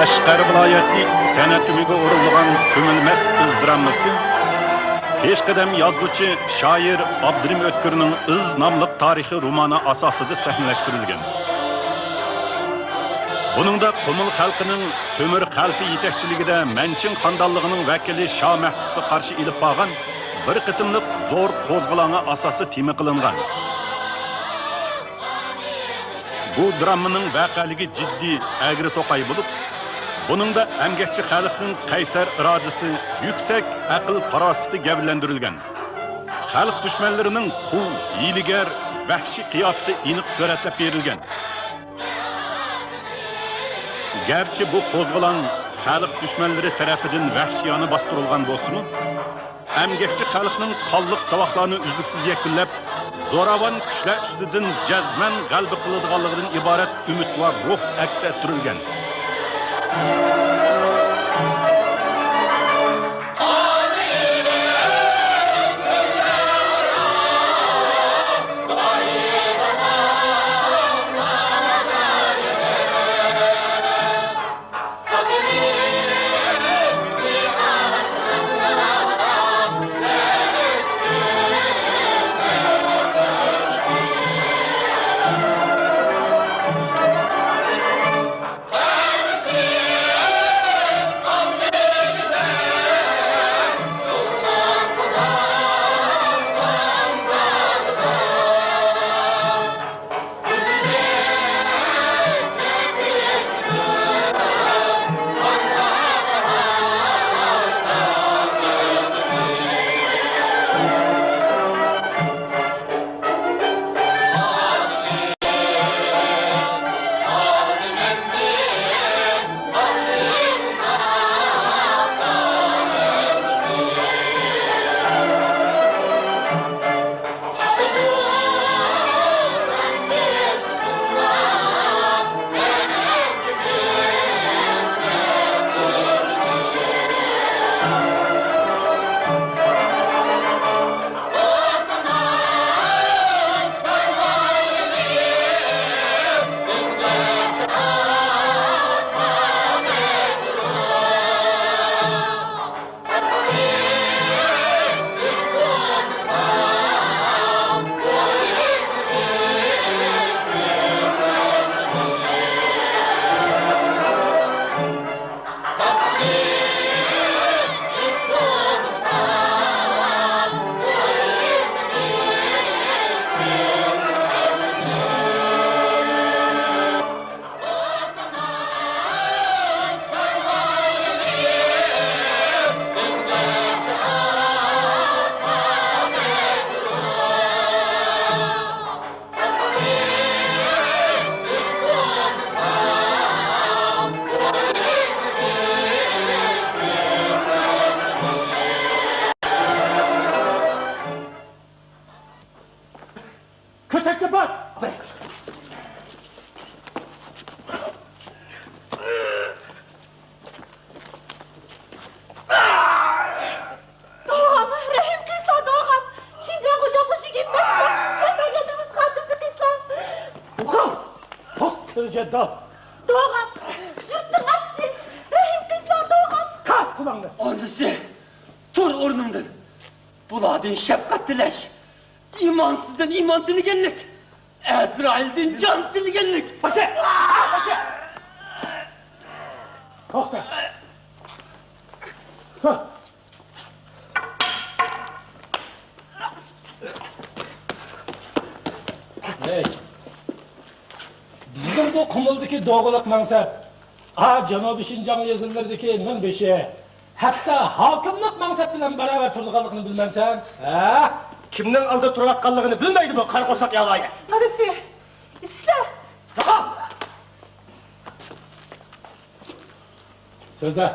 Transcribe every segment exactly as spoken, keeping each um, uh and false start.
قەشقەر ۋىلايەتلىك سەنئەت ئۆمىكى ئورۇنلىغان كۆمۈلمەس ئىز دراممىسى پېشقەدەم يازغۇچى، شائىر ئابدۇرېھىم ئۆتكۈرنىڭ ئىز ناملىق تارىخىي رومانى ئاساسىدا سەھنىلەشتۈرۈلگەن. بۇنىڭدا قۇمۇل خەلقىنىڭ تۆمۈر خەلپە يېتەكچىلىكىدە مەنچىڭ خانىدانلىقىنىڭ ۋەكىلى شاھ مەھسۇتقا قارشى ئېلىپ بارغان بىر قېتىملىق زور قوزغىلاڭى ئاساسىي تېما قىلىنغان. بۇ دراممىنىڭ ۋەقەلىكى جىددىي، ئەگرى توقاي بولۇپ، بۇنىڭدا ئەمگەكچى خەلقنىڭ قەيسەر ئىرادىسى، يۈكسەك ئەقىل-پاراسىتى گەۋدىلەندۈرۈلگەن. خەلق دۈشمەنلىرىنىڭ قۇل، ھىيلىگەر، ۋەھشىي قىياپىتى ئېنىق سۈرەتلەپ بېرىلگەن. گەرچە بۇ قوزغىلاڭ خەلق دۈشمەنلىرى تەرىپىدىن ۋەھشىيانە باستۇرۇلغان بولسىمۇ، ئەمگەكچى خەلقنىڭ قانلىق ساۋاقلارنى ئۈزلۈكسىز يەكۈنلەپ، زوراۋان كۈچلەر ئۈستىدىن جەزمەن غەلىبە قىلىدىغانلىقىدىن ئىبارەت ئۈمىدۋار روھ ئەكس ئەتتۈرۈلگەن. كۆتەككە بار! دوغام، رەھىم قىلسىلا، دوغام! چىڭگاڭ غوجام مۇشۇ گېپىنى ئىشلەپ بەرگەندىن باشقا بىزنى قىلسىلا! توختاڭ! توختىلى جەددال! دوغام، يۇرتنىڭ ئاتىسى! رەھىم قىلسىلا، دوغام! قاپ قۇلاڭنى! ئانىسى! تۇر ئورنۇڭدىن! بۇلاردىن شەپقەت تىلەش، ئىمانسىزدىن ئىمان تىلىگەنلىك، ئەزرائىلدىن جان تىلىگەنلىك. باشا! باشا! توختا! تۇر! ھەي! بىزنىڭ بۇ قۇمۇلدىكى دوغىلىق مەنسەپ، ئا، جەنۇبىي شىنجاڭ يېزىلىرىدىكى مىڭبېشى، ھەتتا ھاكىملىق مەنسەپ بىلەن باراۋەر تۇرىدىغانلىقىنى بىلمەمسەن؟ ھە؟ كىمنىڭ ئالدىدا تۇرۇۋاتقانلىقىنى بىلمەيدۇ بۇ قارا قورساق ياۋايى. دادىسى، سىلەر. يوقال! سۆزلە.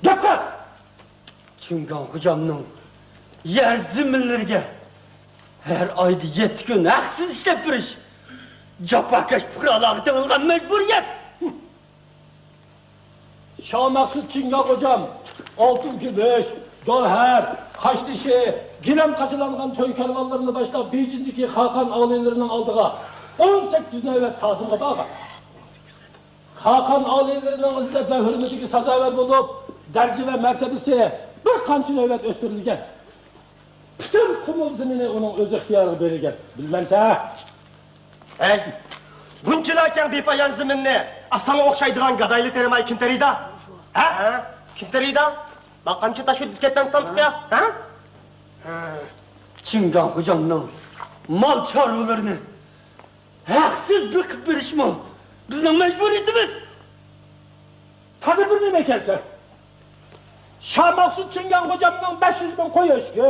گەپ قىل! چىڭگاڭ خوجامنىڭ يەر زېمىنلىرىگە ھەر ئايدا يەتتە كۈن ھەقسىز ئىشلەپ بېرىش، جاپاكەش پۇقرالارغا تېڭىلغان مەجبۇرىيەت. شاھ مەخسۇت چىڭگاڭ خوجام ئالتۇن كۈمۈش، گەۋھەر، قاشتېشى، گىلەم قاچىلانغان توي كارۋانلىرىنى باشلاپ، بېيجىڭدىكى خاقان ئالىيلىرىنىڭ ئالدىغا ئون سەككىز نۆۋەت تازىمغا بارغان. خاقان ئالىيلىرىنىڭ ئىززەت ۋە ھۆرمىتىگە سازاۋەر بولۇپ، دەرىجە ۋە مەرتىۋىسى بىر قانچە نۆۋەت ئۆستۈرۈلگەن. پۈتۈن قۇمۇل زېمىنى ئۇنىڭ ئۆز ئىختىيارىغا بېرىلگەن. بىلمەمسەن؟ ھەي، بۇنچىلا كەڭ بىپايان زېمىننى ئاسانغا ئوخشايدىغان گادايلا تېرىماي كىم تېرىيدۇ؟ ھە؟ كىم تېرىيدۇ؟ باققانچە تاشۇ دىسكەتتىن تۇتامتۇق يا؟ ھە؟ چىڭگاڭ خوجامنىڭ مال چارۋىلىرىنى ھەقسىز بېقىپ بېرىشمۇ بىزنىڭ مەجبۇرىيىتىمىز. تازا بىر نېمە ئىكەنسەن. شاماقسۇ چىڭگاڭ خوجامنىڭ بەش يۈز مىڭ قوي ئۆچكە،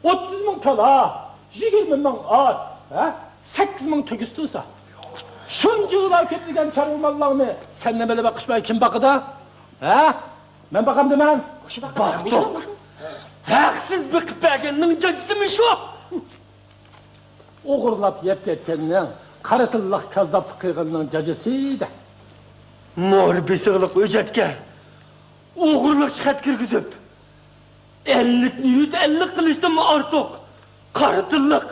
ئوتتۇز مىڭ كالا، يىگىرمە مىڭ ئات، ھە؟ سەككىز مىڭ تۆگىسى تۇرسا، شۇنچىۋالا كۆپلىگەن چارۋا ماللارنى سەن نېمە بىلەن باققىچە كىم باقىدۇ؟ ھە؟ مەن باقامدىمەن؟ باقتۇق. ھەقسىز بېقىپ بەرگەننىڭ جازىسىمۇ شۇ. ئوغرىلاپ يەپ كەتكەننىڭ، قارا تىللىق كاززاپلىق قىلغاننىڭ جازىسى دە. مور بېسىقلىق ھۆججەتكە ئوغرىلىق خەت كىرگۈزۈپ، ئەللىكنى يۈز ئەللىك قىلىشتىنمۇ ئارتۇق قارا تىللىق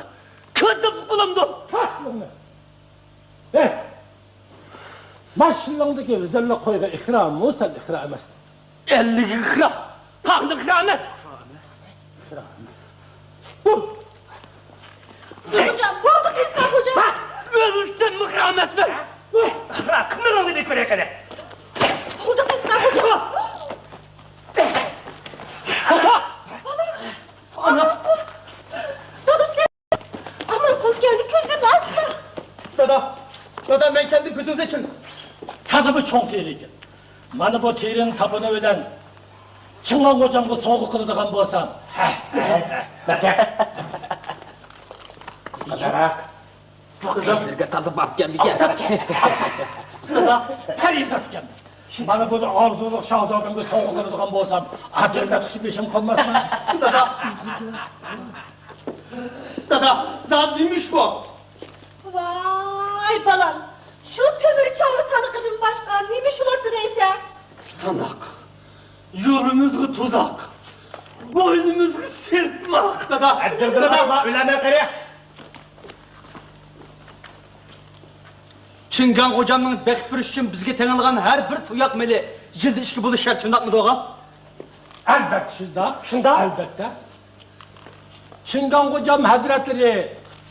كاززاپلىق بولامدۇ؟ پاھ، يەنە. ھەي! ماشىنىڭدىكى ۋىزىللىق قويغا ئىقرارمۇ سەن ئىقرار ئەمەس. ئەللىك ئىقرار، قانداق ئىقرار ئەمەس؟ ئىقرار ئەمەس. خوجام، بولدى قىزلار، خوجام. ھە؟ ئۆلسەم ئىقرار ئەمەسمەن. ئىقرار قىلمىغىنىنى كۆرەي قېنى. بولدى قىزلار، خوجام. ئانا! ئانا! دادا، سەن ئامانقۇل كەلدى، كۆزلىرىنى ئاچسا. دادا، دادا، مەن كەلدىم، كۆزىڭىزنى ئېچىڭ. تازا بىر چوڭ تېرە ئىكەن. مانا بۇ تېرىنى ساپۇنى بىلەن چىڭگاڭ خوجامغا سوۋغا قىلىدىغان بولسام. دادا، بۇ قىزلارغا تازا باركەنمىكەن؟ دادا، پەرىزات ئىكەن. مانا بۇنى ئارزۇلۇق شاھزادەمگە سوۋغا قىلىدىغان بولسام، ئادەملەر قىشى بېشىم قالماسمۇ؟ دادا! دادا، زادى نېمە ئىش بۇ؟ ۋاي بالام، شۇ تۆمۈر چالما سانىقىدىن باشقا نېمە ئىش بولاتتى دەيسەن؟ ساناق، يولىمىزغا تۇزاق، بوينىمىزغا سىرتماق. دادا، دادا، ئۆلەمەن قېرى. چىڭگاڭ خوجامنىڭ بېقىپ بېرىش ئۈچۈن بىزگە تېڭىلغان ھەر بىر تۇياق مېلى يىلدا ئىككى بولۇش شەرت، شۇنداقمىدۇ ئاغا؟ ئەلۋەتتە شۇنداق. شۇنداق؟ ئەلۋەتتە. چىڭگاڭ خوجام ھەزرەتلىرى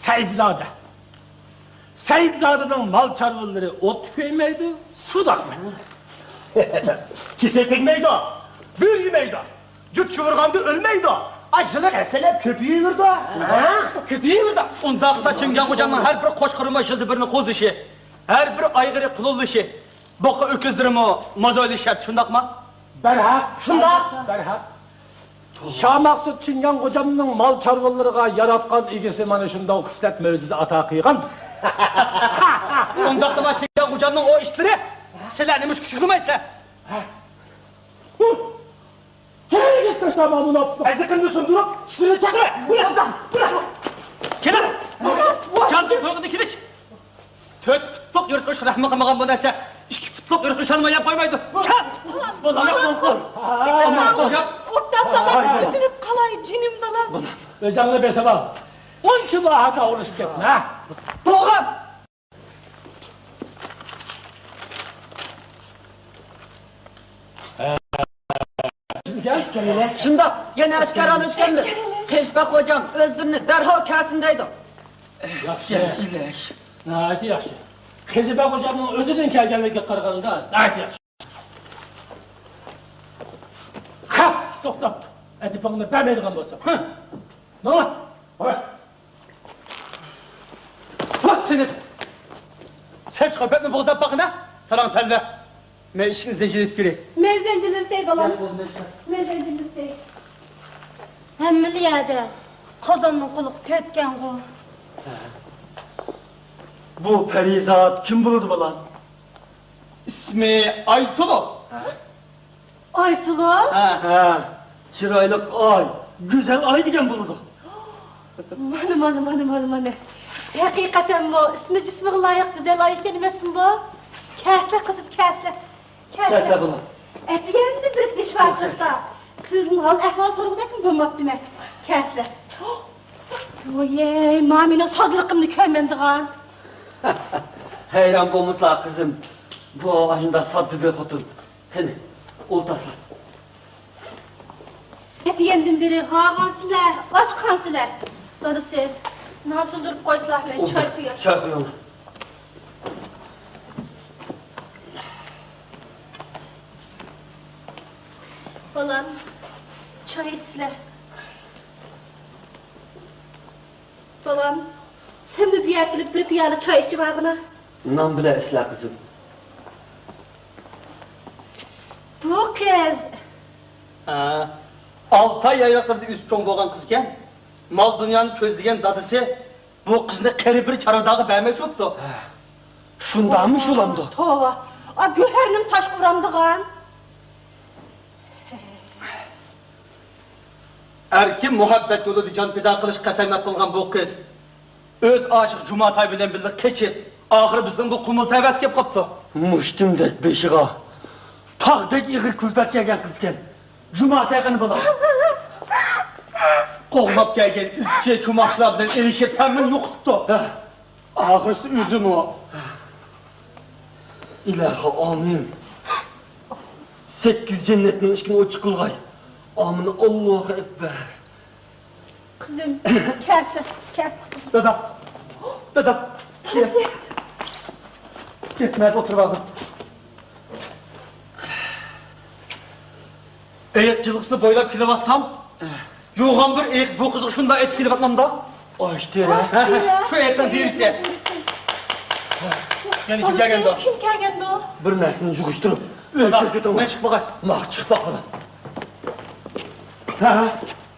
سەئىدزادە. سەئىدزادىنىڭ مال چارۋىلىرى ئوتتا كۆيمەيدۇ، سۇدا ئاقمايدۇ. كېسەك تەگمەيدۇ، بۆرە يېمەيدۇ. جۇت شۇۋۇرغاندا ئۆلمەيدۇ. ئا، يىللىق ھەسسىلەپ كۆپىيىۋېرىدۇ. ھە؟ كۆپىيىۋېرىدۇ. ئۇنداقتا چىڭگاڭ خوجامنىڭ ھەر بىر قوچقىرىمۇ يىلدا بىرنى قوزۇشى، ھەر بىر ئايغىرى قۇلۇلىشى، بوقا ئۆكۈزلىرىمۇ مازويلۇش شەرت، شۇنداقمۇ؟ بەرھەق. شۇنداق. بەرھەق. شاماقسۇ چىڭگاڭ خوجامنىڭ مال چارۋىلىرىغا ياراتقان ئىگىسى مانا شۇنداق خىسلەت مۆجىزە ئاتا قىلغان. ئۇنداقتا چىڭگاڭ خوجامنىڭ ئۇ ئىشلىرى سىلەرنى مۇشۇ كۈچۈكلىمەيسىلەر. ھەرگىز تاشلاما مۇناپىقنى. ئەزىقىننى سۇندۇرۇپ، كىشىلىرى چاقىرە. بۇيرۇڭ، بۇيرۇڭ. كېلىڭ. جان تويغىنى كېلىش. تۆت پۇتلۇق يىرتقۇچقا رەھمى قىلمىغان بۇ نەرسە ئىككى پۇتلۇق يىرتقۇچلارنىمۇ يەپ قويمايدۇ. كەل. بالام، بالام، بالام. ئوبدان بالام، كۆتۈرۈپ قالاي، جېنىم بالام. ئۆزۈڭنى بېسىۋال. ئۇنچىۋالا خاتا ئۇرۇشۇپ كەتمە. توغرا. شۇنداق، يەنە ئەسكەر ئالىۋەتكەنمىز. قېزىبەگ خوجام ئۆزلىرىنى دەرھال كەلسۇن دەيدۇ. ياخشى. ئەسكەر ئىلەش. ناھايىتى ياخشى. قېزىبەگ خوجامنىڭ ئۆزىدىن كەلگەنلىكىگە قارىغاندا ناھايىتى ياخشى. خەپ، توختاپتۇ. ئەدىپىڭنى بەرمەيدىغان بولساڭ. ھە. ماڭا. ھە. بۇ سېنى. سەن چىقىپ بەتنى بوغزاپ باققىنا. ساراڭ تەلۋە. مەن ئىشىكنى زەنجىرلەپ كىرەي. مەن زەنجىرلىۋېتەي، بالام. مەن زەنجىرلىۋېتەي. ھەممىلا يەردە قازاننىڭ قۇلىقى تۆتكەنغۇ. بۇ پەرىزات كىم بولىدۇ، بالام؟ ئىسمى ئايسۇلۇ. ئايسۇلۇ؟ ھە. ھە. چىرايلىق ئاي، گۈزەل ئاي دېگەن بولىدۇ. مانا، مانا، مانا، مانا، مانا. ھەقىقەتەنمۇ ئىسمى جىسمىغا لايىق گۈزەل ئاي ئىكەن ئەمەسمۇ بۇ؟ كەلسىلە قىزىم، كەلسىلە. كەلسىلە. كەلسىلە بالام. ئەتىگەندە بىر دېشىۋاتىدۇ. سىزنىڭ ھال ئەھۋال سورىغۇدەكمۇ بولماپتىمەن. كەلسىلە. ۋويەي، مانا مېنىڭ سادىلىقىمنى كۆرمەمدىغان. ھەيران بولمىسىلا قىزىم. بۇ ئاشۇنداق ساددا بىر خوتۇن. قېنى، ئولتۇرسىلەر. ئەتىگەندىن بېرى ھارغانسىلەر، ئاچقانسىلەر. دادىسى، نان سۇندۇرۇپ قويسىلەر، مەن چاي قۇياي. چاي قۇيۇڭ. بالام، چاي ئىچسىلەر. بالام، سەنمۇ بۇ يەرگە كېلىپ بىر پىيالە چاي ئىچىۋالغىنا. نان بىلەن ئىچسىلە، قىزىم. بۇ قىز. ھە، ئالتە ئاي يايلاقلىرىدا ئۆسۈپ چوڭ بولغان قىز ئىكەن. مال-دۇنيانى كۆزلىگەن دادىسى بۇ قىزنى قېرى بىر چارۋىدارغا بەرمەكچى بوپتۇ. شۇنداقمۇ شۇلامدۇ؟ توۋا، ئا، گۆھەرنىمۇ تاشقا ئۇرامدىغان. ئەركىن مۇھەببەت يولىدا جان پىدا قىلىش قەسەمياد قىلغان بۇ قىز ئۆز ئاشىقى جۇماتاي بىلەن بىللە قېچىپ، ئاخىرى بىزنىڭ بۇ قۇمۇل تەۋەسىگە كېلىپ قاپتۇ. مۇشتۇمدەك بېشىغا تاغدەك ئېغىر كۈلپەت كەلگەن قىز ئىكەن. جۇماتاي قېنى بالا؟ قوغلاپ كەلگەن ئىزچى چۇماقچىلار بىلەن ئېلىشىپ، ھەممىنى يوقىتىپتۇ. ئاخىرسى ئۆزىمۇ. ئىلاھى ئامىن. سەككىز جەننەتنىڭ ئىشىكىنى ئوچۇق قىلغاي. ئامىن، ئاللاھۇ ئەكبەر. قىزىم، كەلسە، كەلسە قىزىم. دادا، دادا. كەلسە. كەتمەيدۇ، ئولتۇرۇۋالغىن. ئېيىق جىلغىسىنى بويلاپ كېلىۋاتسام، يوغان بىر ئېيىق بۇ قىزغا شۇنداق ئېيتىپ كېلىۋاتمامدا؟ ئاشتىرا. ھە، ھە، شۇ ئېيىقنىڭ دېرىسى. يەنە كىم كەلگەندۇ؟ كىم كەلگەندۇ؟ بىر نەرسىنى يىغىشتۇرۇپ، ئۆي كىرىپ كېتىڭ. مەن چىقىپ باقاي. ماق چىقىپ باققىنا. ھە، ھە.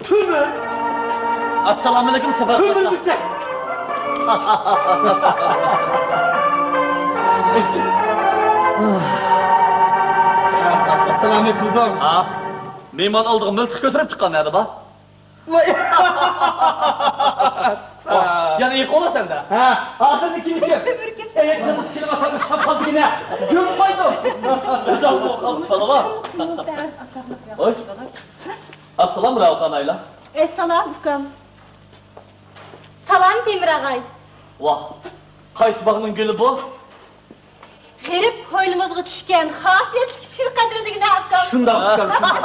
تۆمۈر. ئەسسالامۇئەلەيكۇم، سەپەر. تۆمۈر بىزە. سالام ئېيتىلدىم. ھا، مېھمان ئالدىغا مىلتىق كۆتۈرۈپ چىققان نەدە بار؟ ۋاي. يەنە ئېيىق بولىسەن دە. ھە، ھازىر كېلىشىپ. ئېيىق جىلغىسى كېلىۋاتسام، شاپال دېگىنە. گۈل قويدۇم. ئۆزۈڭ بۇ قالسا بالا بار. ھوي. ئەسسالام، راۋۇخان ئايلا. ئەسسالام، ئۇكام. سالام، تېمىر ئاغاي. ۋاھ، قايسى باغنىڭ گۈلى بۇ؟ غېرىب ھويلىمىزغا چۈشكەن خاسىيەتلىك شىر قەدرى دېگىنە، ئۇكام. شۇنداق، ئۇكام، شۇنداق.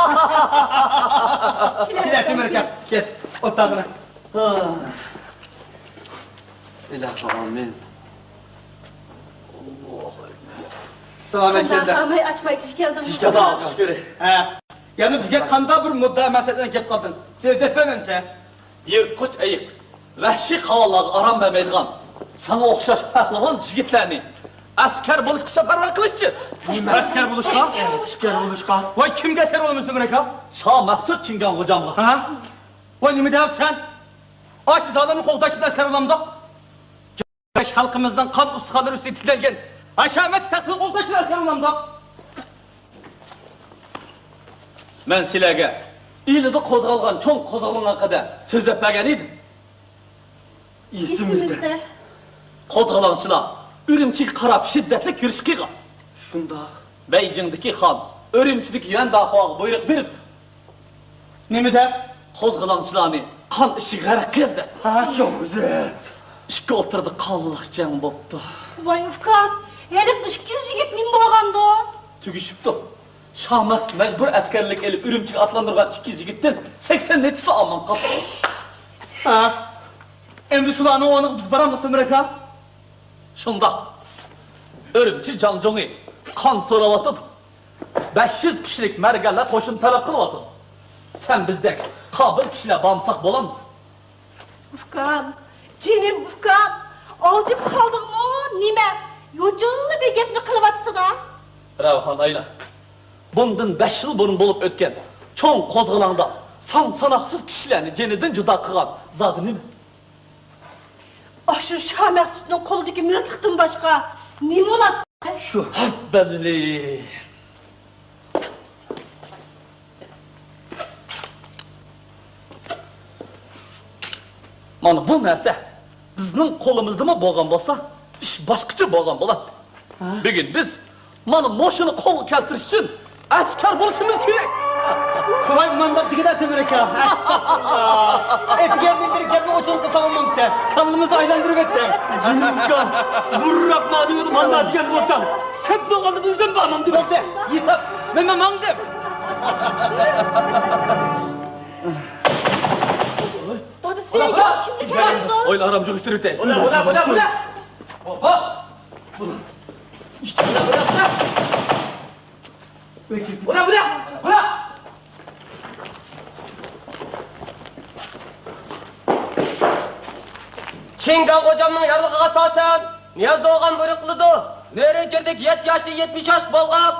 كېلە، تېمىر ئاكا، كەل، ئولتۇرغىنا. ئىلاھى ئامىن. سالام ئەكەلدى. قانداق ئاچماي چۈش كەلدىڭ؟ چۈش كەلدىڭ. ھە. يەنە بىزگە قانداق بىر مۇددىئا مەقسەت بىلەن كېلىپ قالدىڭ؟ سۆزلەپ بەرمەمسەن؟ يىرتقۇچ ئېيىق، ۋەھشىي قاۋانلارغا ئارام بەرمەيدىغان، ساڭا ئوخشاش پەھلىۋان يىگىتلەرنى ئەسكەر بولۇشقا سەپەرۋەر قىلىشچى. ئەسكەر بولۇشقا؟ ئەسكەر بولۇشقا؟ ۋاي، كىمگە ئەسكەر بولىمىز، تۆمۈر ئاكا؟ شاھ مەخسۇت چىڭگان غوجامغا. ھە؟ ۋاي، نېمە دەۋاتىسەن؟ ئاشۇ زالىمنى قوغداشتىن ئەسكەر بولامدۇ؟ خەلقىمىزنىڭ قان ئۇستىخانلىرى ئۈستىگە تىكلەنگەن ھەشەمەتلىك تەختىنى قوغداشتىن ئەسكەر بولامدۇ؟ مەن سىلەرگە ئىلىدا قوزغالغان چوڭ قوزغىلىڭ ھەققىدە سۆزلەپ بەرگەن ئىدىم. ئېسىمىزدە. قوزغىلاڭچىلار ئۈرۈمچىگە قاراپ شىددەتلىك يۈرۈش قىلغان. شۇنداق. بېيجىڭدىكى خان ئۈرۈمچىدىكى يۈەنداخۇاغا بۇيرۇق بېرىپتۇ. نېمە دەپ؟ قوزغىلاڭچىلارنى قان ئىچىگە غەرق قىل دەپ. ھە، يوق، ئىككى ئوتتۇرىدا قانلىق جەڭ بوپتۇ. ۋاي ئۇكام، ھېلىقى ئىككى يۈز يىگىت نېمە بولغاندۇ؟ تۈگىشىپتۇ. شاھ مەخسۇت مەجبۇر ئەسكەرلىك ئېلىپ ئۈرۈمچىگە ئاتلاندۇرغان ئىككى يۈز يىگىتتىن سەكسەن نەچچىسىلا ئامان قاپتۇ. ھە؟ ئەمدى شۇلارنىڭ ئورنىغا بىز بارامدۇق، تۆمۈر ئاكا؟ شۇنداق. ئۈرۈمچى جاڭجۇڭى قان سوراۋاتىدۇ. بەش يۈز كىشىلىك مەرگەنلەر قوشۇن تەلەپ قىلىۋاتىدۇ. سەن بىزدەك قابىل كىشىلەر بارمىساق بولامدۇ؟ ئۇكام، جېنىم ئۇكام، ئالجىپ قالدىڭمۇ نېمە؟ يوچۇنلا بىر گەپنى قىلىۋاتىسىنا. راۋۇخان ئايلا، بۇندىن بەش يىل بۇرۇن بولۇپ ئۆتكەن چوڭ قوزغىلاڭدا سان-ساناقسىز كىشىلەرنى جېنىدىن جۇدا قىلغان زادى نېمە؟ ئاشۇ شاھ مەخسۇتنىڭ قولىدىكى مىلتىقتىن باشقا نېمە بولاتتى؟ شۇ ھەببەللى. مانا بۇ نەرسە بىزنىڭ قولىمىزدىمۇ بولغان بولسا، ئىش باشقىچە بولغان بولاتتى. ھە؟ بۈگۈن بىز مانا مۇشۇنى قولغا كەلتۈرۈش ئۈچۈن ئەسكەر بولۇشىمىز كېرەك. قوي، مانداق دېگىنە تۆمۈر ئاكا. ئەستەغپۇرۇللا. ئەتىگەندىن بېرى گەپنى ئوچۇق قىلسام بولمامتى. كاللىمىزنى ئايلاندۇرۇۋەتتىڭ. جىمىسكا، بۇرراق نادىۋىدە مانداق دېگەن بولسام، سەت بولغاندا بىزدىن بارمامدۇ بەزى؟ ھېساب، مەن، مەن ماڭدىم. دادا، سەن كىمنى كەلدىڭ؟ ئويلا، ئارام جۇغۇشتۇرۇۋېتەي. بۇلا، بۇلا، بۇلا، بۇلا. ھوپا. بۇلا، بۇلا، بۇلا، بۇلا. بۇلا، بۇلا، بۇلا. چىڭگاڭ غوجامنىڭ يارلىقىغا ئاساسەن، نىياز دوغان بۇيرۇق قىلىدۇ. نۆرىنكىردىكى يەتتە ياشتىن يەتمىش ياش بولغان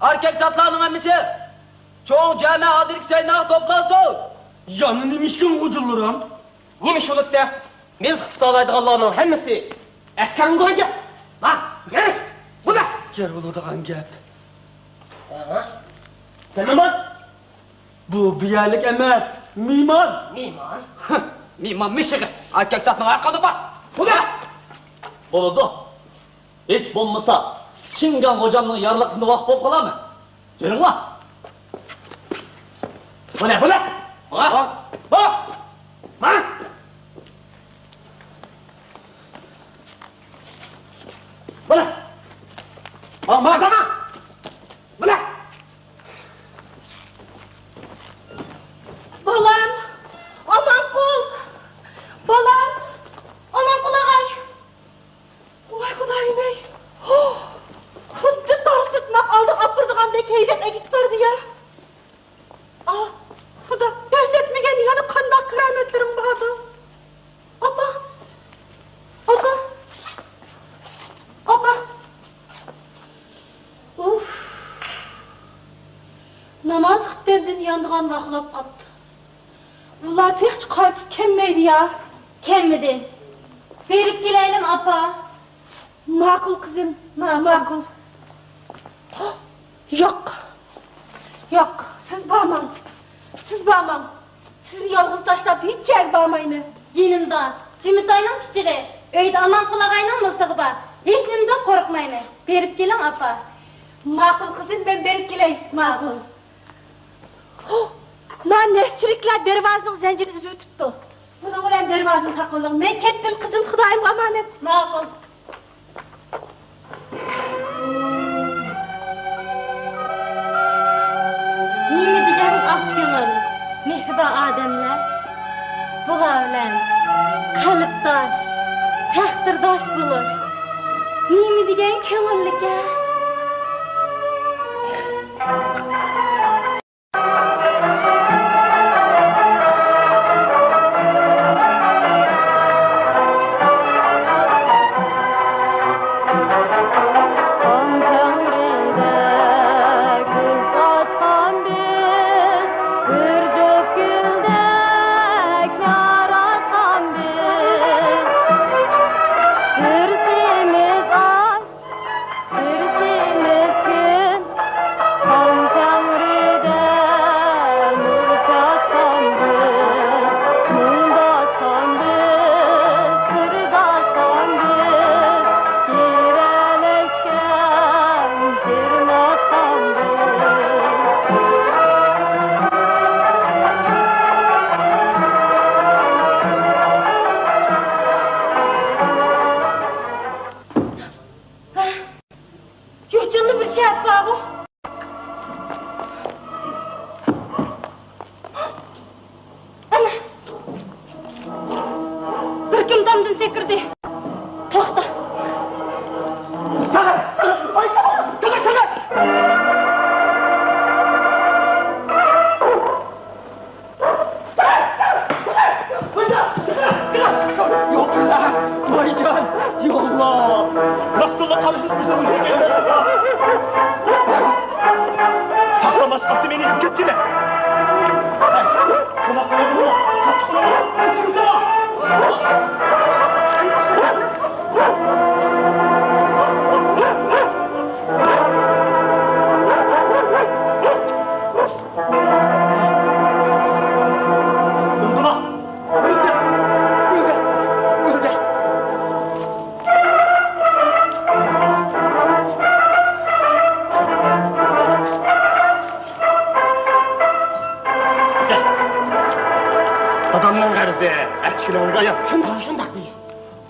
ئەركەك زاتلارنىڭ ھەممىسى چوڭ جامە ئالدىدىكى سەھنىگە توپلانسۇن. يەنە نېمە ئىشكەن غوجىلىرىم؟ نېمە ئىش بولۇپتۇ؟ مىلتىق تۇتالايدىغانلارنىڭ ھەممىسى ئەسكەر بولىدىغان گەپ. ھە، يېرىش! بۇلا! ئەسكەر بولىدىغان گەپ. ھە؟ سەن نېمە؟ بۇ، بۇ يەرلىك ئەمەس، مېھمان. مېھمان؟ مېھمان مىشىقى. ئەركەك زاتنىڭ ھەر قانداق بار. بۇلا! بولىدۇ. ھېچ بولمىسا، چىڭگاڭ غوجامنىڭ يارلىقىنى ۋاقىپ بولۇپ قالارمەن. يۈرۈڭلار. بۇلا، بۇلا! ماڭا! بۇلا! ماڭا! بۇلا! ماڭا، ماڭا! بۇلا! بالام! ئامانقۇل! بالام! ئامانقۇل ئاغاي! ۋاي خۇدايىم-ئەي! خۇددى تار سىرتماق ئالدىغا ئاپىرىدىغاندەك ھەيدەپ ئەكېتىپ بەردى يا! ئاھ، خۇدا، كۆرسەتمىگەن يەنە قانداق كارامەتلىرىڭ باردۇ؟ ئاپا! ئاپا! ئاپا! ئۇف! ناماز خۇپتەندىن يانىدىغان ۋاقىت بولۇپ قاپتۇ. ئۇلار تېخىچە قايتىپ كەلمەيدۇ يا. كەلمىدى. بېرىپ كېلەيلىم، ئاپا. ماقۇل، قىزىم، ماقۇل. ماقۇل. ياق. ياق، سىز بارماڭ. سىز بارماڭ. سىزنى يالغۇز تاشلاپ ھېچ يەرگە بارمايمەن. يېنىمدا جىمىتاينىڭ پىچىقى، ئۆيدە ئامانقۇل ئاغاينىڭ مىلتىقى بار. ھېچنېمىدىن قورقمايمەن. بېرىپ كېلىڭ، ئاپا. ماقۇل، قىزىم، مەن بېرىپ كېلەي. ماقۇل. ھو! ما نەسچىلىكلەر دەرۋازىنىڭ زەنجىرىنى ئۈزۈۋېتىپتۇ. بۇنىڭ بىلەن دەرۋازىنى تاقىۋېلىڭ. مەن كەتتىم، قىزىم، خۇدايىمغا ئامانەت. ماقۇل. نېمە دېگەن ئاق كۆڭۈل، مېھرىبان ئادەملەر. بۇلار بىلەن قەلبداش، تەقدىرداش بولۇش نېمە دېگەن كۆڭۈللۈككەن. يوچۇنلا بىر شەرت بارغۇ. ئەنە، بىر كىم تامدىن سەكرىدى. توختا. يوقلا، ۋايجان، يوقلا. راستلا قارشىلىق بىزنىڭ ئۈزۈك ئەمەس. تاشلىماس قاپتۇ مېنى، كەتكىنە.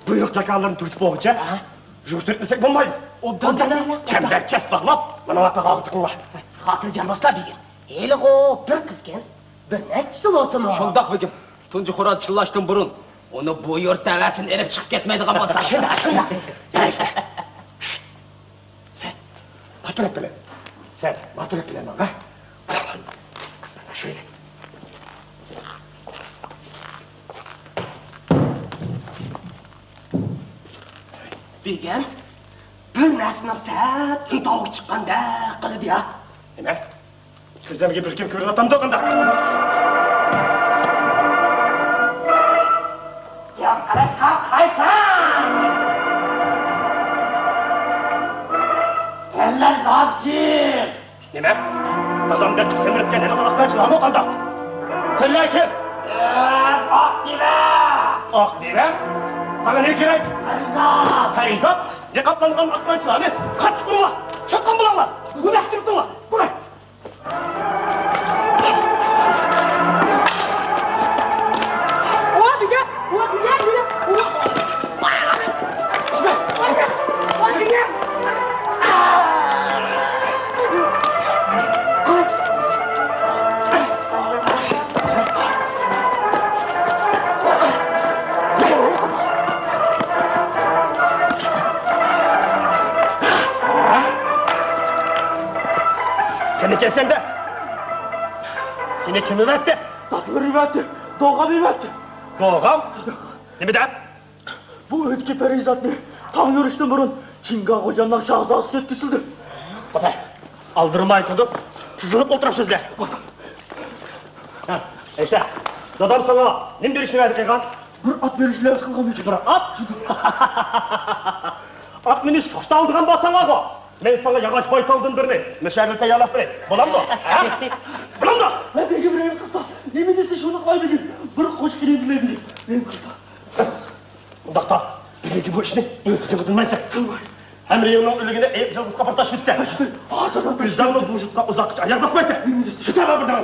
بۇيرۇق جاكارلىرىنى تۈرتۈپ بولغۇچە، ھە؟ يۈرۈپ ئۆتمىسەك بولمايدۇ. ئوبدان دېمەڭلار. چەمبەرچاس باغلاپ، مانا ماڭا تاقاغا تىقىڭلار. خاتىرجەم بولسىلا بېگىم. ھېلىغۇ بىر قىزكەن، بىر نەچچىسى بولسىمۇ. شۇنداق بېگىم. تۇنجى خوراز چىللاشتىن بۇرۇن ئۇنى بۇ يۇرت تەۋەسىدىن ئېلىپ چىقىپ كەتمەيدىغان بولساق. شۇنداق، شۇنداق. يارايسىلەر. شۇت. سەن ما تەرەپ بىلەن. سەن ما تەرەپ بىلەن ماڭا. سەن شۇ يەردە. بېگىم، بىر نەرسىنىڭ سەت ئۈنتاۋۇق چىققاندەك قىلىدۇ يا. نېمە؟ كۆزۈمگە بىر كىم كۆرۈنۈۋاتامدۇ قانداق؟ يا قاراشقا قايساڭ! سەنلەر زادى كىم؟ نېمە؟ دادام دەپ سېمىرىپ كەلگەن ھېلىقى ئاق نانچىلارمۇ قانداق؟ سەنلەر كىم؟ ئاق دېۋە! ئاق دېۋە؟ ساڭا نېمە كېرەك؟ پەرىزات! پەرىزات؟ نىقابلانغان ئاق نانچىلارنى قاتتىق ئۇرۇڭلار! چاتقان بولۇڭلار! بۇنى ئەكىرىپ تۇرۇڭلار! بۇنى! سەن ئىكەنسەن-دە! سېنى كىم ئەۋەتتى؟ دادىلىرى ئەۋەتتى. دوغام ئەۋەتتى. دوغام؟ نېمە دەپ؟ بۇ ئۆيدىكى پەرىزاتنى تاڭ يورۇشتىن بۇرۇن چىڭگا غوجامنىڭ شاھزادىسى دەپ كېسىلدى. توختاڭ، ئالدىرىماي تۇرۇپ، تىزلىنىپ ئولتۇرۇپ سۆزلە. ھە، ئەيسە، دادام ساڭا نېمە بېرىشنى ۋەدە قىلغان؟ بىر ئات بېرىشنى ۋەدە قىلغان ئىدى. بىر ئات؟ ئات مىنىشكە خۇشتاڭلىغان بولساڭلارغۇ. مەن ساڭا ياغاچ بايتالدىن بىرنى، مۇشۇ يەردە تەييارلاپ بېرەي. بولامدۇ؟ ھە؟ بولامدۇ؟ ۋە بېگىم رەھىم قىلسا، نېمە دېسە شۇنى قىلاي بېگىم. بىر قوشۇق ئىنەك بېرەي. رەھىم قىلسا. ئۇنداقتا، بۈگۈنكى بۇ ئىشنى ئۆزۈڭگە قىلمايسەن. قىلماي. ھەمرىيىڭنىڭ ئۆلۈكىنى ئېيىق جىلغىسىغا بىر تاشلىۋېتىسەن. تاشلىدىم. ھازىرلا. ئۆزۈڭنى بۇ يۇرتقا ئۇزاققىچە ئاياغ باسمايسەن. نېمە دېسە؟ كېتەبەر بىردەم.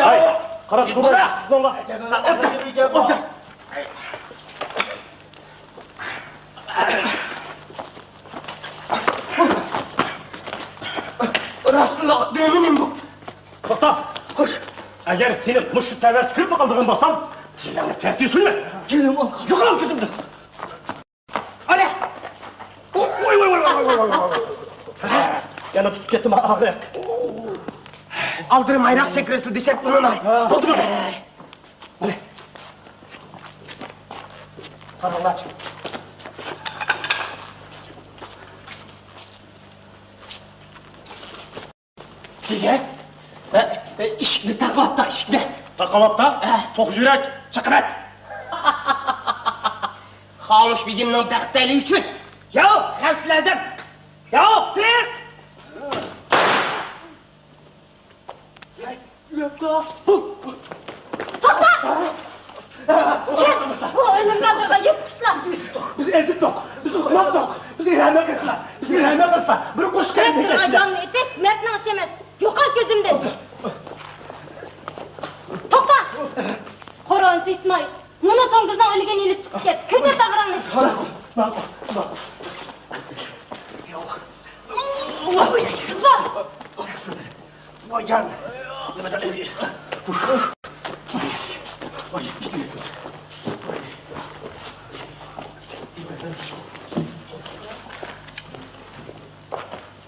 ھەي، قارا، قىزىڭلار. راستلا دېمىنىم بۇ. توختا! خوش. ئەگەر سېنى مۇشۇ تەۋەس كۆرۈپ قالىدىغان بولسام، تىلىڭنى تەتۈگە سويىمەن. جېنىم ئالقا. يوقال كۆزۈمدىن! ئالە! ۋاي، ۋاي، ۋاي! يەنە تۇتۇپ كەتتىم ئاغرىق. ئالدىرىمايراق سەكرەسلە دېسەك ئۇنىماي. ھە. بولدىمۇ؟ قاراڭلارچۇ. دېگەن؟ ھە، ئىشىكنى تاقىۋاپتا، ئىشىكنى. تاقىۋاپتا؟ ھە. توق يۈرەك، چىقىۋەت. خامۇش بېگىمنىڭ بەختىيالى ئۈچۈن. ياۋ، غەۋسىل ئەزەم. ياۋ، تىر! توختا! كەت! بۇ ئۆلۈم نادىرغا يىرتقۇچلار! بىز ئېزىتتۇق، بىز ئۇخلاتتۇق، بىزگە رەھمەت قىلسىلا، بىزگە رەھمەت قىلسىلا، بىر قوشۇق كەتتى دېسىلە. جاننى ئېتىش مەردنىڭ ئىشى ئەمەس. يوقال كۆزۈمدىن! توختا! قورۇنسى ئىسمائىل، مۇنۇ توڭگۇزنىڭ ئۆلۈكىنى ئېلىپ چىقىپ كەت. كۆتۈر تاغىراڭنى. ماقۇل، ماقۇل، ماقۇل.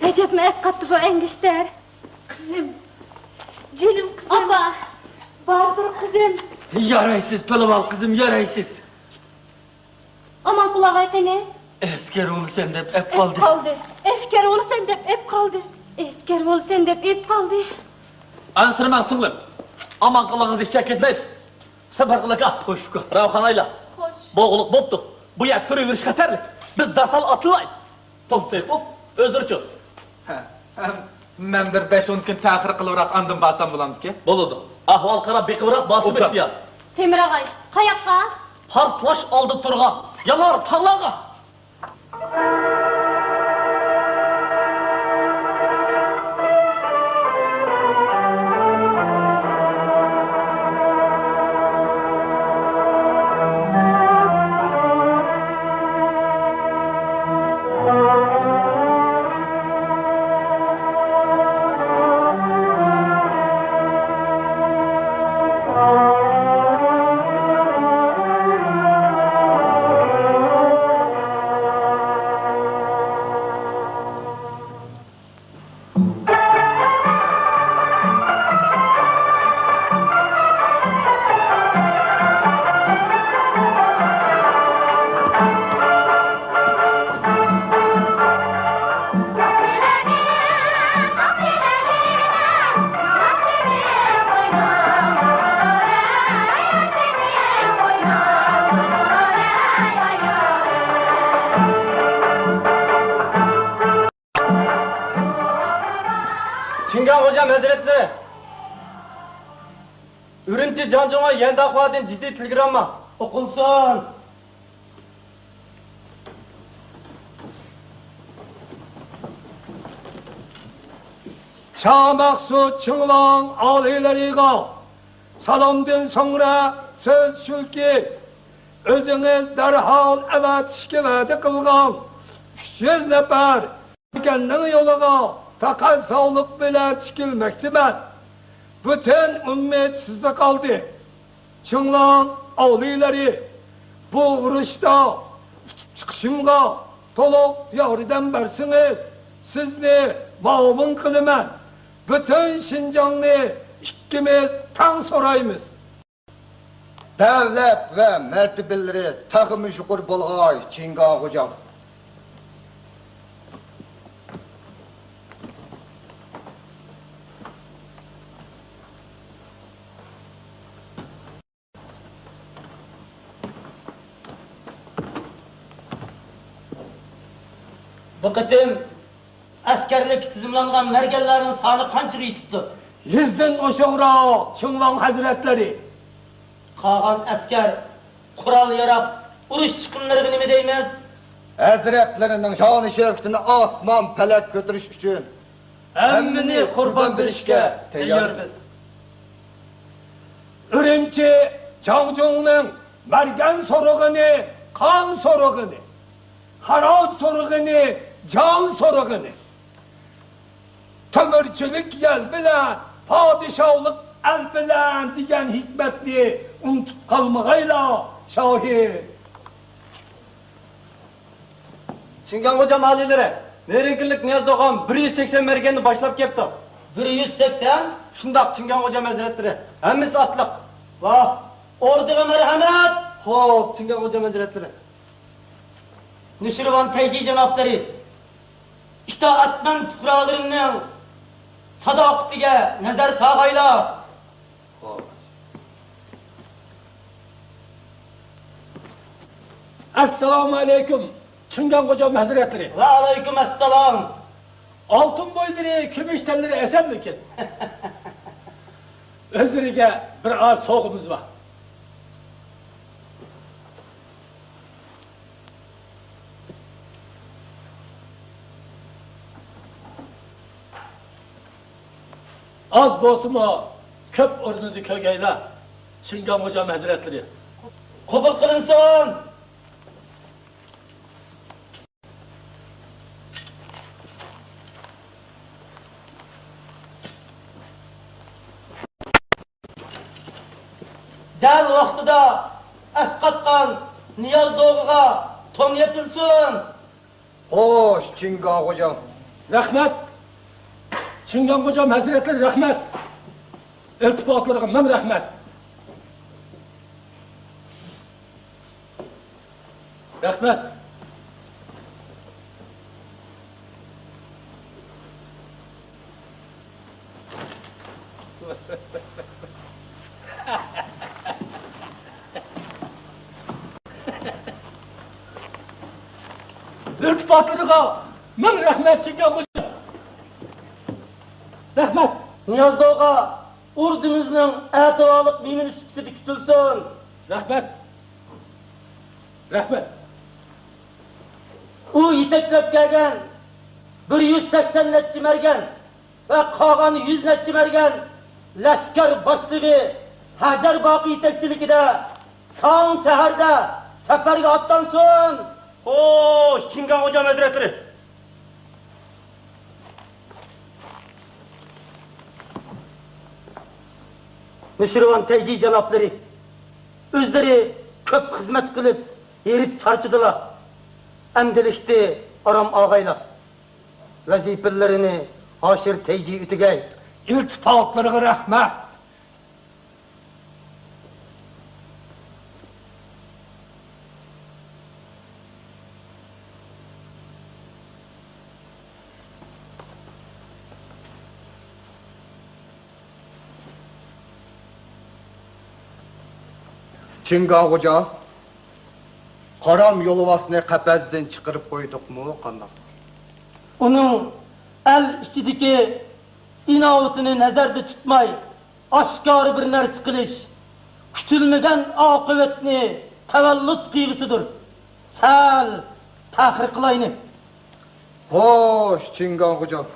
ئەجەبمۇ ئەسقاتتى بۇ ئەنگۈشتەر. قىزىم، جېنىم قىزىم. ئاپا! باردۇر قىزىم. يارايسىز، پالۋان قىزىم، يارايسىز. ئامان قۇلاغاي قېنى؟ ئەسكەر بولىسەن دەپ ئەپ قالدى. ئەپ قالدى. ئەسكەر بولىسەن دەپ ئەپ قالدى. ئەسكەر بولىسەن دەپ ئەپ قالدى. ئەنسىرىمەڭ سىڭلىم. ئامان قۇلاغىڭىز ھېچ يەرگە كەتمەيدۇ. سەپەر قىلىكا. خوش ئۇكا. راۋخان ئايلا. خوش. بوغۇلۇق بوپتۇ. بۇ يەر تۇرۇۋېرىش خەتەرلىك. بىز دەرھال ئاتلىنايلى. توختاپ سەي بول. ئۆزلىرىچۇ؟ ھە، ھە، مەن بىر بەش-ئون كۈن تەخىر قىلىۋراق ئاندىن بارسام بولامدىكى؟ بولىدۇ. ئەھۋال قاراپ بېقىۋراق بارسىمۇ ئوبدان. ئىختىيار. تېمىر ئاغاي، قاياققا؟ پارتلاش ئالدىدا تۇرغان يانار تاغلارغا. خوجام ھەزرەتلىرى، ئۈرۈمچى جاڭجۇڭغا يەنداخۇادىن جىددىي تېلېگرامما. ئوقۇلسۇن. شاھ مەخسۇت چىڭلاڭ ئالىيلىرىغا سالامدىن سوڭرا سۆز شۇكى، ئۆزىڭىز دەرھال ئەۋەتىشكە ۋەدە قىلغان ئۈچ يۈز نەپەر مەرگەننىڭ يولىغا پەقەت ساغلىق بىلەن تىكىلمەكتىمەن. پۈتۈن ئۈمىد سىزدە قالدى. چىڭلاڭ ئالىيلىرى، بۇ ئۇرۇشتا ئۇتۇپ چىقىشىمغا تولۇق ياردەم بەرسىڭىز، سىزنى مۇئاۋىن قىلىمەن. پۈتۈن شىنجاڭنى ئىككىمىز تەڭ سورايمىز. دەۋلەت ۋە مەرتىۋىلىرى تېخىمۇ يۇقىرى بولغاي، چىڭگاڭ خوجام. بۇ قېتىم ئەسكەرلىككە تىزىملانغان مەرگەنلەرنىڭ سانى قانچىغا يېتىپتۇ؟ يۈزدىن ئوشۇقراق، چىڭلاڭ ھەزرەتلىرى. قالغان ئەسكەر، قورال-ياراغ، ئۇرۇش چىقىملىرىغا نېمە دەيمىز؟ ھەزرەتلىرىنىڭ شانى-شەۋكىتىنى ئاسمان-پەلەك كۆتۈرۈش ئۈچۈن ھەممىنى قۇربان بېرىشكە تەييارمىز. ئۈرۈمچى جاڭجۇڭنىڭ مەرگەن سورىغىنى، قان سورىغىنى، خىراج سورىغىنى، جان سورىغىنى، تۆمۈرچىلىك يەل بىلەن، پادىشاھلىق ئەل بىلەن دېگەن ھېكمەتنى ئۇنتۇپ قالمىغايلا، شاھىم. چىڭگاڭ خوجام ئالىيلىرى، نېرىڭكىلىك نىياز دوغان بىر يۈز سەكسەن مەرگەننى باشلاپ كەپتۇ. بىر يۈز سەكسەن؟ شۇنداق، چىڭگاڭ خوجام ھەزرەتلىرى، ھەممىسى ئاتلىق. ۋاھ، ئوردىغا مەرھەمەت! خوپ، چىڭگاڭ خوجام ھەزرەتلىرى. نۇشىرۋان تەيجى جانابلىرى، ئىتائەتمەن پۇقرالىرىمنىڭ ساداقىتىگە نەزەر سالغايلا. ئەسسالامۇ ئەلەيكۇم، چىڭگاڭ خوجام ھەزرەتلىرى. ۋەئەلەيكۇم ئەسسالام. ئالتۇن بوينلىرى، كۈمۈش تەنلىرى ئەسەنمىكىن؟ ئۆزلىرىگە بىر ئاز سوۋغىمىز بار. ئاز بولسىمۇ، كۆپ ئورنىدا كۆرگەيلا، چىڭگاڭ خوجام ھەزرەتلىرى. قوبۇل قىلىنسۇن! دەل ۋاقتىدا ئەسقاتقان نىياز دوغىغا تون يېپىلسۇن! خوش، چىڭگاڭ خوجام. رەھمەت! چىڭگاڭ خوجام ھەزرەتلىرى، رەھمەت! ئىلتىپاتلىرىغا مىڭ رەھمەت! رەھمەت! ئىلتىپاتلىرىغا مىڭ رەھمەت، چىڭگاڭ خوجام. رەھمەت. نىياز دوغا ئوردىمىزنىڭ ئەتىۋارلىق مېھمىنى سۈپىتىدە كۈتۈلسۇن. رەھمەت. رەھمەت. ئۇ يېتەكلەپ كەلگەن بىر يۈز سەكسەن نەچچە مەرگەن ۋە قالغان يۈز نەچچە مەرگەن لەشكەر باشلىقى ھەجەر باقى يېتەكچىلىكىدە تاڭ سەھەردە سەپەرگە ئاتلانسۇن! خوش، چىڭگاڭ خوجام ھەزرەتلىرى! نۇشىرۋان تەيجى جانابلىرى، ئۆزلىرى كۆپ خىزمەت قىلىپ، ھېرىپ چارچىدىلا. ئەمدىلىكتە ئارام ئالغايلا. ۋەزىپىلىرىنى ھاشىر تەيجى ئۆتىگەي. ئىلتىپاتلىرىغا رەھمەت. چىڭگاۋ خوجا، قارام يولۋاسنى قەپەستىن چىقىرىپ قويدۇقمۇ، قانداق؟ ئۇنىڭ ئەل ئىچىدىكى ئىناۋىتىنى نەزەردە تۇتماي، ئاشكارا بىر نەرسە قىلىش، كۈتۈلمىگەن ئاقىۋەتنى تەۋەللۇت قىلغۇسىدۇر. سەل تەخىر قىلايلى. خوش، چىڭگاڭ خوجام.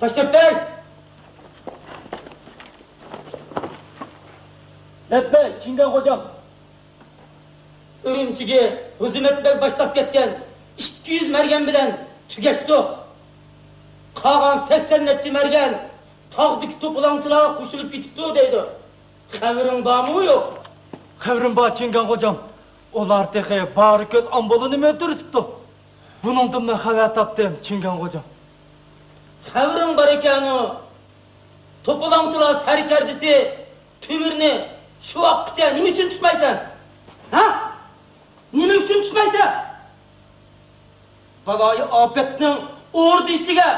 تاشلاپ بەر! لەببەي، چىڭگاڭ خوجام! ئۈرۈمچىگە ھۆزىمەت بەگ باشلاپ كەتكەن ئىككى يۈز مەرگەن بىلەن تۈگەشتۇق. قالغان سەكسەن نەچچە مەرگەن تاغدىكى توپىلاڭچىلارغا قوشۇلۇپ كېتىپتۇ دەيدۇ. خەۋىرىڭ بارمۇ يوق؟ خەۋىرىم بار، چىڭگاڭ خوجام. ئۇلار تېخى بارىكۆل ئامبولىنىمۇ ئۆلتۈرۈۋېتىپتۇ. بۇنىڭدىنمۇ خەۋەر تاپتىم، چىڭگاڭ خوجام. خەۋىرىڭ بار ئىكەنۇ. توپىلاڭچىلار سەركەردىسى تۆمۈرنى شۇ ۋاقىتقىچە نېمە ئۈچۈن تۇتمايسەن؟ ھە؟ نېمە ئۈچۈن تۇتمايسەن؟ بالايىئاپەتنىڭ ئوردا ئىچىگە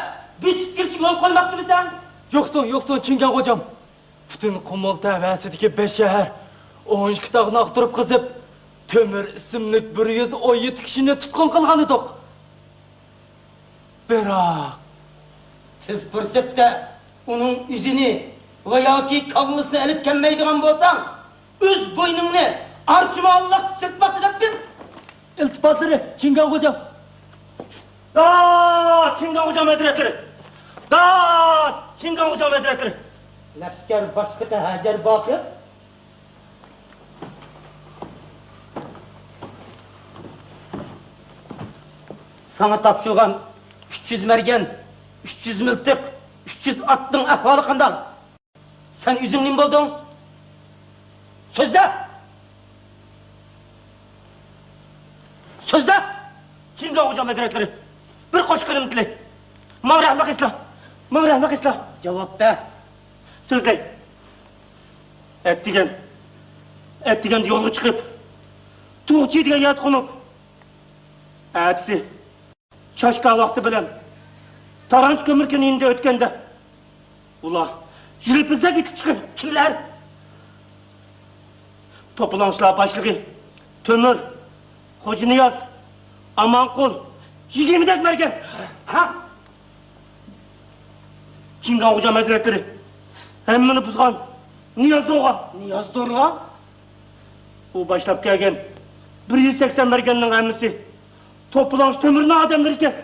بۆسۈپ كىرىشىگە يول قويماقچىمىسەن؟ يوقسۇن، يوقسۇن، چىڭگاڭ خوجام. پۈتۈن قۇمۇل تەۋەسىدىكى بەش شەھەر، ئون ئىككى تاغنى ئاختۇرۇپ قېزىپ، تۆمۈر ئىسىملىك بىر يۈز ئون يەتتە كىشىنى تۇتقۇن قىلغانىدۇق. بىراق، تېز پۇرسەتتە ئۇنىڭ ئۆزىنى ۋە ياكى كاللىسىنى ئېلىپ كەلمەيدىغان بولساڭ، ئۆز بوينۇڭنى ئارچىماللىق سۈرتماقچى دەپتىم. ئىلتىپاتلىرى، چىڭگاڭ خوجام. داد، چىڭگاڭ خوجام ھەزرەتلىرى! داد، چىڭگاڭ خوجام ھەزرەتلىرى! لەشكەر باشلىقى ھەجەر باقىر. ساڭا تاپشۇرغان ئۈچ يۈز مەرگەن، ئۈچ يۈز مىلتىق، ئۈچ يۈز ئاتنىڭ ئەھۋالى قانداق؟ سەن ئۆزۈڭ نېمە بولدۇڭ؟ سۆزلە! سۆزلە! چىڭگاڭ خوجام ھەزرەتلىرى، بىر قوشۇق قېنىمنى تىلەي. ماڭا رەھمەت قىلسىلا! ماڭا رەھمەت قىلسىلا! جاۋاب بەر! سۆزلەي. ئەتىگەن، ئەتىگەندە يولغا چىقىپ، تۇغچى دېگەن يەردە قونۇپ، ئەتىسى چاشكا ۋاقتى بىلەن تارانچى كۆمۈر كەينىدىن ئۆتكەندە، ئۇلار يىلپىزلاپ ئېتىپ چىقىپ. كىملەر؟ توپىلاڭچىلار باشلىقى تۆمۈر، خوجانىياز، ئامانقۇل، يىگىرمىدەك مەرگەن. ھە؟ چىڭگاڭ خوجام ھەزرەتلىرى، ھەممىنى بۇزغان نىياز دورغا. نىياز دورغا؟ ئۇ باشلاپ كەلگەن بىر يۈز سەكسەن مەرگەننىڭ ھەممىسى توپىلاڭچى تۆمۈرنىڭ ئادەملىرى ئىكەن.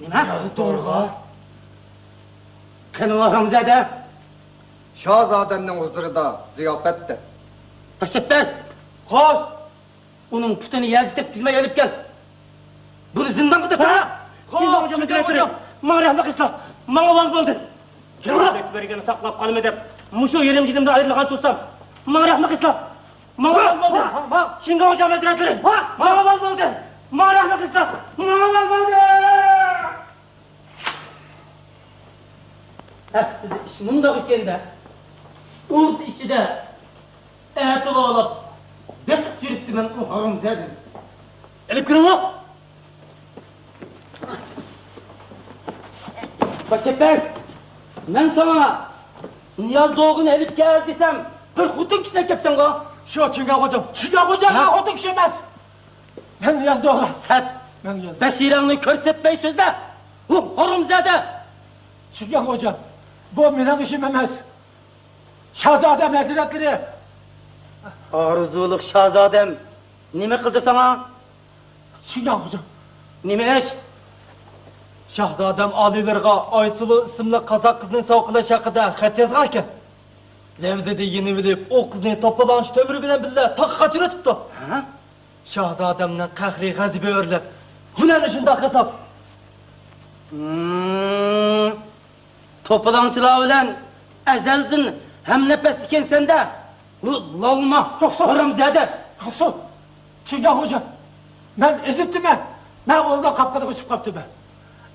نېمە؟ نىياز دورغا؟ قېنى ھارامزادە؟ شاھزادەمنىڭ ھۇزۇرىدا زىياپەتتە. تاشلاپ بەر! خوش! ئۇنىڭ پۇتىنى يەرگە تەگكۈزمەي ئېلىپ كەل. بۇنى زىندانغا تاشلا! ھە! خوش، چىڭگاڭ خوجام! ماڭا رەھمەت قىلسىلا! ماڭا ۋاڭ بولدى! كىم بۇ؟ بەرگەننى ساقلاپ قالىمەن دەپ مۇشۇ يېرىم جېنىمدىن ئايرىلغان تۇرسام، ماڭا رەھمەت قىلسىلا! ماڭا ۋاڭ بولدى! چىڭگاڭ خوجام ھەزرەتلىرى! ماڭا ۋاڭ بولدى! ماڭا رەھمەت قىلسىلا! ماڭا ۋاڭ بولدى! ئەسلىدە ئىش مۇنداق ئىكەن-دە، ئوردا ئىچىدە ئەتىۋارلاپ بېقىپ يۈرۈپتىمەن ئۇ ھارامزادىنى. ئېلىپ كىرىڭلار! باشچەپەر، مەن ساڭا نىياز دوغىنى ئېلىپ كەل دېسەم، بىر خوتۇن كىشىنى ئەكەپسەنغۇ؟ شۇ، چىڭگاڭ خوجام. چىڭگاڭ خوجام، ھە؟ مەن خوتۇن كىشى ئەمەس. مەن نىياز دوغا. سەت. مەن نىياز. بەشىرەڭنى كۆرسەتمەي سۆزلە. ھۇ، ھارامزادە! چىڭگاڭ خوجام، بۇ مېنىڭ ئىشىم ئەمەس. شاھزادەم ھەزرەتلىرى. ئارزۇلۇق شاھزادەم نېمە قىلدى ساڭا؟ چىڭگاڭ خوجام. نېمە ئىش؟ شاھزادەم ئالىيلىرىغا ئايسۇلۇ ئىسىملىك قازاق قىزنى سوۋغا قىلىش ھەققىدە خەت يازغانىكەن. لەۋزىدە يېنىۋېلىپ، ئۇ قىزنى توپىلاڭچى تۆمۈر بىلەن بىللە تاغقا قاچۇرۇۋېتىپتۇ. ھە؟ شاھزادەمنىڭ قەھرى غەزىپى ئۆرلەپ، بۇ نەنە شۇنداق ھېساب. ھىم، توپىلاڭچىلار بىلەن ئەزەلدىن ھەمنەپەس ئىكەنسەن-دە، ھۇ، لالما، توختاڭ. ھارامزادە. توختاڭ. چىڭگاڭ خوجام. مەن ئېزىپتىمەن. مەن ئۇلارنىڭ قاپىقىدا قېچىپ قاپتىمەن.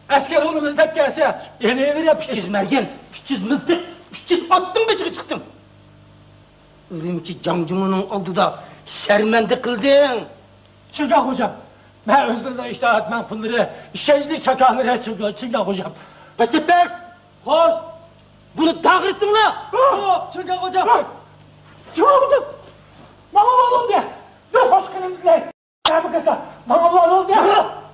ئەسكەر ئۇنى ئىزدەپ كەلسە، يەنە ئېلىپ ئۈچ يۈز مەرگەن، ئۈچ يۈز مىلتىق، ئۈچ يۈز ئاتنىڭ بېشىغا چىقتىم. ئۈرۈمچى جاڭجۇڭنىڭ ئالدىدا شەرمەندە قىلدىڭ. چىڭگاڭ خوجام، مەن ئۆزۈمنىڭ ئىتائەتمەن قۇللىرى، ئىشەنچلىك چاكارلىرى چىڭگاڭ، چىڭگاڭ خوجام. رەشىت بەگ! خوش! بۇنى داغرىسىڭلار! چىڭگاڭ خوجام! چىڭگاڭ خوجام! ماڭا ماڭا دە! بىر خوش قېنىم دىلەي! رەھمەت قىلسا! ماڭا ماڭا دە!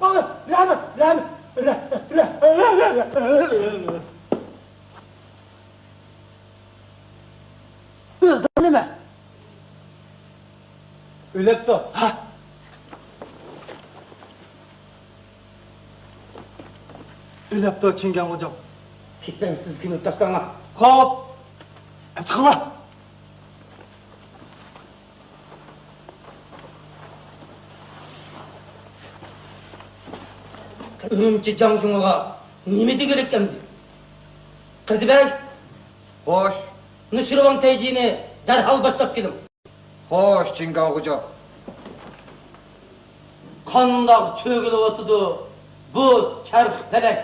ماڭا رەھمەت، رەھمەت، رەھمەت، رەھمەت. ئۆلدى نېمە؟ ئۆلۈپتۇ. ھە؟ ئۆلۈپتۇ، چىڭگاڭ خوجام. كېتىڭ، سىز كۈنۈپ تاشلاڭلار. خوپ. چىقىڭلار. ئۈرۈمچى جاڭجۇڭىغا نېمە دېگۈلۈك ئەمدى؟ قىزى بەگ! خوش. نۇشىرۋان تەيجىنى دەرھال باشلاپ كېلىڭ. خوش، چىڭگاڭ خوجام. قانداق چۆگىلىۋاتىدۇ بۇ چەرخ پەلەك؟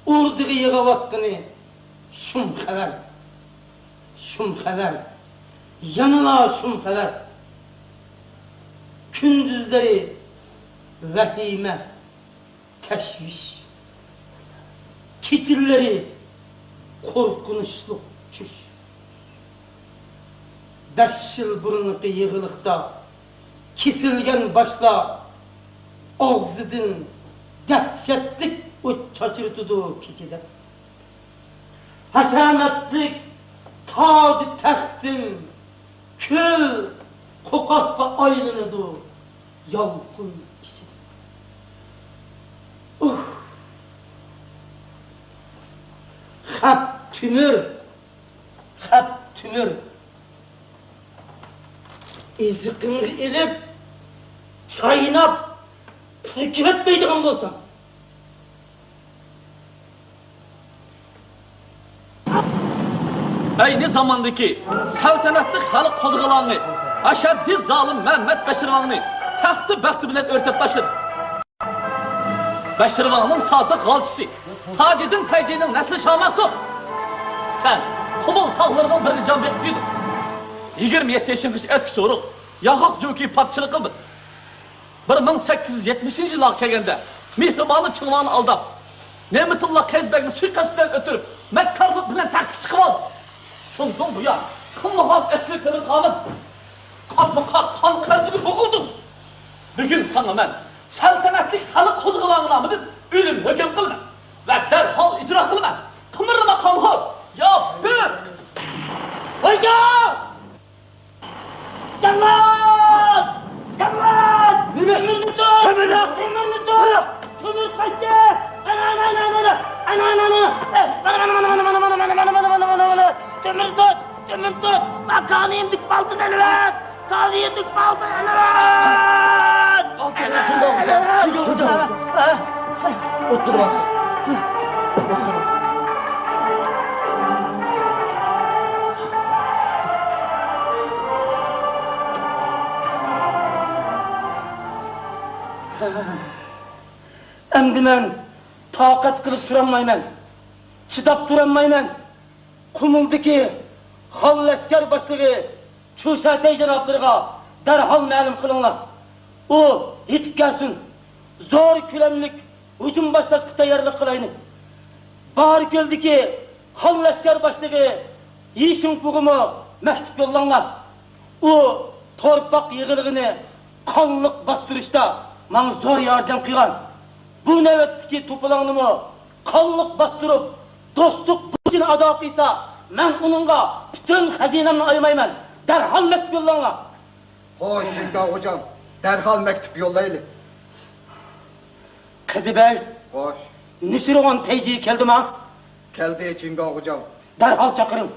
ئوردىغا يېغىۋاتقىنى شۇم خەۋەر، شۇم خەۋەر، يەنىلا شۇم خەۋەر. كۈندۈزلىرى ۋەھىمە، تەشۋىش، كېچىلىرى قورقۇنچلۇق چۈش. بەش يىل بۇرۇنقى يېغىلىقتا كېسىلگەن باشلار ئاغزىدىن دەھشەتلىك ئوت چاچرىتىدۇ كېچىدە. ھەشەمەتلىك تاج تەختىم كۈل قوقاسقا ئايلىنىدۇ يالقۇن ئىچىدە. ئۇھ! خەپ تۆمۈر، خەپ تۆمۈر. ئېزىقىڭغا ئېلىپ، چايناپ، پۈركۈۋەتمەيدىغان بولساڭ. ئەينى زاماندىكى سەلتەنەتلىك خەلق قوزغىلاڭى ئەشەددىي زالىم مەمەت بەشىرۋاڭنى تەختى بەختى بىلەن ئۆرتەپ تاشلىدى. بەشىرۋاڭنىڭ سابىق غالچىسى تاجىدىن تەيجىنىڭ نەسلى شامەخسۇ، سەن قۇمۇل تاغلىرىنىڭ بىرىدە جان بېقىپ يۈردۈڭ. يىگىرمە يەتتە يېشىڭغىچە ئەسكى چورۇق، ياغاق جوكى پاپچىلىق قىلدىڭ. بىر مىڭ سەككىز يۈز يەتمىشىنچى يىللارغا كەلگەندە، مېھرىبانى چىڭۋانى ئالداپ، نېمىتۇللا قەيزى بەگنى سۇيىقەست بىلەن ئۆلتۈرۈپ، مەككارلىق بىلەن تەختكە چىقىۋالدى. شۇندىن بۇيان، قىلمىغان ئەسكىرى تىلىغا قالمىدى. قاتمۇ قات قان قەرزىگە بوغۇلدۇم. بۈگۈن ساڭا مەن سەلتەنەتلىك خەلق قوزغىلاڭى نامىدىن ئۆلۈم ھۆكۈم قىلىمەن ۋە دەرھال ئىجرا قىلىمەن. قىمىرلىما، قانخور! يا بىر! ۋايجان! جاللات! جاللات! نېمە؟ تۆمۈرنى تۇت! تۆمۈرنى! تۆمۈرنى تۇت! تۆمۈر قاچتى! ئانا، ئانا، ئانا، ئانا، ئانا! ئانا، ئانا، ئانا! تۆمۈرنى تۇت! تۆمۈرنى تۇت! ما كانىيىمدىكى بالدىن ئېلىۋەت! كانىيىمدىكى بالدىن ئېلىۋەت! ئولتۇرۇۋال. ئەمدى مەن تاقەت قىلىپ تۇرالمايمەن، چىداپ تۇرالمايمەن. قۇمۇلدىكى خان لەشكەر باشلىقى چۇشەتەي جانابلىرىغا دەرھال مەلۇم قىلىڭلار. ئۇ يېتىپ كەلسۇن. زور كۆلەملىك ھۇجۇم باشلاشقا تەييارلىق قىلايلى. باركۆلدىكى خان لەشكەر باشلىقى يى شىڭفۇغىمۇ مەكتۇپ يوللاڭلار. ئۇ تورپاق يىغىلغىنى قانلىق باستۇرۇشتا ماڭا زور ياردەم قىلغان. بۇ نۆۋەتتىكى توپىلاڭنىمۇ قانلىق باستۇرۇپ، دوستلۇق بۇرچىنى ئادا قىلسا، مەن ئۇنىڭغا پۈتۈن خەزىنەمنى ئايىمايمەن. دەرھال مەكتۇپ يوللاڭلار. خوش، چىڭگاڭ خوجام، دەرھال مەكتۇپ يوللايلى. قىزى بەگ. خوش. نۈشىرۋان پەيجى كەلدىما؟ كەلدى، چىڭگاڭ خوجام. دەرھال چاقىرىڭ.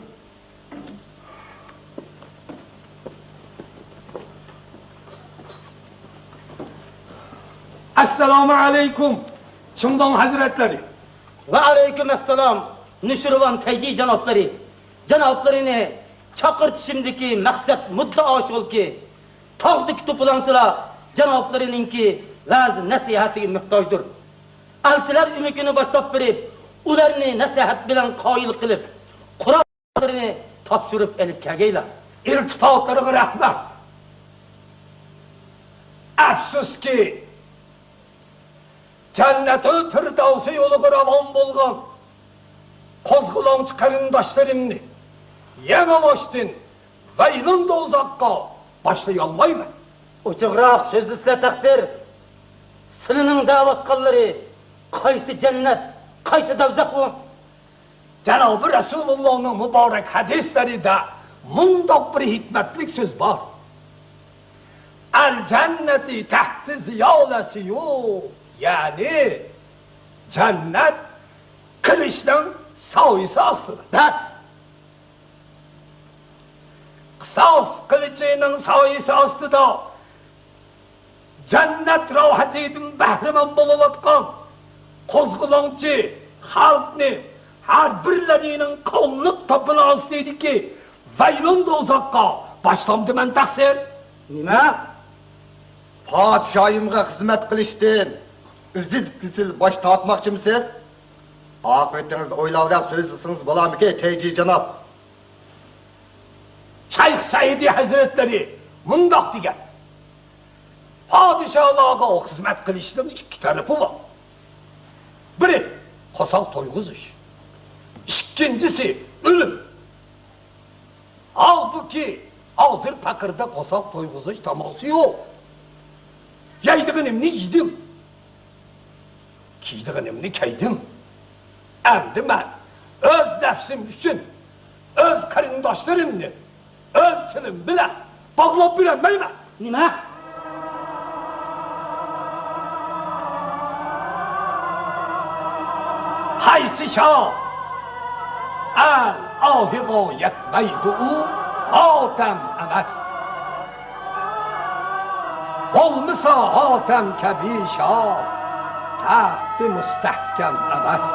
ئەسسالامۇ ئەلەيكۇم، چىڭداڭ ھەزرەتلىرى. ۋەئەلەيكۇم ئەسسالام، نۇشىرۋان تەيجى جانابلىرى. جانابلىرىنى چاقىرتىشىمدىكى مەقسەت مۇددىئا شۇكى، تاغدىكى توپىلاڭچىلار جانابلىرىنىڭكى ۋەز نەسىھەتىگە موھتاجدۇر. ئەلچىلەر ئۆمىكىنى باشلاپ بېرىپ، ئۇلارنى نەسىھەت بىلەن قايىل قىلىپ، قوراللىرىنى تاپشۇرۇپ ئېلىپ كەلگەيلا. ئىلتىپاتلىرىغا رەھمەت. ئەپسۇسكى، جەننەتۇل فىردەۋسى يولىغا راۋان بولغان قوزغىلاڭچى قېرىنداشلىرىمنى يېڭىباشتىن ۋەيلۇن دوزاخقا باشلىيالمايمەن. ئوچۇقراق سۆزلىسىلە تەقسىر. سىلىنىڭ دەۋاتقانلىرى قايسى جەننەت، قايسى دوزاخ ئۇ؟ جانابى رەسۇلۇللانىڭ مۇبارەك ھەدىسلىرىدە مۇنداق بىر ھېكمەتلىك سۆز بار. ئەل جەننەتى تەھتى زىلالە سۇيۇف، يەنى جەننەت قىلىچنىڭ سايىسى ئاستىدا. بەس! قىساس قىلىچىنىڭ سايىسى ئاستىدا جەننەت راھىتىدىن بەھرىمەن بولۇۋاتقان قوزغىلاڭچى خەلقنى ھەر بىرلىرىنىڭ قانلىق تاپىنى ئاستىدىكى ۋەيلۇن دوزاخقا باشلامدىمەن تەقسىر. نېمە؟ پادىشاھىمغا خىزمەت قىلىشتىن ئۈزۈل-كېسىل باش تارتماقچىمۇسىز؟ ئاقىۋىتىڭىزنى ئويلاۋراق سۆزلىسىڭىز بولارمىكىن، تەيجى جاناب؟ شەيخ سەئىدى ھەزرەتلىرى مۇنداق دېگەن: پادىشاھلارغا خىزمەت قىلىشنىڭ ئىككى تەرىپى بار. بىرى، قورساق تويغۇزۇش. ئىككىنچىسى، ئۆلۈم. ھالبۇكى، ھازىر پەقىردە قورساق تويغۇزۇش تاماسى يوق. يەيدىغىنىمنى يېدىم. كىيىدىغىنىمنى كىيدىم. ئەمدى مەن ئۆز نەپسىم ئۈچۈن ئۆز قېرىنداشلىرىمنى ئۆز تىلىم بىلەن باغلاپ بېرەلمەيمەن. نېمە؟ قايسى شاھ ئەل ئاھىغا يەتمەيدۇ، ئۇ ھاتەم ئەمەس. بولمىسا ھاتەم كەبى شاھ، تەختى مۇستەھكەم ئەمەس.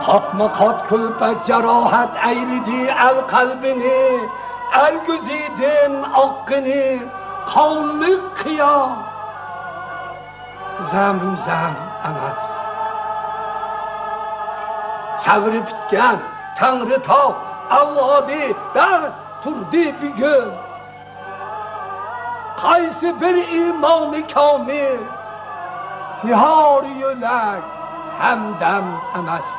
قاتمۇ قات كۈلپەت جاراھەت ئەيلىدى ئەل قەلبىنى، ئەلگۈزىدىن ئاققىنى قانلىق قىيا زەمزەم ئەمەس. سەۋرى پۈتكەن تەڭرىتاغ ئەۋلادى بەس تۇردى بۈگۈن. قايسى بىر ئىمانى كامىل يار يۆلەك ھەمدەم ئەمەس.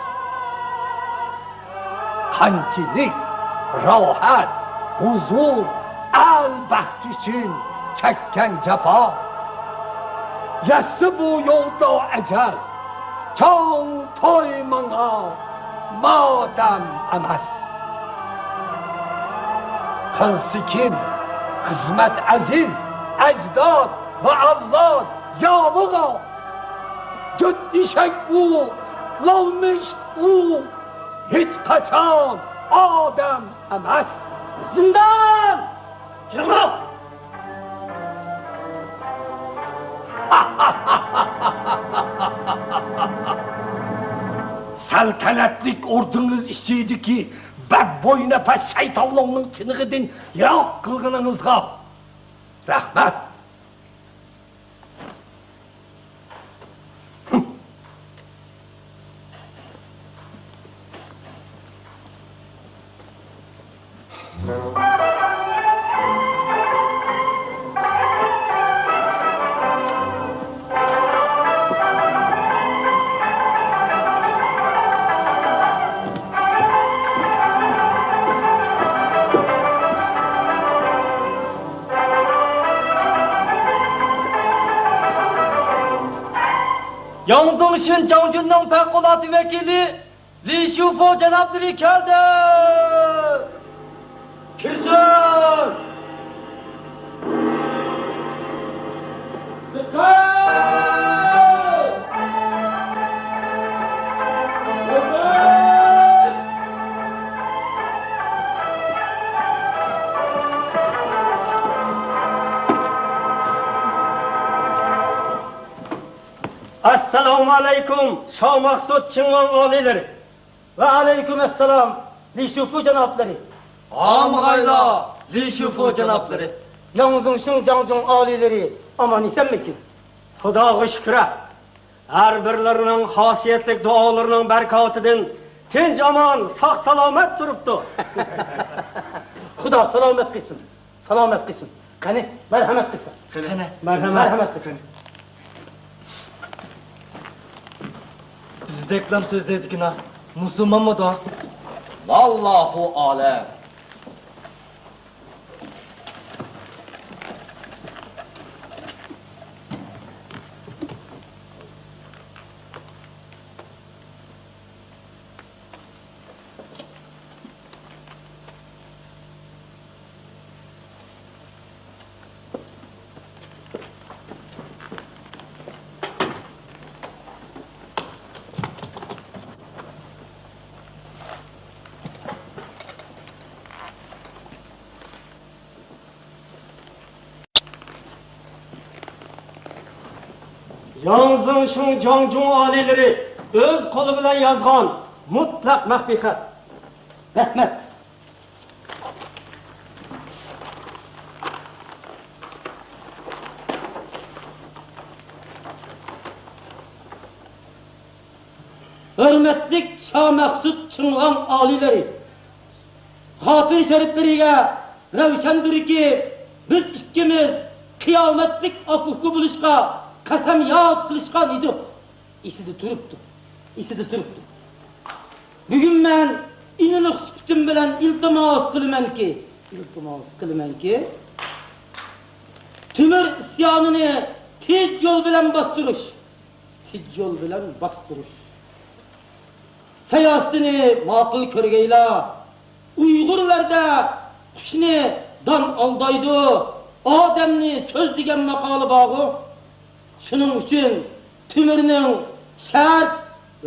قانچىلىك راھەت، ھۇزۇر، ئەل بەخت ئۈچۈن چەككەن جاپا. يەتسە بۇ يولدا ئەجەل، چوڭ توي ماڭا ماتەم ئەمەس. قىلسا كىم خىزمەت ئەزىز ئەجداد ۋە ئەۋلاد ياۋىغا، جۆت ئېشەك ئۇ، لالما ئىت ئۇ، ھېچقاچان ئادەم ئەمەس. زىندان! كىرىڭلار! سەلتەنەتلىك ئوردىڭىز ئىچىدىكى بەدبوي نەپەس شەيتانلارنىڭ تىنىقىدىن يىراق قىلغىنىڭىزغا رەھمەت. ياڭزۇڭ شىنجاڭجۈننىڭ پەۋقۇلئاددە ۋەكىلى لى شۇفۇ جانابلىرى كەلدى! كىرسۇن! دىققەت! ھۆرمەت! ئەسسالامۇ ئەلەيكۇم، شاھ مەخسۇت چىڭۋاڭ ئالىيلىرى. ۋەئەلەيكۇم ئەسسالام، لى شۇفۇ جانابلىرى. ئامىغايلا، لى شۇفۇ جانابلىرى. ياڭ زېڭشىڭ جاڭجۇڭ ئالىيلىرى ئامان ئېسەنمىكىن؟ خۇداغا شۈكرى، ھەر بىرلىرىنىڭ خاسىيەتلىك دۇئالىرىنىڭ بەرىكاتىدىن تىنچ ئامان، ساق سالامەت تۇرۇپتۇ. خۇدا سالامەت قىلسۇن، سالامەت قىلسۇن. قېنى، مەرھەمەت قىلسۇن. قېنى. مەرھەمەت. مەرھەمەت قىلسۇن. بىزدەكلام سۆزلەيدىكىنا، مۇسۇلمانمىدۇ؟ ۋاللاھۇ ئالەم. ياڭ زېڭشىڭ جاڭجۇڭ ئالىيلىرى ئۆز قولى بىلەن يازغان مۇتلەق مەخپىي خەت. رەھمەت. ھۆرمەتلىك شامەخسۇت چىڭۋاڭ ئالىيلىرى! خاتىرە شەرىپلىرىگە رەۋشەندۇركى، بىز ئىككىمىز قىيامەتلىك ئاكا-ئۇكا بولۇشقا قەسەمياد قىلىشقان ئىدۇق. ئېسىدە تۇرۇپتۇ، ئېسىدە تۇرۇپتۇ. بۈگۈن مەن ئىنىلىق سۈپىتىم بىلەن ئىلتىماس قىلىمەنكى، ئىلتىماس قىلىمەنكى، تۆمۈر ئىسيانىنى تىنچ يول بىلەن باستۇرۇش، تىنچ يول بىلەن باستۇرۇش سىياسىتىنى ماقۇل كۆرگەيلا. ئۇيغۇرلاردا «قۇشنى دان ئالدايدۇ، ئادەمنى سۆز» دېگەن ماقالە بارغۇ. شۇنىڭ ئۈچۈن تۆمۈرنىڭ شەرت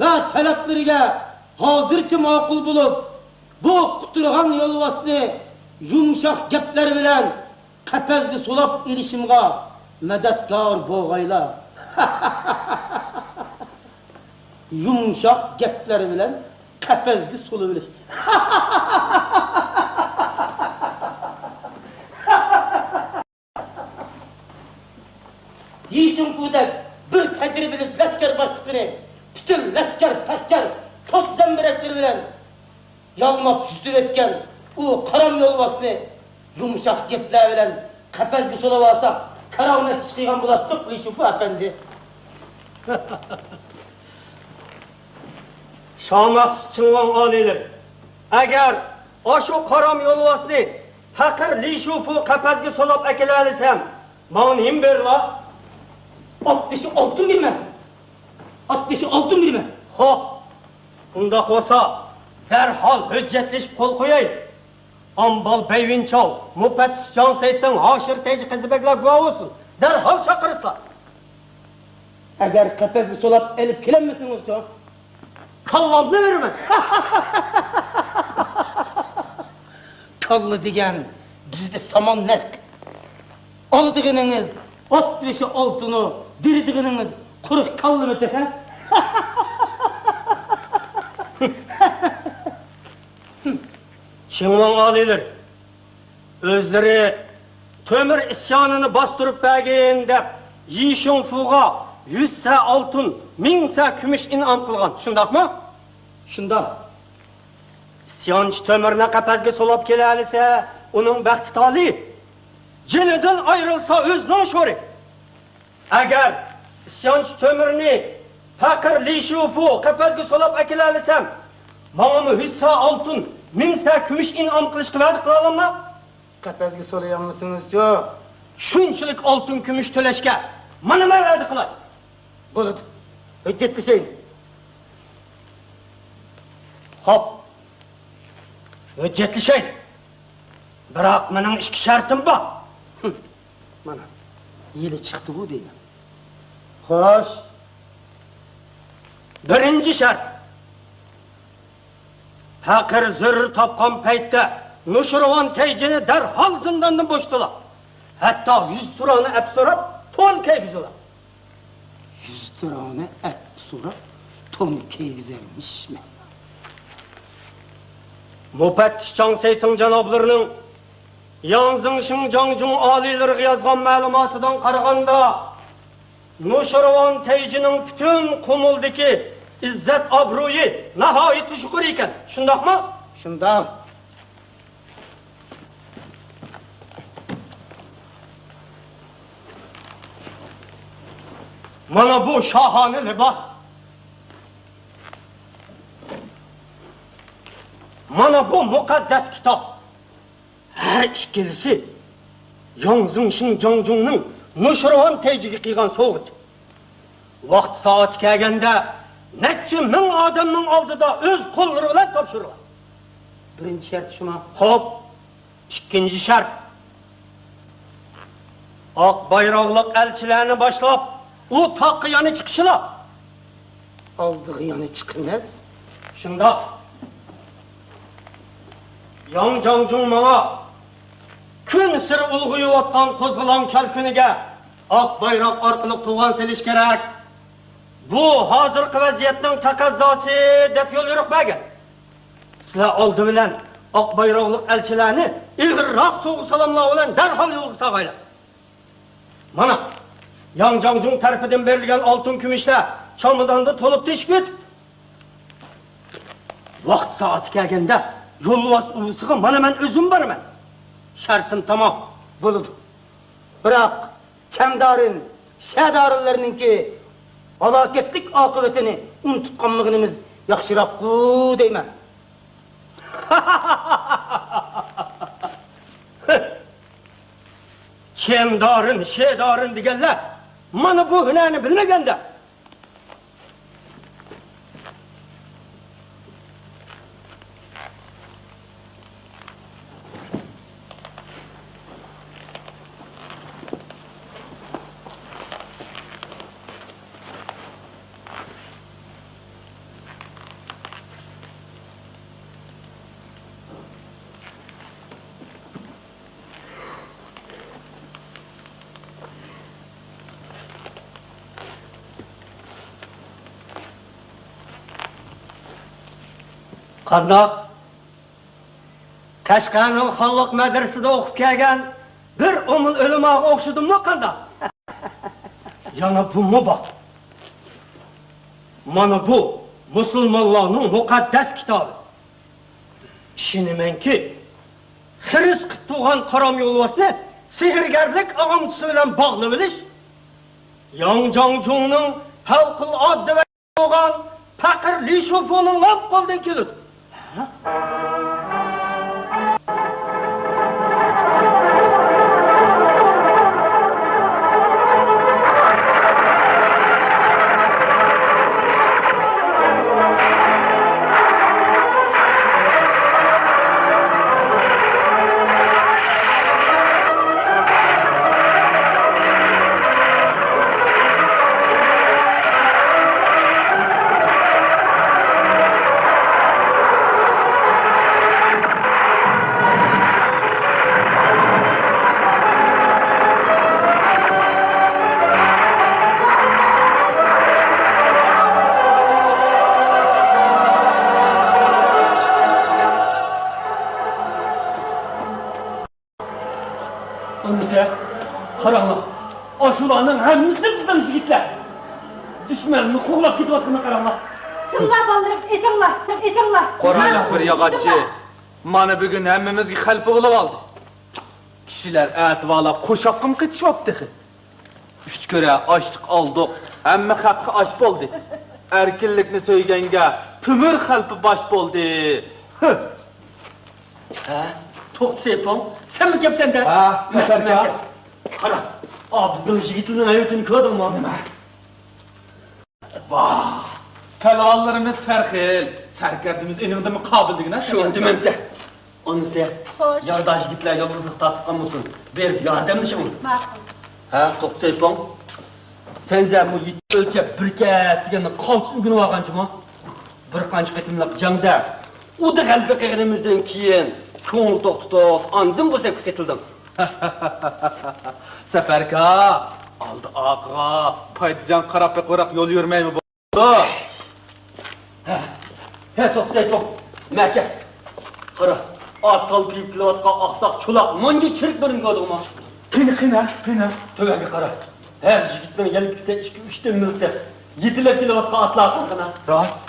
ۋە تەلەپلىرىگە ھازىرچە ماقۇل بولۇپ، بۇ قۇترىغان يولۋاسنى يۇمشاق گەپلەر بىلەن قەپەسكە سولاپ ئېلىشىمغا مەدەتكار بولغايلا. يۇمشاق گەپلەر بىلەن قەپەسكە سولىۋېلىش. يى شىڭفۇدەك بىر تەجرىبىلىك لەشكەر باشلىقىنى پۈتۈن لەشكەر-پەشكەر، توپ زەمبىرەكلىرى بىلەن يالماپ يۈزۈۋەتكەن ئۇ قارام يولۋاسنى يۇمشاق گەپلەر بىلەن قەپەسكە سولاۋالساق، كارامەت ئىش قىلغان بولاتتۇق، لى شۇفۇ ئەپەندى. شامەخسۇت چىڭۋاڭ ئالىيلىرى، ئەگەر ئاشۇ قارام يولۋاسنى پەقىر لى شۇفۇ قەپەسكە سولاپ ئەكېلەلىسەم، ماڭا نېمە بېرىلا؟ ئات بېشى ئالتۇن بېرىمەن. ئات بېشى ئالتۇن بېرىمەن. خوپ، ئۇنداق بولسا، دەرھال ھۆججەتلىشىپ قول قويايلى. ئامبال بەيۋىنچاۋ، مۇپەتتىش جاڭ سەيتىڭ، ھاشىر تەيجى قىزى بەگلەر گۇۋاھ بولسۇن. دەرھال چاقىرىسىلا. ئەگەر قەپەسكە سولاپ ئېلىپ كېلەلمىسىڭىزچۇ؟ كاللامنى بېرىمەن. كاللا دېگەن بىزدە سامان نەق. ئالىدىغىنىڭىز ئات بېشى ئالتۇنۇ، بېرىدىغىنىڭىز قۇرۇق كاللىمىتى، ھە؟ چىڭۋاڭ ئالىيلىرى، ئۆزلىرى تۆمۈر ئىسيانىنى باستۇرۇپ بەرگىن دەپ، يى شىڭفۇغا يۈز سە ئالتۇن، مىڭ سە كۈمۈش ئىنئام قىلغان، شۇنداقمۇ؟ شۇنداق. ئىسيانچى تۆمۈرنى قەپەسكە سولاپ كېلەلىسە، ئۇنىڭ بەختى تالىي، جېنىدىن ئايرىلسا، ئۆزىنىڭ شورى. ئەگەر ئىسيانچى تۆمۈرنى پەقىر لى شۇفۇ قەپەسكە سولاپ ئەكېلەلىسەم، ماڭىمۇ ھۈسسە ئالتۇن، مىڭ سە كۈمۈش ئىنئام قىلىشقا ۋەدە قىلالامما؟ قەپەسكە سولىيالمىسىڭىزچۇ؟ شۇنچىلىك ئالتۇن كۈمۈش تۆلەشكە مانا مەن ۋەدە قىلاي. بولىدۇ، ھۆججەتلىشەيلى. خوپ، ھۆججەتلىشەيلى. بىراق مېنىڭ ئىككى شەرتىم بار. مانا، يىلى چىقتىغۇ دەيمەن. خوش. بىرىنچى شەرت. پەقىر زۆرۈر تاپقان پەيتتە نۇشىرۋان تەيجىنى دەرھال زىنداندىن بوشىتىلا. ھەتتا يۈز تۇرانى ئەپ سوراپ، تون كىيگۈزىلا. يۈز تۇرانى ئەپ سوراپ، تون كىيگۈزەرمىشمەن. مۇپەتتىش چاڭ سەيتىڭ جانابلىرىنىڭ ياڭ زېڭشىڭ جاڭجۇڭ ئالىيلىرىغا يازغان مەلۇماتىدىن قارىغاندا، نۇشىرۋان تەيجىنىڭ پۈتۈن قۇمۇلدىكى ئىززەت-ئابرۇيى ناھايىتى يۇقىرى ئىكەن، شۇنداقمۇ؟ شۇنداق. مانا بۇ شاھانە لىباس. مانا بۇ مۇقەددەس كىتاب. ھەر ئىككىلىسى ياڭ زېڭشىڭ جاڭجۇڭنىڭ نۇشىرۋان تەيجىگە قىلغان سوۋغىتى. ۋاقتى سائىتى كەلگەندە، نەچچە مىڭ ئادەمنىڭ ئالدىدا ئۆز قوللىرى بىلەن تاپشۇرغان. بىرىنچى شەرت شۇما؟ خوپ، ئىككىنچى شەرت. ئاق بايراقلىق ئەلچىلەرنى باشلاپ، ئۇ تاغقا يەنە چىقىشىلا. ئالدىغا يەنە چىقىمىز. شۇنداق. ياڭ جاڭجۇڭ ماڭا كۈنسېرى ئۇلغىيىۋاتقان قوزغىلاڭ كەلكۈنىگە ئاق بايراق ئارقىلىق تۇغان سېلىش كېرەك. بۇ ھازىرقى ۋەزىيەتنىڭ تەقەززاسى دەپ يوليورۇق بەرگەن. سىلەر ئالدى بىلەن ئاق بايراقلىق ئەلچىلەرنى ئېغىرراق سوۋغا-سالاملار بىلەن دەرھال يولغا سالغايلا. مانا، ياڭ جاڭجۇڭ تەرىپىدىن بېرىلگەن ئالتۇن-كۈمۈشلەر چاماداندا تولۇپ تېشىپ كېتىپ، ۋاقتى سائىتى كەلگەندە يولۋاس ئۇۋىسىغا مانا مەن ئۆزۈم بارىمەن. شەرتىم تامام. بولىدۇ. بىراق، چەمدارىن، شەدارىنلەرنىڭكى ھالاكەتلىك ئاقىۋىتىنى ئۇنتۇپ قالمىغىنىمىز ياخشىراققۇ دەيمەن. چەمدارىن، شەدارىن دېگەنلەر مانا بۇ ھۈنەرنى بىلمىگەندە. قانداق؟ قەشقەرنىڭ خانلىق مەدرىسىدە ئوقۇپ كەلگەن بىر ئومۇل ئۆلىماغا ئوخشىدىممۇ قانداق؟ يەنە بۇمۇ بار. مانا بۇ مۇسۇلمانلارنىڭ مۇقەددەس كىتابى. ئىشىنىمەنكى، خىرىس قىلىپ تۇرغان قارام يولۋاسنى سېھىرگەرلىك ئاغامچىسى بىلەن باغلىۋېلىش ياڭ جاڭجۇڭنىڭ پەۋقۇلئاددە بولغان پەقىر لى شۇفۇنىڭ لام قولىدىن كېلىدۇ. ئەمىسە، قاراڭلار، ئاشۇلارنىڭ ھەممىسى بىزنىڭ يىگىتلەر. دۈشمەننى قوغلاپ كېتىۋاتقىنىنى قاراڭلار. ئېتىڭلار، بالىلىرىم، ئېتىڭلار، ئېتىڭلار. قورقماڭ، بىر ياغاچچى. مانا بۈگۈن ھەممىمىزگە غەلىبە بولۇۋالدى. كىشىلەر ئەتىۋارلاپ قوشاققىمۇ قېتىشىۋاپتۇ تېخى. ئۈچ كۆرە ئاشلىق ئالدۇق، ھەممە خەققە ئاش بولدى. ئەركىنلىكنى سۆيگەنگە تۆمۈر خەلپە باش بولدى. ھە، توختى سېيىتوڭ، سەنمۇ كەپسەندە؟ ھە، سەپەركا. قارا، ئا، بىزنىڭ يىگىتلىرىنىڭ ھەيۋىتىنى كۆردۈڭمۇ؟ نېمە؟ ۋاھ، پەلۋانلىرىمىز سەرخىل، سەركەردىمىز ئېنىڭدىنمۇ قابىل دېگىنە. شۇنى دېمەمسە. ئانىسى، خوش. يارداش يىگىتلەر يالغۇزلۇققا تارتىپ قالمىسۇن. بېرىپ ياردەملىشىڭ. ماقۇل. ھە، توختى سېيىتوڭ. سەن زە بۇ يېتە ئۆلچەپ بىر كەس دېگەننى قالتىس ئۆگىنىۋالغانچىما؟ بىر قانچە قېتىملىق جەڭدە ئۇدا غەلىبە قىلغىنىمىزدىن كېيىن كۆڭۈل توختىتىپ، ئاندىن بۇ سەپكە قېتىلدىڭ. سەپەركا، ئالدى ئارقىغا پايدا زىيان قاراپ بېقىۋېرىپ يول يۈرمەيمۇ بۇ؟ ھە، ھە، توختاي، توخ. مەكە. قارا. ئات سالپىيىپ كېلىۋاتقان ئاقساق چولاق مانجۇ چىرىكلىرىنى كۆردۈڭمۇ؟ قېنى، قېنى، قېنى؟ تۆۋەنگە قارا. ھەر يىگىتنىڭ يەلكىسىدە ئىككى، ئۈچتىن مىلتىق. يېتىلەپ كېلىۋاتقان ئاتلار قارىغىنا. راست.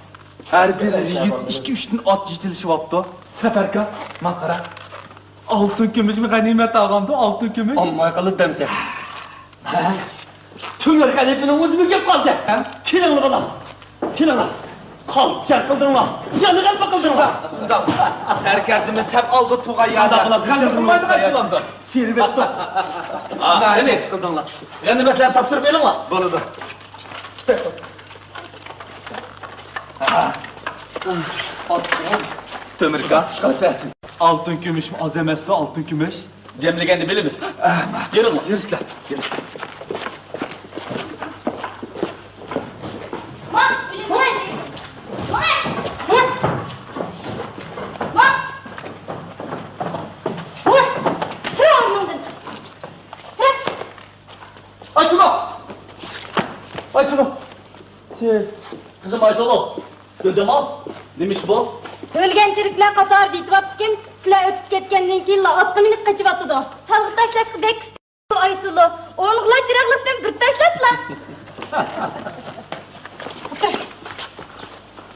ھەر بىر يىگىت ئىككى، ئۈچتىن ئات يېتىلىشىۋاپتۇ. سەپەركا، ماڭا قارا. ئالتۇن كۈمۈشمۇ غەنىيمەت ئالغاندۇ، ئالتۇن كۈمۈش. ئالماي قالدى دەمسەن. ھە؟ تۆمۈر خەلىپىنىڭ ئۆزىمۇ كەپ قالدى. ھە؟ كېلىڭلار بالام، كېلىڭلار. خالتا شەر قىلدىڭلار، يەنە غەلىبە قىلدىڭلار. شۇنداق. سەركەردىمىز سەپ ئالدى تۇغان يەردە غەلىبە قىلمايدىغان چىلامدۇ؟ سېلىۋەتتۇق. ھە، قېنى؟ قىلدىڭلار. غەنىيمەتلەرنى تاپشۇرۇپ بېرىڭلار. بولىدۇ. تۆمۈركا. ئالتۇن كۈمۈشمۇ ئاز ئەمەستۇ، ئالتۇن كۈمۈش. جەملىگەندە بىلىمىز. يۈرۈڭلار. يۈرسىلەر، يۈرسىلەر. ئايسۇلۇ! ئايسۇلۇ! سىز. قىزىم ئايسۇلۇ! گۈلجامال، نېمە ئىش بۇ؟ ئۆلگەن چىرىكلەر قاتارىدا يېتىۋاپتىكەن، سىلەر ئۆتۈپ كەتكەندىن كېيىنلا ئاتقا مىنىپ قېچىۋاتىدۇ. سالغا تاشلاشقا بەك ئىستەيدۇ ئايسۇلۇ. ئونغىلا چىراغلىقتىن بىر تاشلاپلا.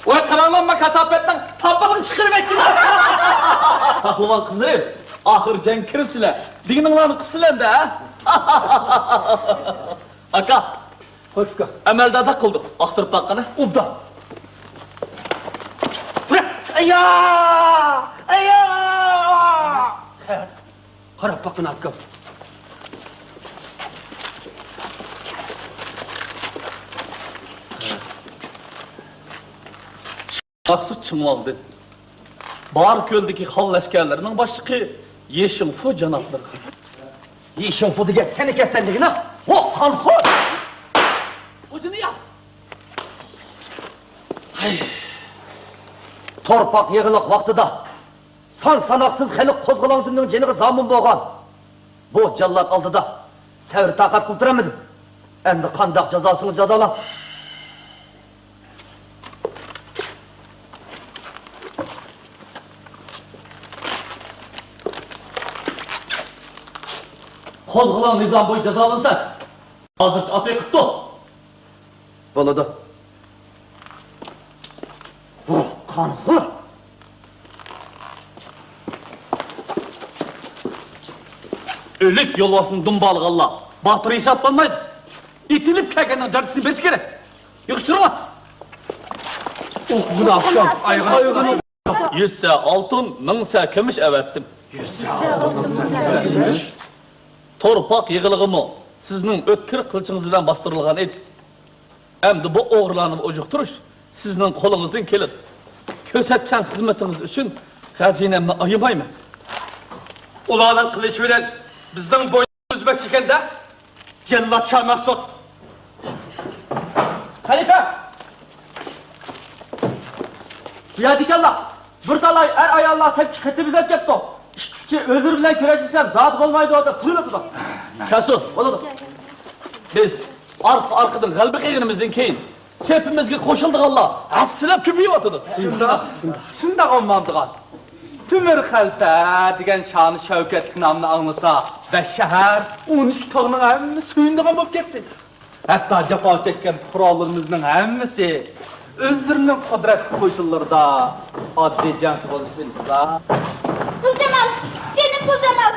ۋاي، قاراڭلار، ما كاساپەتنىڭ تاپىلىق چىقىرىۋەتكىنى. پەھلىۋان قىزلىرىم، ئاخىر جەڭگە كىرىپسىلەر. دېگىنىڭلارنى قىلسىلەر-دە. ئاكا، خوش ئۇكا. ئەمەلداردا قىلدۇق. ئاختۇرۇپ باققىنە. ئوبدان. ئايا! ئايا! قاراپ باققىنە، ئاكا. مەخسۇت چىڭۋالدى. باركۆلدىكى خان لەشكەرلىرىنىڭ باشلىقى يېشىڭفۇ جانابلىرى. يېشىڭفۇ دېگەن سەن ئىكەنسەن دېگىنە، ھو، قانخور! خوجا نىياز! ھەي. تورپاق يېغىلىق ۋاقتىدا سان-ساناقسىز خەلق قوزغىلاڭچىلىرىنىڭ جېنىغا زامىن بولغان بۇ جاللات ئالدىدا سەۋر-تاقەت قىلىپ تۇرالمىدىم. ئەمدى قانداق جازالىسىڭىز جازالاڭ. قوزغىلاڭ نىزام بويىچە جازالانسا، ھازىرچە ئات ئېقىپتۇ. بولىدۇ. ھو، قانخور! ئۆلۈك يولۋاسنى دۇمبالىغانلار باتۇر ھېسابلانمايدۇ. ئېتىلىپ كەلگەننىڭ جاپىسىنى بېرىش كېرەك. يىغىشتۇرۇڭلار. ئوقۇغىنى ئاخشام، ئايغىنى. يۈزسە ئالتۇن، مىڭسە كۈمۈش ئەۋەتتىم. يۈزسە ئالتۇن، مىڭسە كۈمۈش. تورپاق يېغىلىقىمۇ سىزنىڭ ئۆتكۈر قىلىچىڭىز بىلەن باستۇرۇلغان ئىدى. ئەمدى بۇ ئوغرىلارنى ئۇجۇقتۇرۇش سىزنىڭ قولىڭىزدىن كېلىدۇ. كۆرسەتكەن خىزمىتىڭىز ئۈچۈن خەزىنەمنى ئايىمايمەن. ئۇلارنىڭ قىلىچى بىلەن بىزنىڭ بوينىمىز ئۈزمەكچى ئىكەن-دە، جەللات شامەخسۇت! خەلىپە! بۇ يەردىكەنلا، بىر تالاي ئەر-ئاياللار سەپكە قېتىپ بېزەپ كەپتۇ. ئىككى-ئۈچى ئۆزلىرى بىلەن كۈرەشمىسەم زادى بولمايدۇ دەپ تۇيۇلۇپتۇ. كەلسۇن. بولىدۇ. بىز ئارقا-ئارقىدىن غەلىبە قىلغىنىمىزدىن كېيىن، سېپىمىزگە قوشۇلىدىغانلار ھەسسىلەپ كۆپىيىۋاتىدۇ. شۇنداق، شۇنداق ئوماندىغان. تۆمۈر خەلپە دېگەن شانۇ شەۋكەتلىك نامنى ئاڭلىسا، بەش شەھەر، ئون ئىككى تاغنىڭ ھەممىسى سۆيۈنىدىغان بولۇپ كەتتى. ھەتتا جاپا چەككەن پۇقرالىرىمىزنىڭ ھەممىسى ئۆزلىرىنىڭ قۇدرەتلىك قوشۇنلىرىدا ئاددىي جەڭچى بولۇشىدىن ئىنتىزار. گۈلجامال! جېنىم گۈلجامال!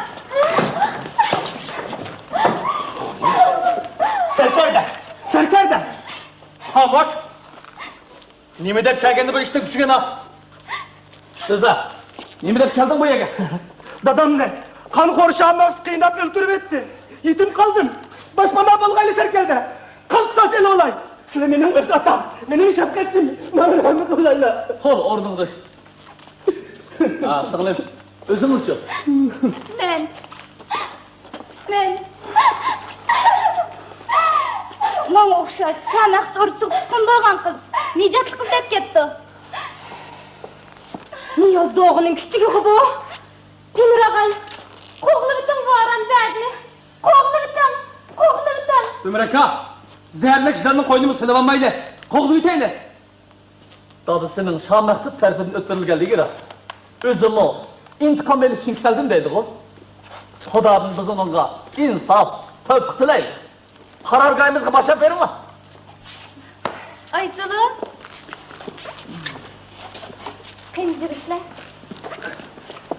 سەركەردە! سەركەردە! خاموش! نېمە دەپ كەلگەندە بۇ ئىشتىن كۈچىگەن ھا؟ سۆزلە! نېمە دەپ كەلدىڭ بۇ يەرگە؟ دادامنى قانخور شامەخسۇت قىيناپ ئۆلتۈرۈۋەتتى. يېتىم قالدىم. باشپانا بولغايلى سەركەردە. قان قىساس ئېلىۋالاي. سىلەر مېنىڭ ئۆز ئاتام، مېنىڭ شەپقەتچىم. ماڭا رەھمەت قىلايلا. تۇر ئورنۇڭدىن. ھا، سىڭلىم، ئۆزۈڭىزچۇ؟ مەن. مەن. ماڭا ئوخشاش شامەخسۇت ئۇرۇپ تۇغۇپ تۇغقان بولغان قىز نىجاتلىق ئىزدەپ كەپتۇ. نىياز دوغىنىڭ كىچىكىغۇ بۇ. تۆمۈر ئاغاي، قوغلىۋېتىڭ بۇ ھارامزادىنى. قوغلىۋېتىڭ، قوغلىۋېتىڭ. تۆمۈر ئاكا، زەھەرلىك ئىشلارنىڭ قوينىمۇ سېلىۋالمايلى. قوغلىۋېتەيلى. دادىسىنىڭ شامەخسۇت تەرىپىدىن ئۆتكۈزۈلگەنلىكى راست. ئۆزىمۇ ئىنتىقام ئېلىش ئۈچۈن كەلدىم دەيدىغۇ. خۇدادىن بىز ئۇنىڭغا ئىنساپ، تەۋپىق تىلەيلى. قارارگاھىمىزغا باشلاپ بېرىڭلار. ئايسۇلۇ. قېنى جۈرۈشلە.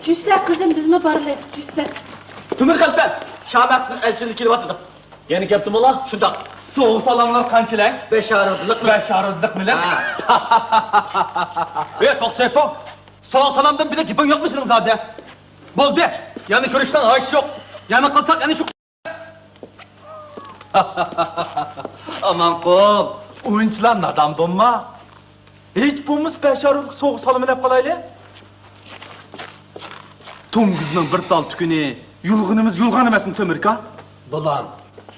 جۈرۈشلە قىزىم، بىزمۇ بارلى. جۈرۈشلە. تۆمۈر قەلپە، شاھ مەخسۇت ئەلچىلىرى كېلىۋاتىدۇ. يەنە كەپتىمۇ ئۇلار؟ شۇنداق. سوۋغا سالاملار قانچىلەك؟ بەشەر ئوردىلىق. بەشەر ئوردىلىق بىلەن. ھە. ئەي، توختايسەن. سوۋغا سالامدىن بىلەك گېپىڭ يوقمۇ سېنىڭ زادى؟ بولدى. يەنە كۆرۈشنىڭ ھاجىتى يوق. يەنە قىلساق يەنە شۇ. ئامانقۇل، ئۇنچىلا نادان بولما. ھېچ بولمىسا بەشەر ئوردىلىق سوۋغا سالىمى دەپ قالايلى. توڭگۇزنىڭ بىر تال تۈكىنى يۇلغىنىمىز يۇلغان ئەمەسمۇ تۆمۈركا؟ بالام،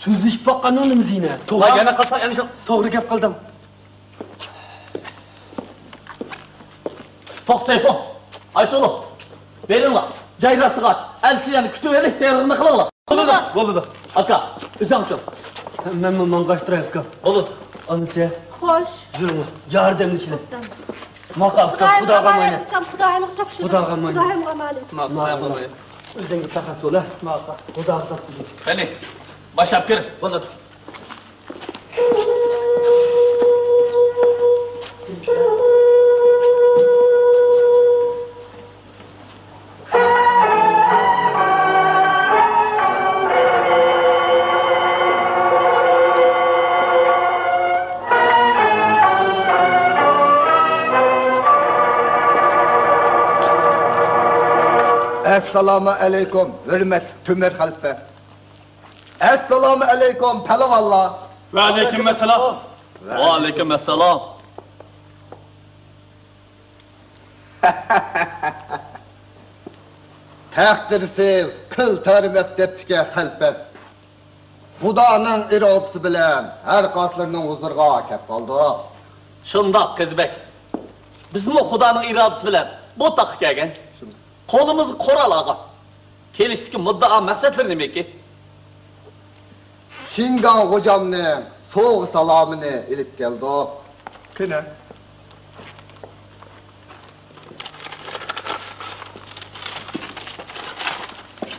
سۆزلىشىپ باققاننىڭ نېمىسى يېنە؟ توغرا، ھە؟ يەنە قىلساق يەنە شۇ. توغرا گەپ قىلدىڭ. توختايسەن. ئايسۇلۇ، بېرىڭلار. جاي راستىغا ئەلچىلەرنى كۈتۈۋېلىش تەييارلىقىنى قىلىڭلار. بولىدۇ. بولىدۇ. ئاكا، ئۆزۈڭچۇ؟ مەنمۇ ماڭغاچتۇراي ئاكا. بولىدۇ. ئانىسى. خوش. يۈرۈڭلار. ياردەملىشىلى. ئوبدان. ماقا ئاكا، خۇداغا ئامانەت. ئاكام، خۇدايىمغا تاپشۇرۇڭ. خۇداغا ئامانەت. خۇدايىمغا ئامانەت. ماقا ئامانەت. ئۆزۈڭگە پەخىر بول، ھە؟ ماقا. خۇداغا تاپشۇرۇڭ. قېنى، باشلاپ كىر. بولىدۇ. ئەسسالامۇ ئەلەيكۇم، ھۆرمەتلىك تۆمۈر خەلپە. ئەسسالامۇ ئەلەيكۇم، پەلۋانلار. ۋەئەلەيكۇم ئەسسالام. ۋەئەلەيكۇم ئەسسالام. تەقدىرسىز قىل تەرىمەس دەپتىكەن خەلپەم. خۇدانىڭ ئىرادىسى بىلەن ھەر قايسىلىرىنىڭ ھۇزۇرىغا كەپ قالدۇق. شۇنداق، قېزى بەگ. بىزمۇ خۇدانىڭ ئىرادىسى بىلەن بۇ تاغقا كەلگەن. شۇنداق. قولىمىزغا قورال ئالغان. كېلىشتىكى مۇددىئا مەقسەتلىرى نېمىكى؟ چىڭگاڭ غوجامنىڭ سوۋغا سالامىنى ئېلىپ كەلدۇق. قېنى.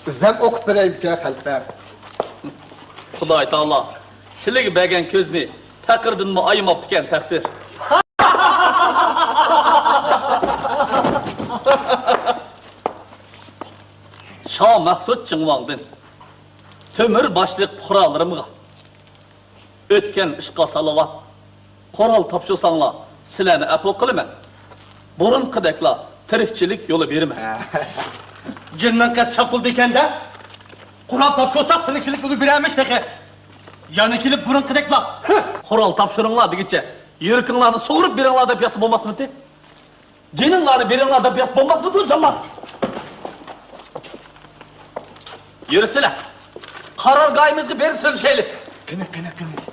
ئۆزۈم ئوقۇپ بېرەيمىكىن، خەلپە؟ خۇداي تائالا سىلىگە بەرگەن كۆزنى پەقىردىنمۇ ئايىماپتىكەن، تەقسىر. شاھ مەخسۇت چىڭۋاڭدىن تۆمۈر باشلىق پۇقرالىرىمغا ئۆتكەن ئىشقا سالىۋات قورال تاپشۇرساڭلار، سىلەرنى ئەپۇ قىلىمەن. بۇرۇنقىدەكلا تىرىكچىلىك يولى بېرىمەن. جىنمىڭ قەس شاپۇلدىكەن-دە. قورال تاپشۇرساق، تىرىكچىلىك يولى بېرەرمىش تېخى. يەنە كېلىپ بۇرۇنقىدەكلا. قورال تاپشۇرۇڭلار دېگۈچە، يۈرىكىڭلارنى سۇغۇرۇپ بېرىڭلار دەپ ياسا بولماسمىدى؟ جېنىڭلارنى بېرىڭلار دەپ ياسا بولماسمىدى، جانلار؟ يۈرسىلە، قارارگاھىمىزغا بېرىپ سۆزلىشەيلى. قېنى، قېنى، قېنى، قېنى.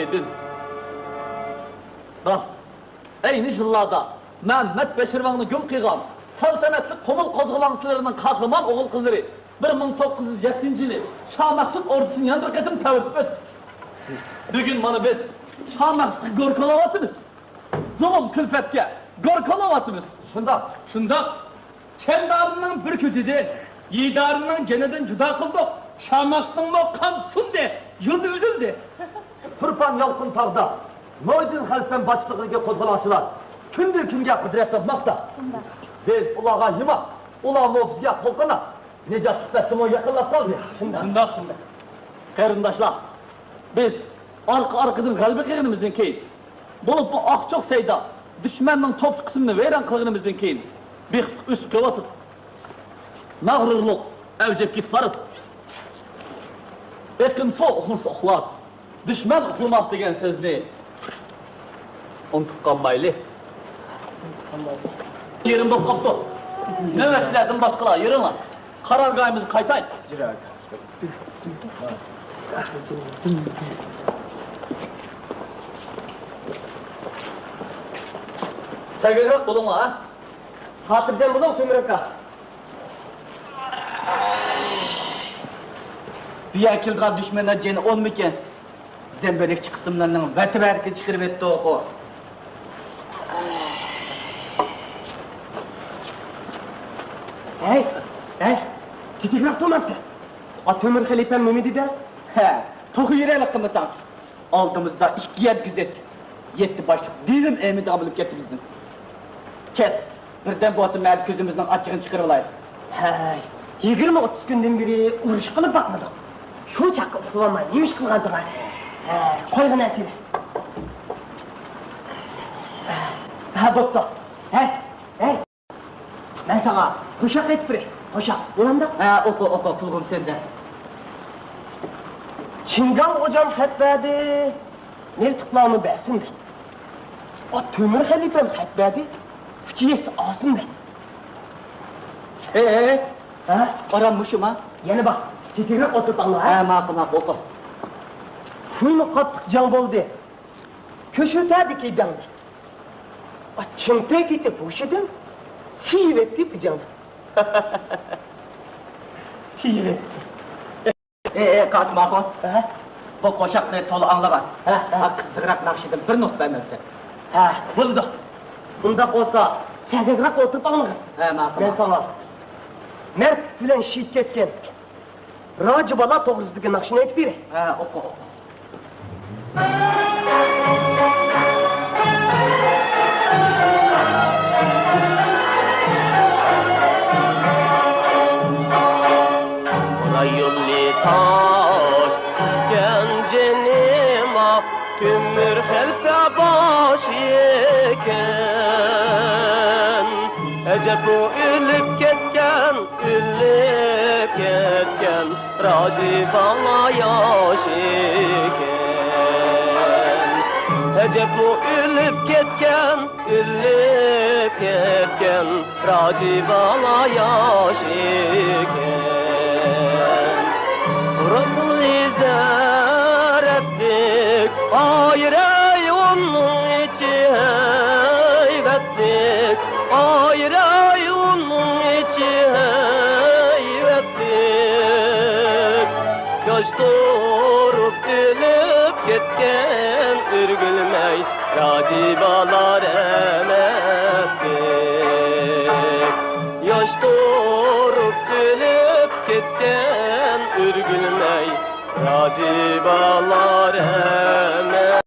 ئىدىم. راست. ئەينى يىللاردا مەمەت بەشىرۋاڭنى گۇم قىلغان سەلتەنەتلىك قۇمۇل قوزغىلاڭچىلىرىنىڭ قەھرىمان ئوغۇل-قىزلىرى بىر مىڭ توققۇز يۈز يەتتىنچى يىلى شاھ مەخسۇت ئوردىسىنى يەنە بىر قېتىم تەۋرىتىپ ئۆتتى. بۈگۈن مانا بىز شاھ مەخسۇتقا گوركىلاۋاتىمىز. زۇلۇم-كۈلپەتكە گوركىلاۋاتىمىز. شۇنداق. شۇنداق. چەندارىنىڭ بىر كۆزىدىن، يىدارىنىڭ جېنىدىن جۇدا قىلدۇق. شاھ مەخسۇتنىڭمۇ قان سۇندى، يولى ئۈزۈلدى. تۇرپان يالقۇن تاغدا نۇردىن خەلپەم باشچىلىقىدىكى قوزغىلاڭچىلار كۈندىن-كۈنگە قۇدرەت تاپماقتا. شۇنداق. بىز ئۇلارغا ھىما، ئۇلارمۇ بىزگە قول-قانات. نىجاتلىق پەسلىمۇ يېقىنلاپ قالدى. شۇنداق. شۇنداق، شۇنداق. قېرىنداشلار، بىز ئارقا-ئارقىدىن غەلىبە قىلغىنىمىزدىن كېيىن، بولۇپمۇ ئاقچوق سەيدا دۈشمەننىڭ توپچى قىسمىنى ۋەيران قىلغىنىمىزدىن كېيىن، بېقىپ ئۈستى كۆۋاتىدۇ. مەغرۇرلۇق ئەۋجىگە كېتىپ بارىدۇ. ئېقىن سۇ ئۇخلىسا ئۇخلار، دۈشمەن ئۇخلىماس دېگەن سۆزنى ئۇنتۇپ قالمايلى. يېرىم بولۇپ قاپتۇ. نۆۋەتچىلەردىن باشقىلار يۈرۈڭلار. قارارگاھىمىزغا قايتايلى. سەگەكراق بولۇڭلار، ھە؟ خاتىرجەم بولۇڭ، تۆمۈر ئاكا. بۇ يەرگە كېلىدىغان دۈشمەنلەر جېنى ئونمىكىن؟ زەمبىرەكچى قىسىملارنىڭ ۋەتە-ۋەرىكىنى چىقىرىۋەتتى ئوقۇ. ھەي، ھەي، تېتىكراق تۇرمامسەن؟ ئا، تۆمۈر خەلىپەم نېمە دېدى؟ ھە، توخۇ يۈرەرلىك قىلمىساڭ. ئالدىمىزدا ئىككى يەر كۆزەتچى، يەتتە باشلىق دېلىم ئەمىدى ئامىلىپ كەتتى بىزدىن. كەت، بىردەم بولسا مەدە كۆزىمىزنىڭ ئاچچىقىنى چىقىرىۋالايلى. ھەي، يىگىرمە ئوتتۇز كۈندىن بېرى ئۇرۇش قىلىپ باقمىدۇق. شۇ چاغقا ئۇخلىۋالماي نېمە ئىش قىلغانتىڭ؟ ھەي، قويغىن سېنى. ھە، بوپتۇ. ھەي، ھەي. مەن ساڭا قوشاق ئېيتىپ بېرەي. قوشاق، بولامدۇ؟ ھە، ئوقۇ، ئوقۇ، قۇلىقىم سەندە. چىڭگاڭ غوجام خەت بەردى، مىلتىقلارنى بەرسۇن دەپ. ئا، تۆمۈر خەلىپەم خەت بەردى، ئۈچ يېسە ئالسۇن دەپ. ئېي، ئېي، ئېي. ھە؟ ئارام مۇشۇما؟ يەنە بار. تېتىكرەك ئولتۇرۇپ ئاڭلا، ھە؟ ھە، ماقۇل، ماقۇل، ئوقۇ. خۇيمۇ قاتتىق جەڭ بولدى. كۆشۈرتەدىكى دەڭنى. ئا، چىڭتەي كېتىپ ھوشىدىن، سىيىۋەتتى پىجاڭنى. سىيىۋەتتى. ئېي، ئېي، قاسىم ئاخۇن. ھە؟ بۇ قوشاقنى تولا ئاڭلىغان. ھە، ھە. ھە، قىزىقراق ناخشىدىن بىر نۇقتا بەرمەمسەن؟ ھە، بولىدۇ. ئۇنداق بولسا، سەگەكراق ئولتۇرۇپ ئاڭلىغىن. ھە، ماقۇل. مەن ساڭا مەردلىك بىلەن شېھىت كەتكەن راجى بالا توغرىسىدىكى ناخشىنى ئېيتىپ بېرەي. ھە، ئوقۇ، ئوقۇ. رايوننى تاش ئىكەن جېنىم ئاھ، تۆمۈر خەلپە باشى ئىكەن. ئەجەبمۇ ئۆلۈپ كەتكەن، ئۆلۈپ كەتكەن راجى بالا ياش ئىكەن. ئەجەبمۇ ئۆلۈپ كەتكەن، ئۆلۈپ كەتكەن راجى بالا ياش ئىكەن. رەسۇلى زەرەپلىك، ئايرەي ئۇنىڭ ئىچى ھەيۋەتلىك، ئايرەي ئۇنىڭ ئىچى ھەيۋەتلىك. ياش تۇرۇپ ئۆلۈپ كەتكەن ئۆرگۈلمەي راجى بالا رەھمەتلىك. ياش تۇرۇپ ئۆلۈپ كەتكەن ئۆرگۈلمەي راجى بالا رەھمەتلىك.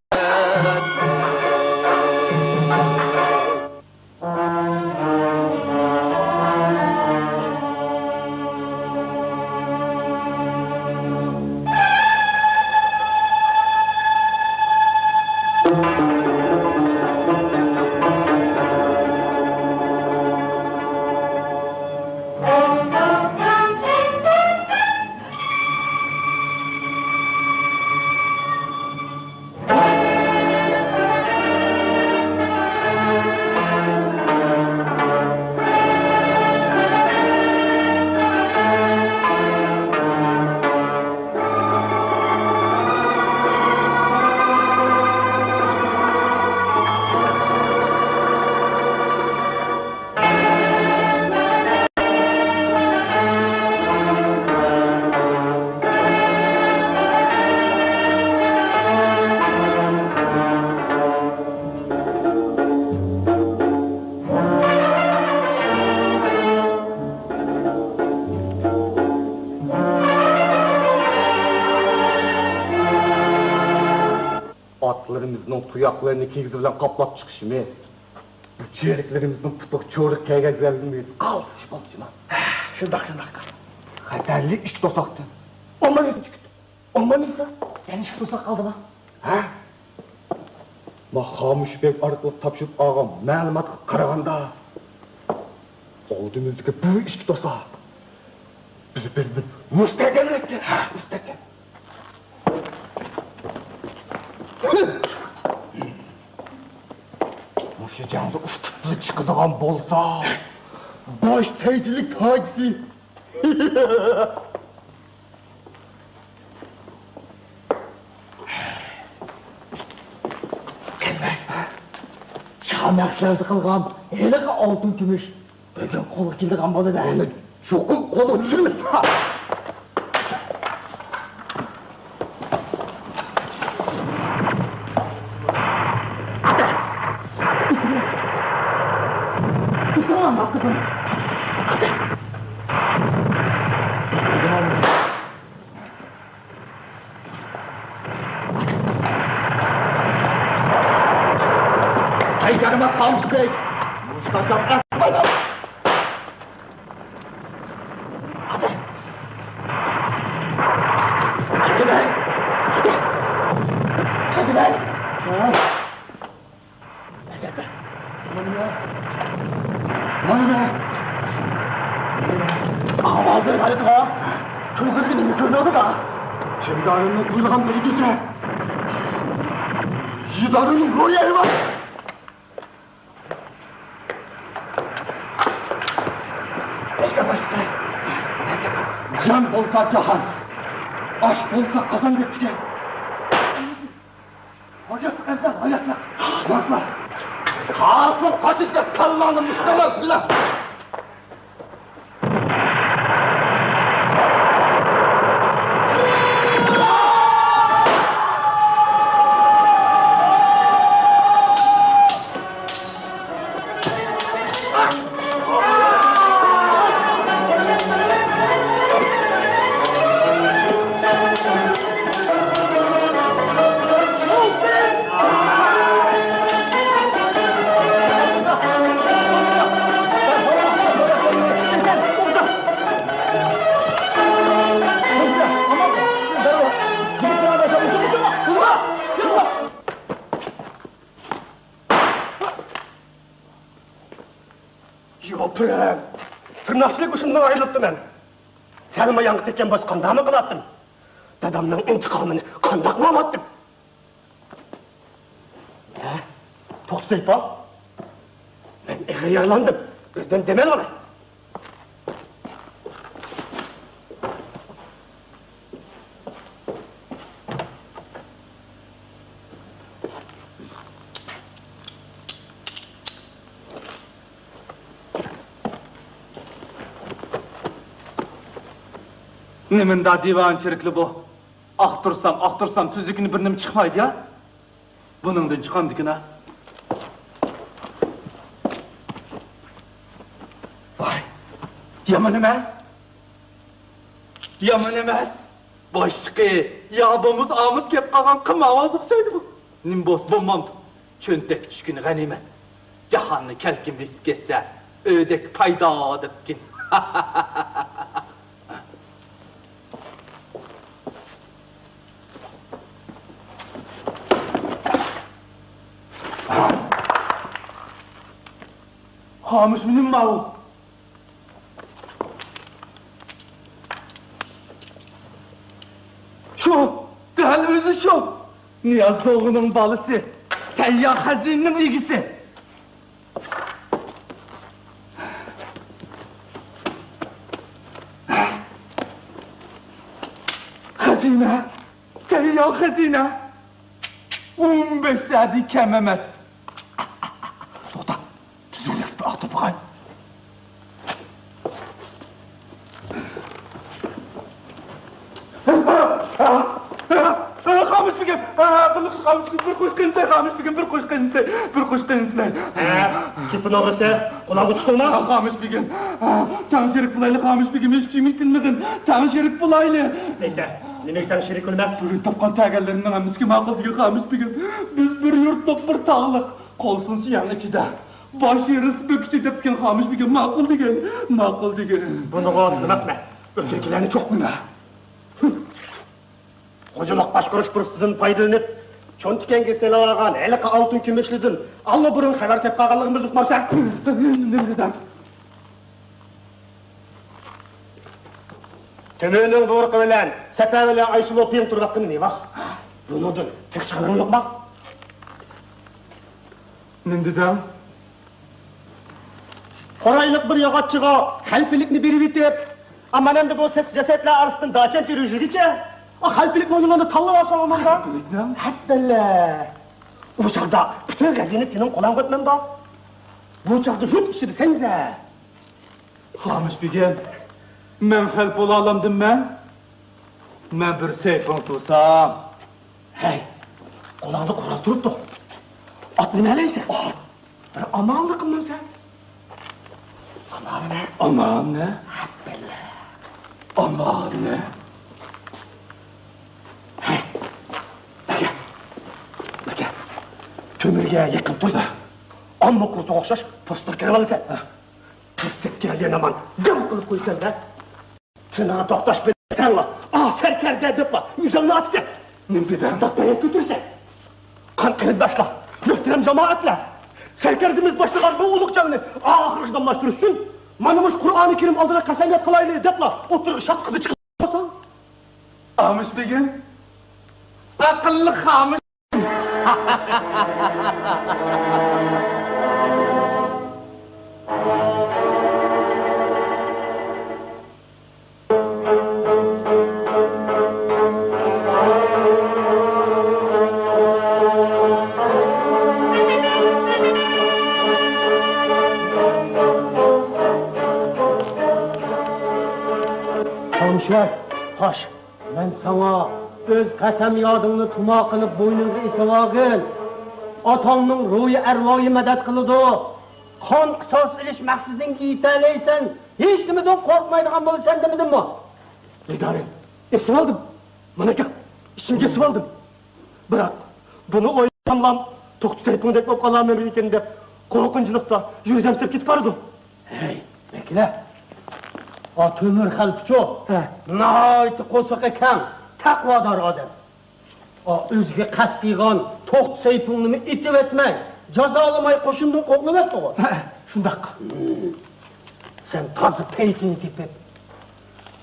تۇياقلىرىنى كىگىزى بىلەن قاپلاپ چىقىشىمىز، بۇ چېرىكلىرىمىزنىڭ پۇتىغا چورۇك كىيگۈزگەنلىكىمىز قالتىش بولۇشىمۇ. شۇنداق، شۇنداق. خەتەرلىك ئىككى توساقتىن ئومۇميۈزلۈك چىقتى. ئومۇميۈزلۈك. يەنە ئىككى توساق قالدىما؟ ھە؟ ما خامۇش بەگ ئارقىلىق تاپشۇرۇپ ئالغان مەلۇماتقا قارىغاندا، ئالدىمىزدىكى بۇ ئىككى توساق بىر-بىرىدىن مۇستەھكەملىككەن. ھە، مۇستەھكەم. مۇشۇ جەڭدە ئۇتۇقلۇق چىقىدىغان بولسا، باش تەيچىلىك تاجىسى. شامەخسىلەرچە قىلغان ھېلىقى ئالتۇن كۈمۈش بۈگۈن قولغا كېلىدىغان بولىدۇ. ئۇنى چوقۇم قولغا چۈشۈرىمىز. ھەي، يارىماس خامۇش بەگ! مۇشۇنداق گەپ قىلمايدۇ! قاچىمەن! قاچىمەن! مانا مەن. مانا مەن. ئاۋازى غەلىتىغا. تۇيغۇدىكى نېمە كۆرۈنۈۋاتىدۇ؟ چىمدارىمنىڭ قۇيۇلغان بەيگىسى. يىدارىمنىڭ روھى ئەيۋان. بەشكە باشلىقى. جان بولسا جاھان. ئاش بولسا قازان دەپتىكەن. ھاياتلىق ئەۋزەل، ھاياتلىق. قورقما. قالسۇن قاچىدىكى كاللاڭنى مۇشتلىغان بىلەن. يوپۇرۇڭ! تىرناقچىلىك ئۇشۇندىن ئايرىلىپتىمەن. سەلمۇ ياڭقا تەگكەن بولسا قانداقمۇ قىلاتتىم؟ دادامنىڭ ئىنتىقامىنى قانداقمۇ ئالاتتىم؟ ھە؟ توختىسايپا! مەن ئېغىر يارىلاندىم. بىردەم دەم ئېلىۋالاي. نېمانداق دىۋانە چېرىكلى بۇ؟ ئاختۇرسام، ئاختۇرسام، تۈزۈكىنى بىر نېمە چىقمايدۇ يا. بۇنىڭدىن چىقامدىكىن ھە. ۋاي، يامان ئەمەس. يامان ئەمەس. باشلىقى يا بولمىسا ئاڭىپ كەپ قالغان قىم ئاۋازى ئوخشايدۇ بۇ. نېمە بولسا بولمامدۇ. چۆنتەك چۈشكىنى غەنىيمەت. جاھاننى كەلكۈن بېسىپ كەتسە، ئۆدەك پايدا دەپتىكىن. خامۇشمۇ نېمە ماۋۇ؟ شۇ، دەل ئۆزى شۇ. نىياز دوغىنىڭ بالىسى، تەييار خەزىنىنىڭ ئىگىسى. خەزىنە، تەييار خەزىنە. ئون بەش سەدە كەم ئەمەس. توختا، تۈزۈكرەك بىر ئاختۇرۇپ باقاي. خامۇش بېگىم، بىر قوش قېنىتلەي، خامۇش بېگىم، بىر قوش قېنىتلەي، بىر قوش قېنىتلەي، بىر قوش قېنىتلەي. ھە، كېپىن ئوغرىسى، قۇلاققا چۈشتۈڭمۇ؟ خامۇش بېگىم، تەڭ شېرىك بولايلى، خامۇش بېگىم، ھېچ كىم ئېيتىلمىغىن، تەڭ شېرىك بولايلى. نېمە؟ نېمىگە تەڭ شېرىك ئەمەس؟ بۈگۈن تاپقان تەگەنلىرىمنىڭ ھەممىسىگە ماقۇل دېگەن خامۇش بېگىم. بىز بىر يۇرتلۇق، بىر تاغلىق. قول سۇنسا يەڭ ئىچىدە. باش ئېرىسا بۆك ئىچىدە دەپتىكەن خامۇش بېگىم، ماقۇل دېگەن، ماقۇل دېگەن. بۇنىغا ئەمەسمەن. ئۆتۈركىلەرنى چوقۇم. خوجىلىق باشقۇرۇش پۇرسىتىدىن پايدىلىنىپ، چون تىكەنگە سېلىۋالغان ھېلىقى ئالتۇن كۈمۈشلىدىن ئاللىبۇرۇن خەۋەر كەپ قالغانلىقىمىزنى ئۇقمامسەن؟ نېمە دېدىڭ؟ تۆمۈرنىڭ بۇيرۇقى بىلەن سەپەرۋەلى ئايسۇلۇ پىيىن تۇرۇۋاتقىنى نېمە؟ بۇنىڭدىن تېخى چىقىدىغىنى يوقما؟ نېمە دېدىڭ؟ قورايلىق بىر ياغاچچىغا خەلپىلىكنى بېرىۋېتىپ، ئا، مانا ئەمدى بۇ سېسىق جەسەتلەر ئارىسىدىن داچەنچە يۈرۈشىگىچە، ئا، خەلپىلىكنى ئوينىغاندا تاللىۋالساڭ ئاماندا. خەلپىلىكنى؟ ھەببەللە. ئۇ چاغدا پۈتۈن خەزىنە سېنىڭ قولۇڭغا ئۆتمەمدۇ؟ بۇ چاغدا يۇرت ئىچىدە سەنسەن. خامۇش بېگىم، مەن خەلپە بولالامدىم مەن؟ مەن بىر سەيپۇڭ تۇرسام. ھەي، قولۇڭدا قورال تۇرۇپتۇ. ئات مىنەلەيسەن. ئات. بىر ئامالنى قىلمامسەن؟ ئامالنى؟ ئامالنى؟ ھەببەللە. ئامالنى؟ ھەي، ئەكە، ئەكە. تۆمۈرگە يېقىن تۇرسا، ئامما قۇرتىغا ئوخشاش پوستىغا كىرىۋالىسەن. تىرسەككە يەنە مان جام قىلىپ قويىسەن-دە. تىنىڭ توختاش بىلەن تەڭلا، ئا، سەركەردە دەپلا ئۆزۈڭنى ئاتىسەن. نېمە دېدىڭ؟ داپ-دايان كۆتۈرىسەن. قان قېرىنداشلار، مۆھتەرەم جامائەتلەر! سەركەردىمىز باشلىغان بۇ ئۇلۇغ جەڭنى ئاخىرغىچە داۋاملاشتۇرۇش ئۈچۈن مانا مۇشۇ قۇرئانى كەرىم ئالدىدا قەسەمياد قىلايلى دەپلا ئوتتۇرىغا شاتقىدە چىقىپ قالساڭ. خامۇش بېگىم، ئەقىللىق خامۇش. خامۇشەر، خوش. مەن ساڭا ئۆز قەسەم يادىڭنى تۇما قىلىپ بوينۇڭغا ئېسىۋالغىن. ئاتاڭنىڭ روھى ئەرۋاھى مەدەت قىلىدۇ. قان قىساس ئېلىش مەقسىتىڭگە يېتەلەيسەن، ھېچنېمىدىن قورقمايدىغان بولىسەن دېمىدىممۇ؟ نىگارىم، ئېسىۋالدىم. مانا گەپ، ئىچىمگە ئېسىۋالدىم. بىراق، بۇنى ئويلىساملا، توختى سەيپۇڭدەك بولۇپ قالارمەن بىلىكىم دەپ، قورقۇنچلۇقتا يۈرىكىم سىرىپ كېتىپ بارىدۇ. ھەي، بەكرى، ئا تۆمۈر خەلپىچۇ، ھە، ناھايىتى قورسىقى كەڭ، تەقۋادار ئادەم. ئا، ئۆزىگە قەست قىلغان توختى سەيپۇڭنىمۇ ئېتىۋەتمەي، جازالىماي قوشۇندىن قوغلىۋەتتىغۇ. ھە، شۇنداق. ھىم. سەن تازا پەيتىنى تېپىپ،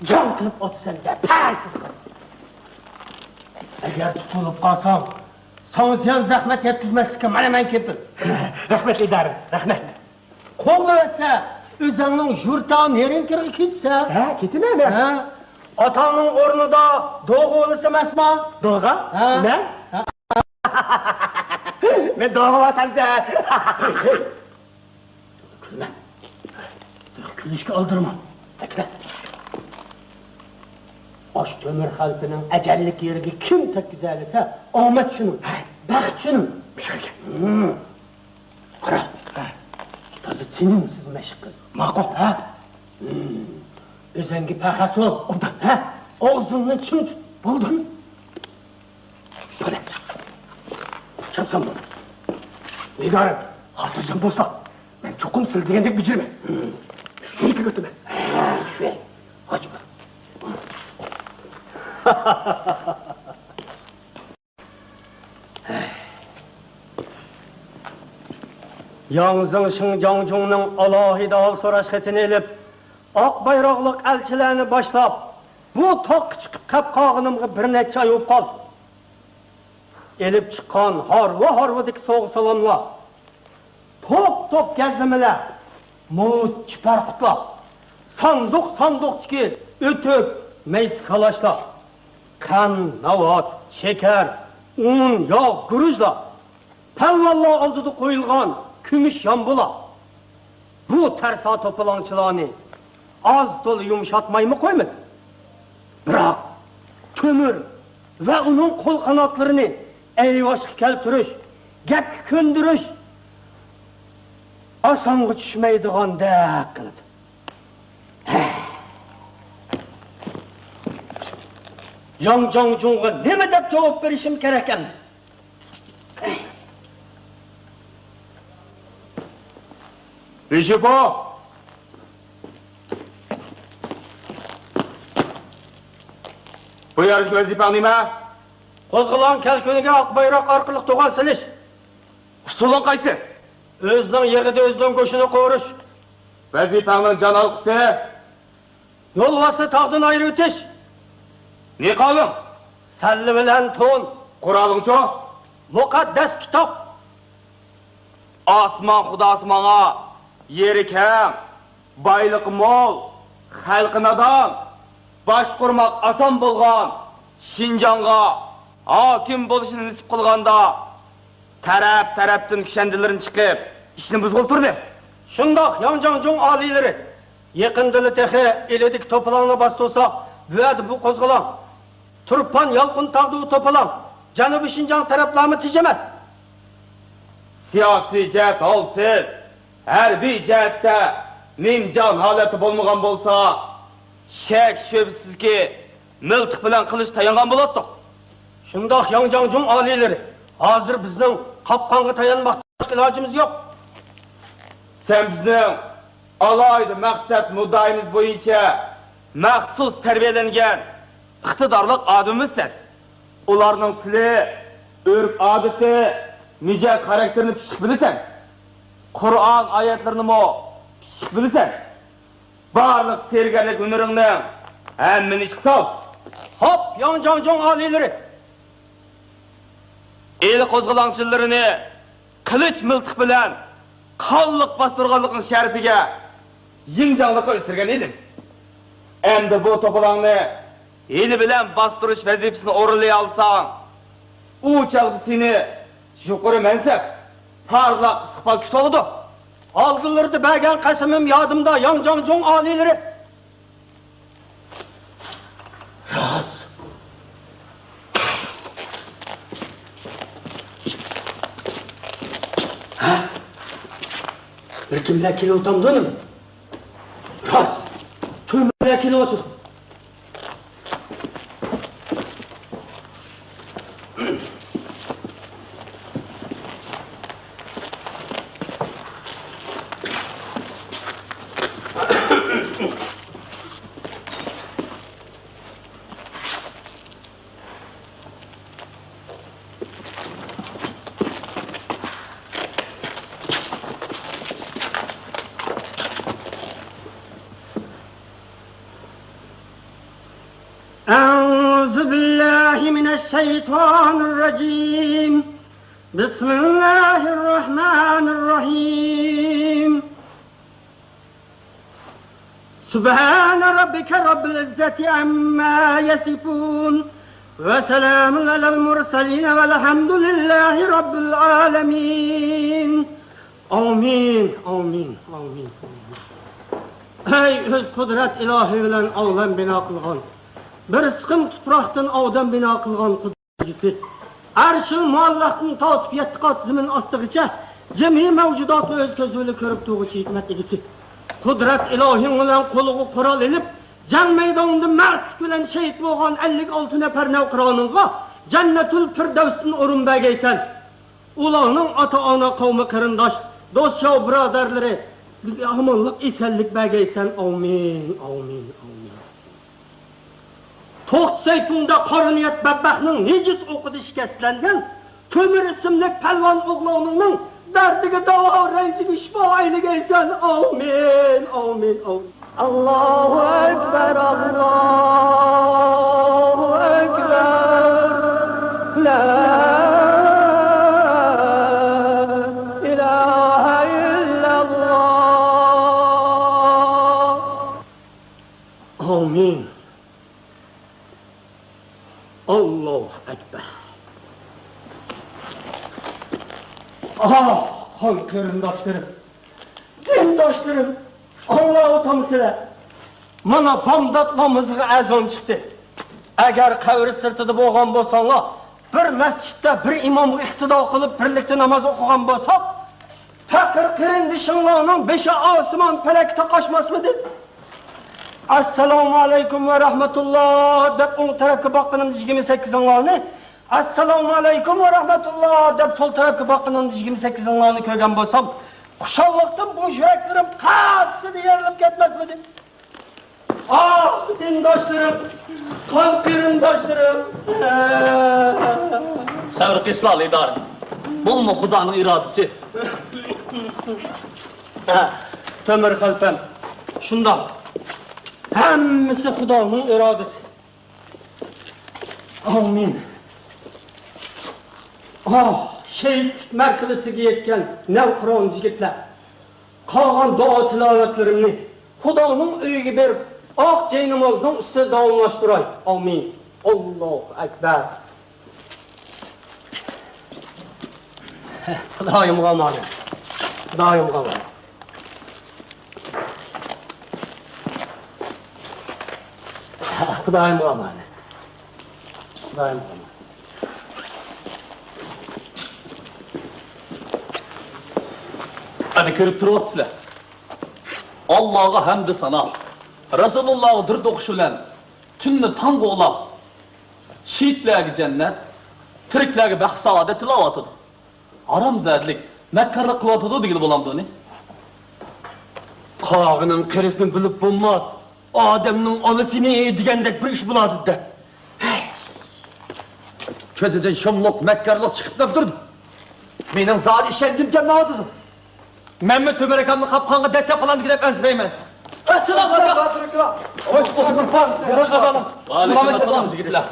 جەڭ قىلىپ ئاتىسەن دە، پەي! ئەگەر تۇتۇلۇپ قالساڭ، ساڭا زىيان زەخمەت يەتكۈزمەسلىككە مانا مەن كېپىل. رەھمەت، ئىدارە، رەھمەت. قوغلىۋەتسە، ئۆزۈڭنىڭ يۇرتىغا، نېرىڭكىرىغا كېتىسەن. ھە، كېتىمەن، ھە. ھە؟ ئاتاڭنىڭ ئورنىدا دوغا بولسا ئەمەسما؟ دوغا؟ ھە. مەن؟ ھە. مەن دوغا بولسام سەن. كۈلمە. كۈلۈشكە ئالدىرىما. ئاشۇ تۆمۈر خەلپىنىڭ ئەجەللىك يېرىگە كىم تەگكۈزەلىسە، ئامەت شۇنىڭ، بەخت شۇنىڭ. مۇشۇ ئىكەن. ھىم. قارا. ھە. تازا تىنىمسىز مەشىق قىل. ماقۇل. ھە. ھىم. ئۆزۈڭگە پەخەس بول. ئوبدان. ھە. ئاغزىڭنى چىڭ تۇت. بولدى. بولدى. چاپسان بول. نىگارىم، خاتىرجەم بولسا، مەن چوقۇم سىلە دېگەندەك بېجىرىمەن. ھىم. شۇنى كۆرۈۋېتىمەن. ھە، شۇ. قاچما. ياڭ زېڭ شېڭ جاڭجۇڭنىڭ ئالاھىدە ھال سوراش خېتىنى ئېلىپ، ئاق بايراقلىق ئەلچىلەرنى باشلاپ، بۇ تاغقا چىقىپ قېلىپ قالغىنىمغا بىر نەچچە ئاي بولۇپ قالدى. ئېلىپ چىققان ھارۋا-ھارۋىدىكى سوۋغا-سالاملار، توپ-توپ گەزلىمىلەر، مۇز چىپەر قۇتلار، ساندۇق-ساندۇقتىكى ئۆتۈك، مەيسە كالاشلار، قەند، ناۋات، شېكەر، ئۇن، ياغ، گۈرۈچلەر، پەلۋانلار ئالدىدا قويۇلغان كۈمۈش يامبۇلار. بۇ تەرسا توپىلاڭچىلارنى ئاز-تولا يۇمشاتمايمۇ قويمىدى. بىراق، تۆمۈر ۋە ئۇنىڭ قول-قاناتلىرىنى ئەيۋاشقا كەلتۈرۈش، گەپكە كۆندۈرۈش ئاسانغا چۈشمەيدىغاندەك قىلىدۇ. ياڭ جاڭجۇڭغا نېمە دەپ جاۋاب بېرىشىم كېرەك ئەمدى؟ بىشىپو! بۇ يەردىكى ۋەزىپەڭ نېمە؟ قوزغىلاڭ كەلكۈنىگە ئاق بايراق ئارقىلىق دوغا سېلىش. ئۇسۇلۇڭ قايسى؟ ئۆزىنىڭ يېغىدا ئۆزىنىڭ گۆشىنى قورۇش. ۋەزىپەڭنىڭ جان ھالقىسى؟ يولۋاسنى تاغدىن ئايرىۋېتىش. نىقابىڭ؟ سەللە بىلەن تون. قورالىڭچۇ؟ مۇقەددەس كىتاب. ئاسمان خۇداسى ماڭا يېرى كەڭ، بايلىقى مول، خەلقى نادان، باشقۇرماق ئاسان بولغان شىنجاڭغا ھاكىم بولۇشنى نېسىپ قىلغاندا، تەرەپ-تەرەپتىن كۈشەندىلىرىنى چىقىپ، ئىشنى بۇزغىلى تۇردى. شۇنداق، ياڭ جاڭجۇڭ ئالىيلىرى، يېقىندىلا تېخى ئىلىدىكى توپىلاڭنى باستۇرساق، بۇ يەردە بۇ قوزغىلاڭ تۇرپان يالقۇن تاغدا ئۇ توپىلاڭ، جەنۇبىي شىنجاڭ تەرەپلەرمۇ تىنچ ئەمەس. سىياسىي جەھەت ھالسىز، ھەربىي جەھەتتە نىمجان ھالەتتە بولمىغان بولسا، شەك-شۈبھىسىزكى، مىلتىق بىلەن قىلىچ تايانغان بولاتتۇق. شۇنداق، ياڭ جاڭجۇڭ ئالىيلىرى، ھازىر بىزنىڭ قاپقانغا تايانماقتىن باشقا ئىلاجىمىز يوق. سەن بىزنىڭ ئالاھىدە مەقسەت مۇددىئايىمىز بويىچە مەخسۇس تەربىيەلەنگەن ئىقتىدارلىق ئادىمىمىزسەن. ئۇلارنىڭ تىلى، ئۆرپ-ئادىتى، مىجەز-خاراكتېرىنى پىششىق بىلىسەن. قۇرئان ئايەتلىرىنىمۇ پىششىق بىلىسەن. بارلىق سېھىرگەرلىك ھۈنىرىڭنىڭ ھەممىنى ئىشقا سال. خوپ، ياڭ جاڭجۇڭ ئالىيلىرى! ئىلى قوزغىلاڭچىلىرىنى قىلىچ مىلتىق بىلەن قانلىق باستۇرغانلىقىڭ شەرىپىگە يىڭجاڭلىققا ئۆستۈرگەن ئىدىم. ئەمدى بۇ توپىلاڭنى ھىيلە بىلەن باستۇرۇش ۋەزىپىسىنى ئورۇنلىيالىساڭ، ئۇ چاغدا سېنى يۇقىرى مەنسەپ، پارلاق ئىستىقبال كۈتۈۋالىدۇ. ئالدىلىرىدا بەرگەن قەسىمىم يادىمدا، ياڭ جاڭجۇڭ ئالىيلىرى. راست. ھە؟ بىر كىملەر كېلىۋاتامدۇ نېمە؟ راست. تۆمۈرلەر كېلىۋاتىدۇ. أعوذ بالله من الشيطان الرجيم. بسم الله الرحمن الرحيم. سبحان ربك رب العزة عما يصفون. وسلام على المرسلين والحمد لله رب العالمين. ئامىن، ئامىن، ئامىن، ئامىن. ئەي ئۆز قۇدرەت ئىلاھى بىلەن ئالەم بىنا قىلغان، بىر سىقىم تۇپراقتىن ئادەم بىنا قىلغان قۇدرەت ئىگىسى، ئەرشىل مۇئەللەقتىن تارتىپ يەتتە قات زېمىن ئاستىغىچە جىمى مەۋجۇداتنى ئۆز كۆزى بىلەن كۆرۈپ تۇرغۇچى ھېكمەت ئىگىسى، قۇدرەت ئىلاھىڭ بىلەن قولىغا قورال ئېلىپ، جەڭ مەيدانىدا مەردلىك بىلەن شېھىت بولغان ئەللىك ئالتە نەپەر نەۋقىرانىڭغا جەننەتۇل فىردەۋستىن ئورۇن بەرگەيسەن. ئۇلارنىڭ ئاتا-ئانا، قەۋمى-قېرىنداش، دوست-يار بۇرادەرلىرى ئامانلىق، ئېسەنلىك بەرگەيسەن. ئامىن، ئامىن، ئامىن. توختى سەيپۇڭدا قارا نىيەت بەتبەختنىڭ نىجىس ئوقىدا شىكەستلەنگەن تۆمۈر ئىسىملىك پەلۋان ئوغلۇڭنىڭ دەردىگە داۋا، رەنجىگە شىپا ئەيلىگەيسەن. ئامىن، ئامىن، ئامىن. الله أكبر، الله أكبر، لا إله إلا الله. ئامىن. ئاللاھۇ ئەكبەر. ئاھ، قان قېرىنداشلىرىم، دىنداشلىرىم، ئاڭلاۋاتامسىلەر؟ مانا بامدات نامىزىغا ئەزان چىقتى. ئەگەر قەبرە سىرتىدا بولغان بولساڭلار، بىر مەسچىتتە بىر ئىمامغا ئىقتىدا قىلىپ، بىرلىكتە ناماز ئوقۇغان بولساق، پەقىر قېرىندىشىڭلارنىڭ بېشى ئاسمان پەلەككە تاقاشماسمىدى؟ ئەسسالامۇ ئەلەيكۇم ۋە رەھمەتۇللا دەپ ئوڭ تەرەپكە باققىنىمدا يىگىرمە سەككىزىڭلارنى، ئەسسالامۇ ئەلەيكۇم ۋە رەھمەتۇللا دەپ سول تەرەپكە باققىنىمدا يىگىرمە سەككىزىڭلارنى كۆرگەن بولسام، خۇشاللىقتىن بوش يۈرەكلىرىم قەسسىدە يېرىلىپ كەتمەسمىدى؟ ئاھ، دىنداشلىرىم، قان قېرىنداشلىرىم! سەۋر قىلسىلا، لىدار. بۇمۇ خۇدانىڭ ئىرادىسى. ھە، تۆمۈر خەلپەم، شۇنداق. ھەممىسى خۇدانىڭ ئىرادىسى. ئامىن. ئاھ، شېھىتلىك مەرتىۋىسىگە يەتكەن نەۋقىران يىگىتلەر! قالغان دۇئا تىلاۋەتلىرىمنى خۇدانىڭ ئۆيىگە بېرىپ، ئاق جەينامازنىڭ ئۈستىدە داۋاملاشتۇراي. ئامىن. ئاللاھۇ ئەكبەر. خۇدايىمغا ئامانەت. خۇدايىمغا ئامانەت. خۇدايىمغا ئامانەت. خۇدايىمغا ئامانەت. ئەنە كۆرۈپ تۇرۇۋاتىسىلەر. ئاللاغا ھەمدۇ سانا، رەسۇلۇللاغا دۇرۇت ئوقۇش بىلەن تۈننى تامغا ئۇلاپ، شېھىتلەرگە جەننەت، تىرىكلەرگە بەخت سائادەت تىلەۋاتىدۇ. ھارامزادىلىك، مەككارلىق قىلىۋاتىدۇ دېگىلى بولامدۇ ئۇنى؟ قاغىنىڭ قېرىسىنى بىلىپ بولماس. ئادەمنىڭ ئانىسىنى دېگەندەك بىر ئىش بولاتىدۇ-دە. كۆزىدىن شۇملۇق مەككارلىق چىقىپ تۇرىدۇ. مېنىڭ زادى ئىشەنگۈم كەلمەيۋاتىدۇ. مەنمۇ تۆمۈر ئاكامنى قاپقانغا دەسسەپ قالامدۇ دەپ ئەنسىرەيمەن. ئەسسالامۇ ئەلەيكۇم. ۋەئەلەيكۇم ئەسسالام، يىگىتلەر.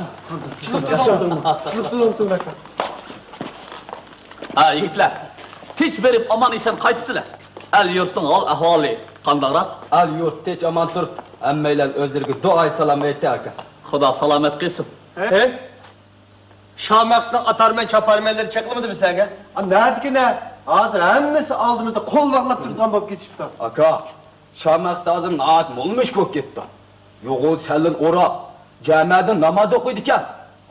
ھە، يىگىتلەر، تىنچ بېرىپ ئامان-ئېسەن قايتىپسىلەر. ئەل-يۇرتنىڭ ھال-ئەھۋالى قانداقراق؟ ئەل-يۇرت تىنچ-ئامان تۇرۇپ، ھەممەيلەن ئۆزلىرىگە دۇئايى سالام ئېيتتى، ئاكا. خۇدا سالامەت قىلسۇن. ھە؟ شامەخسۇتنىڭ ئاتارمەن-چاپارمەنلىرى چەكلىمىدىمۇ سىلەرگە؟ ئا، نەدىكىنە؟ ھازىر ھەممىسى ئالدىمىزدا قول باغلاپ تۇرىدىغان بولۇپ كېتىشىپتۇ. ئاكا، شامەخسۇت ھازىر ناھايىتى مول مۈشۈك بولۇپ كېتىپتۇ. يوغان سەللىنى ئوراپ، جامەدىن ناماز ئوقۇيدىكەن.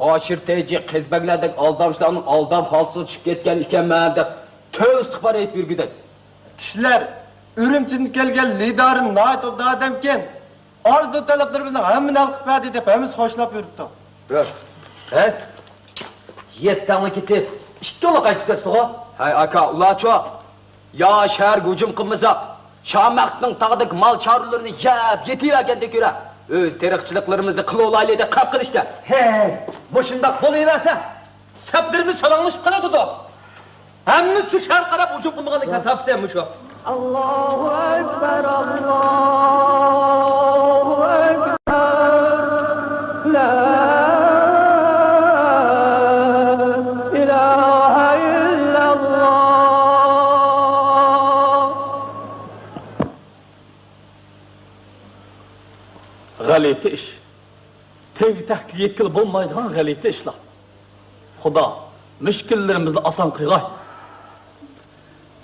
ھاشىر تەيجى، قېزىبەگلەردەك ئالدامچىلارنىڭ ئالدام خالتىسىغا چۈشۈپ كەتكەن ئىكەنمەن دەپ، تۆۋە ئىستىغپار ئېيتىپ يۈرگۈدەك. كىشىلەر ئۈرۈمچىدىن كەلگەن لىدارىم ناھايىتى ئوبدان ئادەمكەن. ئارزۇ تەلەپلىرىمىزنىڭ ھەممىنى ھەل قىلىپ بەردى دەپ ھەممىسى خوشلاپ يۈرۈپتۇ. ھە؟ يەتتەڭلا كېتىپ، ئىككىڭلا قايتىپ كەتتىغۇ؟ ھەي ئاكا، ئۇلارچۇ؟ يا شەھەرگە ھۇجۇم قىلمىساق، شامەخسۇتنىڭ تاغدىكى مال چارۋىلىرىنى يەپ يېتىۋەرگەندەك يۈرە. ئۆز تېرىقچىلىقلىرىمىزنى قىلىۋالايلى دەپ قاپقىلىشتە. ھەي، مۇشۇنداق بولۇۋەرسە، سەپلىرىمىز شالاڭلىشىپ قالىدۇ. ھەممىسى شۇ شەھەرگە قاراپ ھۇجۇم قىلمىغاننىڭ كاساپىتى مۇشۇ. ئاللاھۇ ئەكبەر، ئاللاھۇ ئەكبەر، لا ئىلاھە ئىللەللاھ. غەلىتە ئىش. تەگكە-تەككە يەتكىلى بولمايدىغان غەلىتە ئىشلار. خۇدا مۈشكۈللىرىمىزنى ئاسان قىلغاي.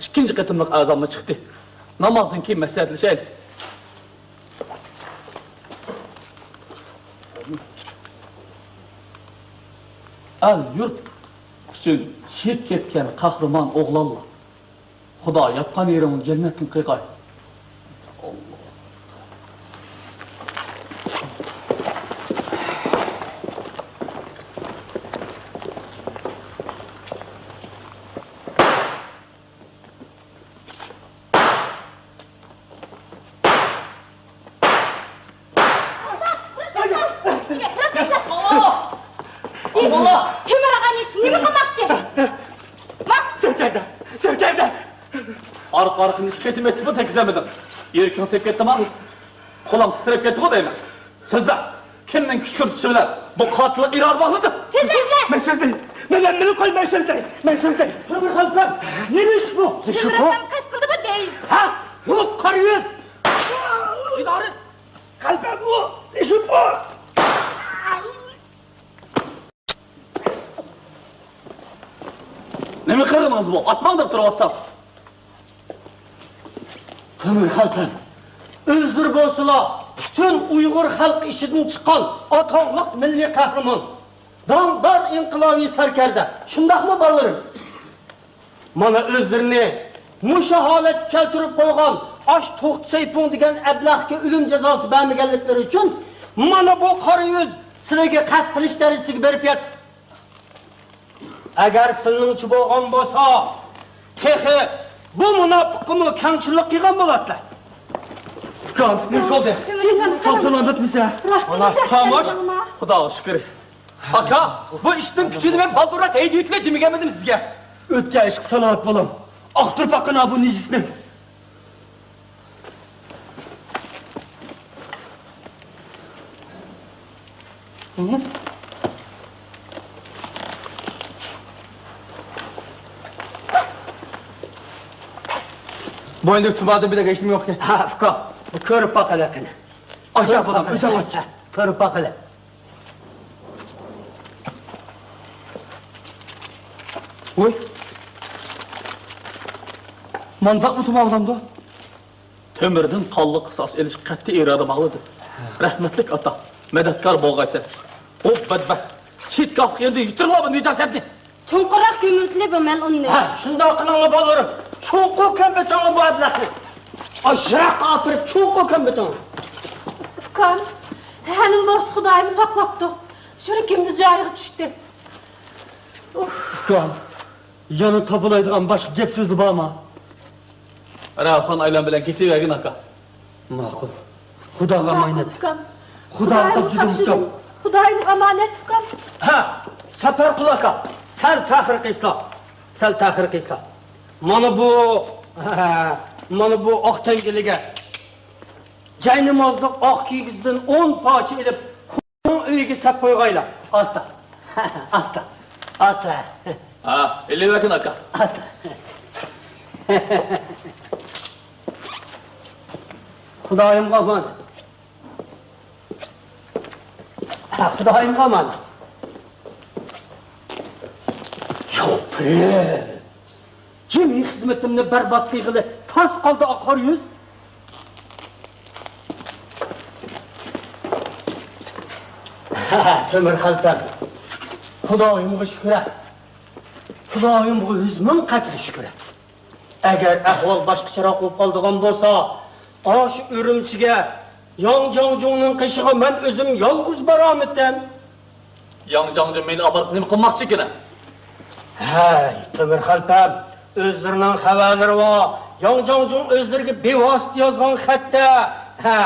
ئىككىنچى قېتىملىق ئەزانمۇ چىقتى. نامازدىن كېيىن مەسلىھەتلىشەيلى. ئەل-يۇرت ئۈچۈن شېھىت كەتكەن قەھرىمان ئوغلانلار. خۇدا ياتقان يېرىڭنى جەننەتتىن قىلغاي. ئابدۇللا! ئابدۇللا! تۆمۈر ئاغا، نېمە قىلماقچى؟ ما! سەركەردە! سەركەردە! ئارقا-ئارقىدىن ئىككى قېتىم ئېيتتىممۇ تەگكۈزەلمىدىڭ. يۈرىكىڭ سېلىپ كەتتىما؟ قولۇڭ تىترەپ كەتتىغۇ دەيمەن. سۆزلە! كىمنىڭ كۈچ كۈرتۈشى بىلەن بۇ قاتىلغا ئىرادە باغلىدىڭ؟ سۆزلەيمەن! مەن سۆزلەي! مەن ھەممىنى قوي، مەن سۆزلەي! مەن سۆزلەي! تۆمۈر خەلپەم! نېمە ئىش بۇ؟ نېمە ئىش بۇ؟ تۆمۈر خەلپەم قەست قىلدىمۇ دەي؟ ھە؟ بۇ قارا يۈز! ئىدارە! خەلپەم ئۇ! نېمە ئىش بۇ؟ نېمە قىلدىڭىز بۇ؟ ئاتماڭ دەپ تۇرۇۋاتسام. تۆمۈر خەلپەم، ئۆزلىرى بولسىلا پۈتۈن ئۇيغۇر خەلقى ئىچىدىن چىققان ئاتاقلىق مىللىي قەھرىمان، داڭدار ئىنقىلابىي سەركەردە، شۇنداقمۇ بالىلىرىم؟ مانا ئۆزلىرىنى مۇشۇ ھالەتكە كەلتۈرۈپ قويغان ئاش توختى سەيپۇڭ دېگەن ئەبلەخكە ئۆلۈم جازاسى بەرمىگەنلىكلىرى ئۈچۈن مانا بۇ قارا يۈز سىلىگە قەست قىلىش دەرىجىسىگە بېرىپ يەتتى. ئەگەر سىلىنىڭچە بولغان بولسا، تېخى بۇ مۇناپىققىمۇ كەڭچىللىك قىلغان بولاتتى. ئۇكام، نېمە بولدى؟ چوڭ سالام ئۆتمىسە. مانا، خاموش. خۇداغا شۈكۈر. ئاكا، بۇ ئىشنىڭ كۈچىنى مەن بالدۇرراق ھەيدىۋېتىۋەت دېمىگەنمىدىم سىزگە؟ ئۆتكەن ئىشقا سالاۋات بولۇڭ. ئاختۇرۇپ باققىنا بۇ نىجىسنى. بوينىدىكى تۇمادىن بىلەن ھېچنېمە يوقكەن. ھە، ئۇكا، بۇ كۆرۈپ باقىلى قېنى. ئاچا بالام، ئۆزۈڭ ئاچ. كۆرۈپ باقىلى. ۋوي. مانداقمۇ تۇماۋالامدۇ؟ تۆمۈردىن قانلىق قىساس ئېلىش قەتئىي ئىرادە باغلىدى. رەھمەتلىك ئاتا، مەدەتكار بولغايسەن. ئۇ بەدبەخت چېتىگاھقا كەلدى، يۇتۇرۇڭلار بۇ نىجاسەتنى. چوڭقۇراق كۆمۈۋېتىلى بۇ مەلئۇننى. ھە، شۇنداق قىلىڭلار بالىلىرىم. چوڭقۇر كۆمۈۋېتىڭلار بۇ ئەبلەخنى. ئاشراققا ئاپىرىپ چوڭقۇر كۆمۈۋېتىڭلار. ئۇكام، ھەنىمۇ بولسا خۇدايىم ساقلاپتۇ. يۈرىكىمدە جايىغا چۈشتى. ئۇف. ئۇكام، يەنە تاپىلايدىغان باشقا گەپ سۆزلەر بارمۇ؟ راۋخان ئايلان بىلەن كېتىۋەرگىن، ئاكا. ماقۇل. خۇداغا ئامانەت. ئۇكام. خۇداغا تاپشۇردۇم، ئۇكام. خۇدايىمغا ئامانەت، ئۇكام. ھە، سەپەرقۇل ئاكا، سەل تەخىر قىلسىلا. سەل تەخىر قىلسىلا. مانا بۇ، مانا بۇ ئاق تەڭگىلىگە جاينامازلىق ئاق كىگىزدىن ئون پارچە ئېلىپ، ئۆيىگە سەپ قويغايلا. ئاستا. ئاستا. ئاستا. ھە، ئېلىۋەرگىن ئاكا. ئاستا. خۇدايىمغا ئامانەت. ھە، خۇدايىمغا ئامانەت. يوق، پىرىم. جىمى خىزمىتىمنى بەربات قىلغىلى تاس قالدى ئاقار يۈز. تۆمۈر خەلپەم، خۇدايىمغا شۈكرە. خۇدايىمغا يۈز مىڭ قەترە شۈكرە. ئەگەر ئەھۋال باشقىچىراق بولۇپ قالىدىغان بولسا، ئاشۇ ئۈرۈمچىگە ياڭ جاڭجۇڭنىڭ قېشىغا مەن ئۆزۈم يالغۇز بارامىتىم. ياڭ جاڭجۇڭ مېنى ئاپىرىپ نېمە قىلماقچى ئىكەن؟ ھەي، تۆمۈر خەلپەم، ئۆزلىرىنىڭ خەۋەرلىرى بار. ياڭ جاڭجۇڭ ئۆزلىرىگە بىۋاسىتە يازغان خەتتە، ھە،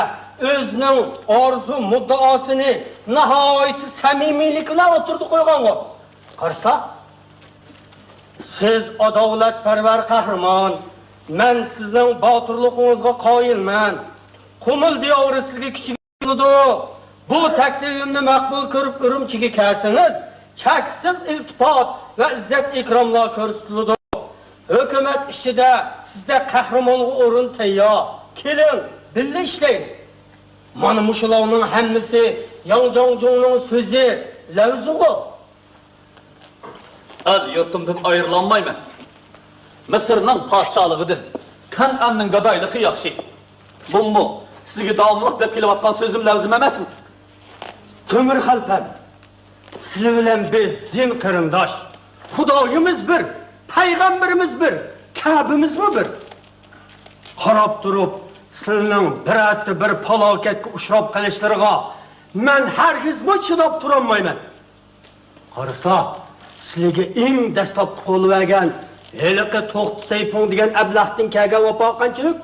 ئۆزىنىڭ ئارزۇ مۇددىئاسىنى ناھايىتى سەمىمىيلىك بىلەن ئوتتۇرىغا قويغانغۇ. قارىسا، سىز ئادالەتپەرۋەر قەھرىمان، مەن سىزنىڭ باتۇرلۇقىڭىزغا قايىلمەن. قۇمۇل دىيارى سىزگە كىچىك بولىدۇ. بۇ تەكلىپىمنى مەقبۇل كۆرۈپ ئۈرۈمچىگە كەلسىڭىز، چەكسىز ئىلتىپات ۋە ئىززەت ئىكراملار كۆرسىتىلىدۇ. ھۆكۈمەت ئىچىدە سىزدەك قەھرىمانغا ئورۇن تەييار. كېلىڭ، بىللە ئىشلەيلى. مانا مۇشۇلارنىڭ ھەممىسى ياڭ جاڭجۇڭنىڭ سۆزى، لەۋزىغۇ. ئەل-يۇرتۇمدىن ئايرىلالمايمەن. مىسىرنىڭ پادىشاھلىقىدىن كەنئاننىڭ گادايلىقى ياخشى. بۇمۇ سىزگە داۋاملىق دەپ كېلىۋاتقان سۆزۈم، لەۋزىم ئەمەسمۇ؟ تۆمۈر خەلپەم، سىلى بىلەن بىز دىن قېرىنداش. خۇدايىمىز بىر، پەيغەمبىرىمىز بىر، كەبىمىزمۇ بىر. قاراپ تۇرۇپ، سىلىنىڭ بىرەرتە بىر پالاكەتكە ئۇچراپ قېلىشلىرىغا مەن ھەرگىزمۇ چىداپ تۇرالمايمەن. قارىسا، سىلىگە ئەڭ دەسلەپتە قولىۋەرگەن ھېلىقى توختى سەيپۇڭ دېگەن ئەبلەختىن كەلگەن ۋاپا قانچىلىك؟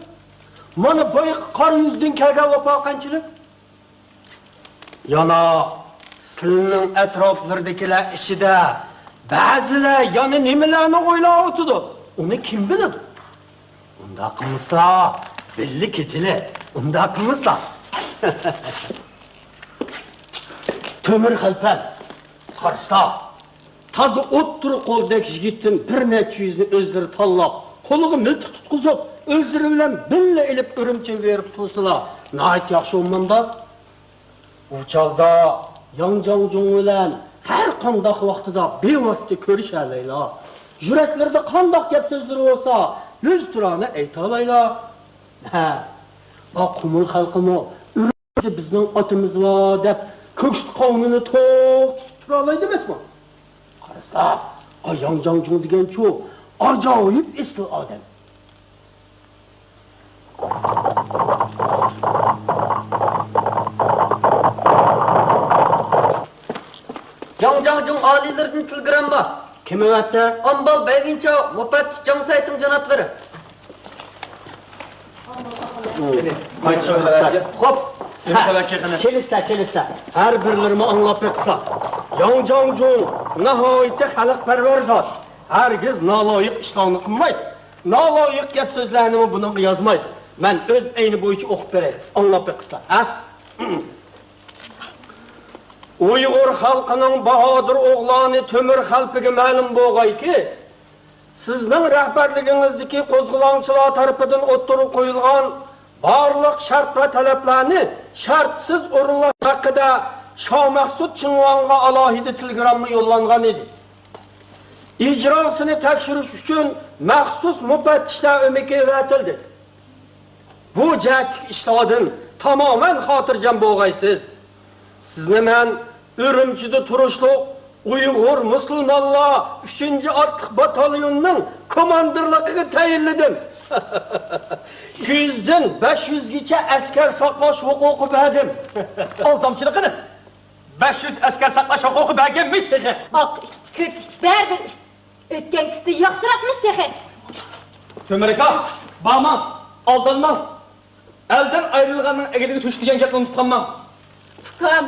مانا بايىقى قارا يۈزدىن كەلگەن ۋاپا قانچىلىك؟ يەنە سىلىنىڭ ئەتراپلىرىدىكىلەر ئىچىدە بەزىلەر يەنە نېمىلەرنى ئويلاۋاتىدۇ؟ ئۇنى كىم بىلىدۇ؟ ئۇنداق قىلمىسىلا، بىللە كېتىلى. ئۇنداق قىلمىسىلا. تۆمۈر خەلپەم، قارىسا، تازا ئوتتۇرا قولدەك يىگىتتىن بىر نەچچە يۈزنى ئۆزلىرى تاللاپ، قولىغا مىلتىق تۇتقۇزۇپ، ئۆزلىرى بىلەن بىللە ئېلىپ ئۈرۈمچىگە بېرىپ تۇرسىلا، ناھايىتى ياخشى بولمامدا؟ ئۇ چاغدا ياڭ جاڭجۇڭ بىلەن ھەر قانداق ۋاقتىدا بىۋاسىتە كۆرۈشەلەيلا. يۈرەكلىرىدە قانداق گەپ سۆزلىرى بولسا، يۈزتۇرانە ئېيتالايلا. ھە، ئا قۇمۇل خەلقىمۇ ئۈرۈمچىدە بىزنىڭ ئاتىمىز بار دەپ كۆكسى قاۋىنىنى توختىتىپ تۇرالايدۇ ئەمەسمۇ؟ قارىسا، ئا ياڭ جاڭجۇڭ دېگەنچۇ ئاجايىپ ئېسىل ئادەم. تېلېگرامما. كىم ئەۋەتتى؟ ئامبال بەيۋىنچاۋ، مۇپەتتىش جاڭ سەيتىڭ جانابلىرى. خوپ. كېلىسىلەر، كېلىسىلەر. ھەر بىرلىرىمۇ ئاڭلاپ بېقىسىلەر. ياڭ جاڭجۇڭ ناھايىتى خەلقپەرۋەر زات. ھەرگىز نالايىق ئىشلارنى قىلمايدۇ. نالايىق گەپ سۆزلەرنىمۇ بۇنىڭغا يازمايدۇ. مەن ئۆز ئەينى بويىچە ئوقۇپ بېرەي. ئاڭلاپ بېقىسىلەر، ھە؟ ئۇيغۇر خەلقىنىڭ باھادىر ئوغلانى تۆمۈر خەلپىگە مەلۇم بولغايكى، سىزنىڭ رەھبەرلىكىڭىزدىكى قوزغىلاڭچىلار تەرىپىدىن ئوتتۇرىغا قويۇلغان بارلىق شەرت ۋە تەلەپلەرنى شەرتسىز ئورۇنلاش ھەققىدە شاھ مەخسۇت چىڭۋاڭغا ئالاھىدە تېلېگرامما يوللانغان ئىدى. ئىجراسىنى تەكشۈرۈش ئۈچۈن مەخسۇس مۇپەتتىشلەر ئۆمىكى ئەۋەتىلدى. بۇ جەھەتتىكى ئىشلاردىن تامامەن خاتىرجەم بولغايسىز. سىزنى مەن ئۈرۈمچىدە تۇرۇشلۇق ئۇيغۇر مۇسۇلمانلار ئۈچىنچى ئاتلىق باتاليونىنىڭ كوماندىرلىقىغا تەيىنلىدىم. يۈزدىن بەش يۈزگىچە ئەسكەر ساقلاش ھوقۇقى بەردىم. ئالدامچىلىق قىلىپ، بەش يۈز ئەسكەر ساقلاش ھوقۇقى بەرگەنمىش تېخى. ئاق ئىت، كۆك ئىت، بەرىبىر ئىت. ئۆتكەن كۈستە ياخشىراقمىش تېخى. تۆمۈر ئاكا، بارماڭ، ئالدانماڭ. ئەلدىن ئايرىلغاننىڭ ئەگىدىگە تۆشۈك دېگەن گەپنى ئۇنتۇپ قالماڭ. ئۇكام،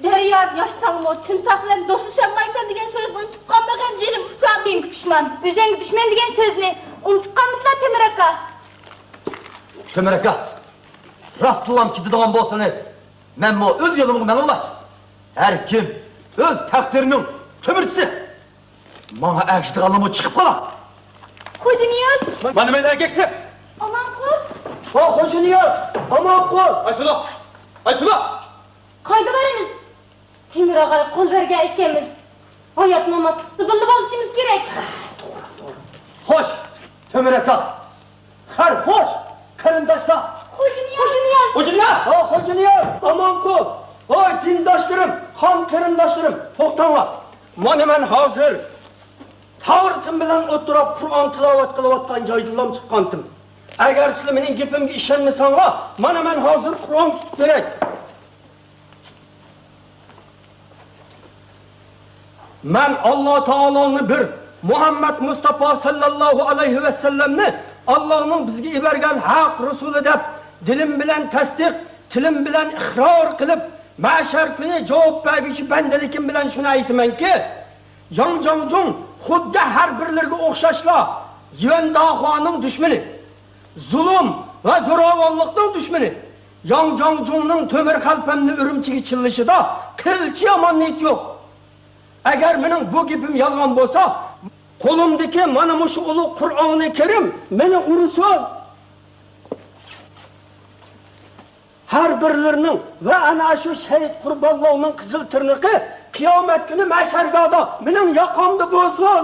دەريادا ياشىساڭمۇ، تىمساھ بىلەن دوستلىشالمايسەن دېگەن سۆزنى ئۇنتۇپ قالمىغىن جېنىم ئۇكام. مېڭىگە پۇشمان، ئۆزەڭگە دۈشمەن دېگەن سۆزنى ئۇنتۇپ قالمىسىلا تۆمۈر ئاكا. تۆمۈر ئاكا، راستلام كېتىدىغان بولسىڭىز، مەنمۇ ئۆز يولۇمغا مېڭىۋالاي. ھەر كىم ئۆز تەقدىرىنىڭ تۆمۈرچىسى. ماڭا ئەگىشىدىغانلارمۇ چىقىپ قالا. خوجانىياز! مانا مەن ئەگەشتىم. ئامانقۇل! ۋا خوجانىياز! ئامانقۇل! ئايسۇلا! ئايسۇلا! قايدا بارىمىز؟ تېمۇر ئاغاي قول بەرگەن ئىكەنمىز. ھايات-ماماتلىقتا بىللە بولۇشىمىز كېرەك. خوش، تۆمۈر ئاكا. خەير، خوش، قېرىنداشلار. خوجانىياز! خوجانىياز! ھو، خوجانىياز! ئامانقۇل! ھوي، دىنداشلىرىم، قان قېرىنداشلىرىم، توختاڭلار. مانا مەن ھازىر تاۋرىتىم بىلەن ئولتۇرۇپ قۇرئان تىلاۋەت قىلىۋاتقان جايدىنلا چىققانتىم. ئەگەر سىلەر مېنىڭ گېپىمگە ئىشەنمىسەڭلار، مانا مەن ھازىر قۇرئان تۇتۇپ بېرەي. مەن ئاللا تائالانى بىر، مۇھەممەد مۇستافا ساللاللاھۇ ئەلەيھى ۋەسەللەمنى ئاللانىڭ بىزگە يېبەرگەن ھەق رۇسۇلى دەپ دىلىم بىلەن تەستىق، تىلىم بىلەن ئىقرار قىلىپ، مەھشەر كۈنى جاۋاب بەرگۈچى بەندىلىكىم بىلەن شۇنى ئېيتىمەنكى، ياڭ جاڭجۇڭ خۇددى ھەر بىرلىرىگە ئوخشاشلا يۈەن داخۇانىڭ دۈشمىنى، زۇلۇم ۋە زوراۋانلىقنىڭ دۈشمىنى. ياڭ جاڭجۇڭنىڭ تۆمۈر خەلپەمنى ئۈرۈمچىگە چىللىشىدا قىلچە يامان نىيىتى يوق. ئەگەر مېنىڭ بۇ گېپىم يالغان بولسا، قولۇمدىكى مانا مۇشۇ ئۇلۇغ قۇرئانى كەرىم مېنى ئۇرسۇن. ھەر بىرلىرىنىڭ ۋە ئەنە شۇ شەھىت قۇربانلارنىڭ قىزىل تىرنىقى قىيامەت كۈنى مەھشەرگاھدا مېنىڭ ياقامدا بولسۇن.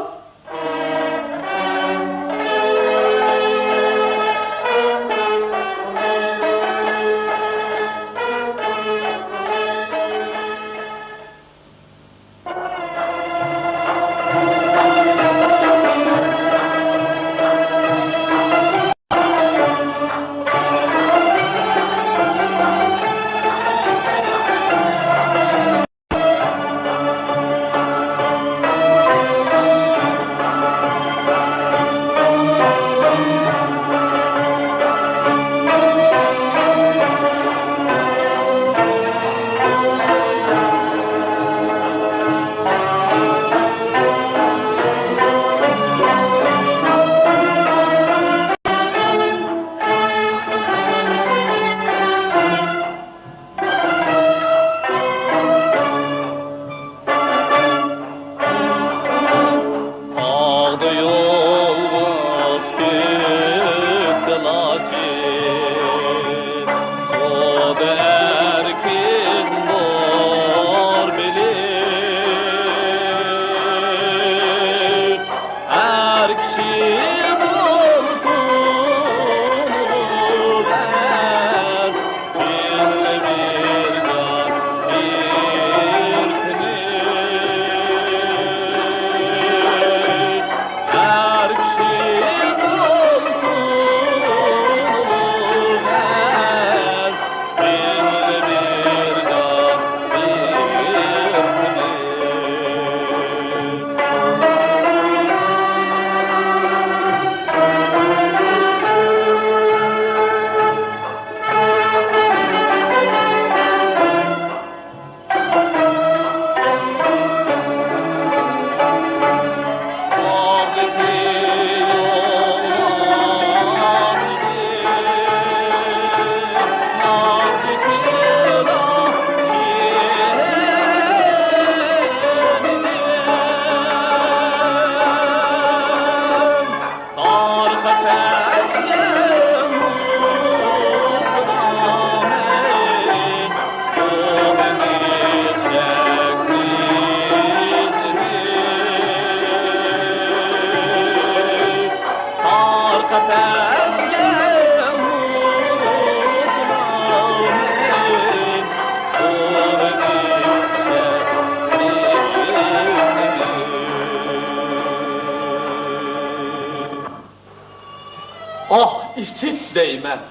ئاھ، ئىسىت دەيمەن،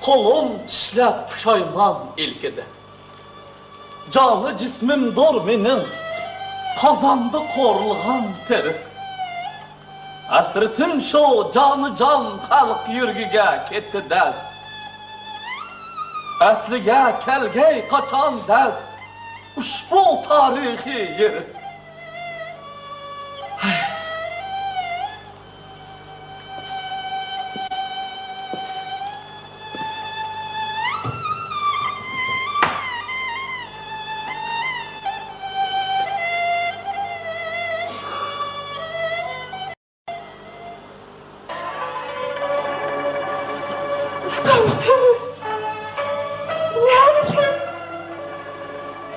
قولۇم چىشلەپ پۇشايمان ئىلكىدە. جانى جىسمىمدۇر مېنىڭ، قازاندا قورۇلغان تېرىق. ھەسرىتىم شۇ، جانىجان خەلق يۈرىكىگە كەتتى دەس. ئەسلىگە كەلگەي قاچان دەس، ئۇشبۇ تارىخىي يېرىم. ئۇكام، تۆمۈر! نەدىسەن؟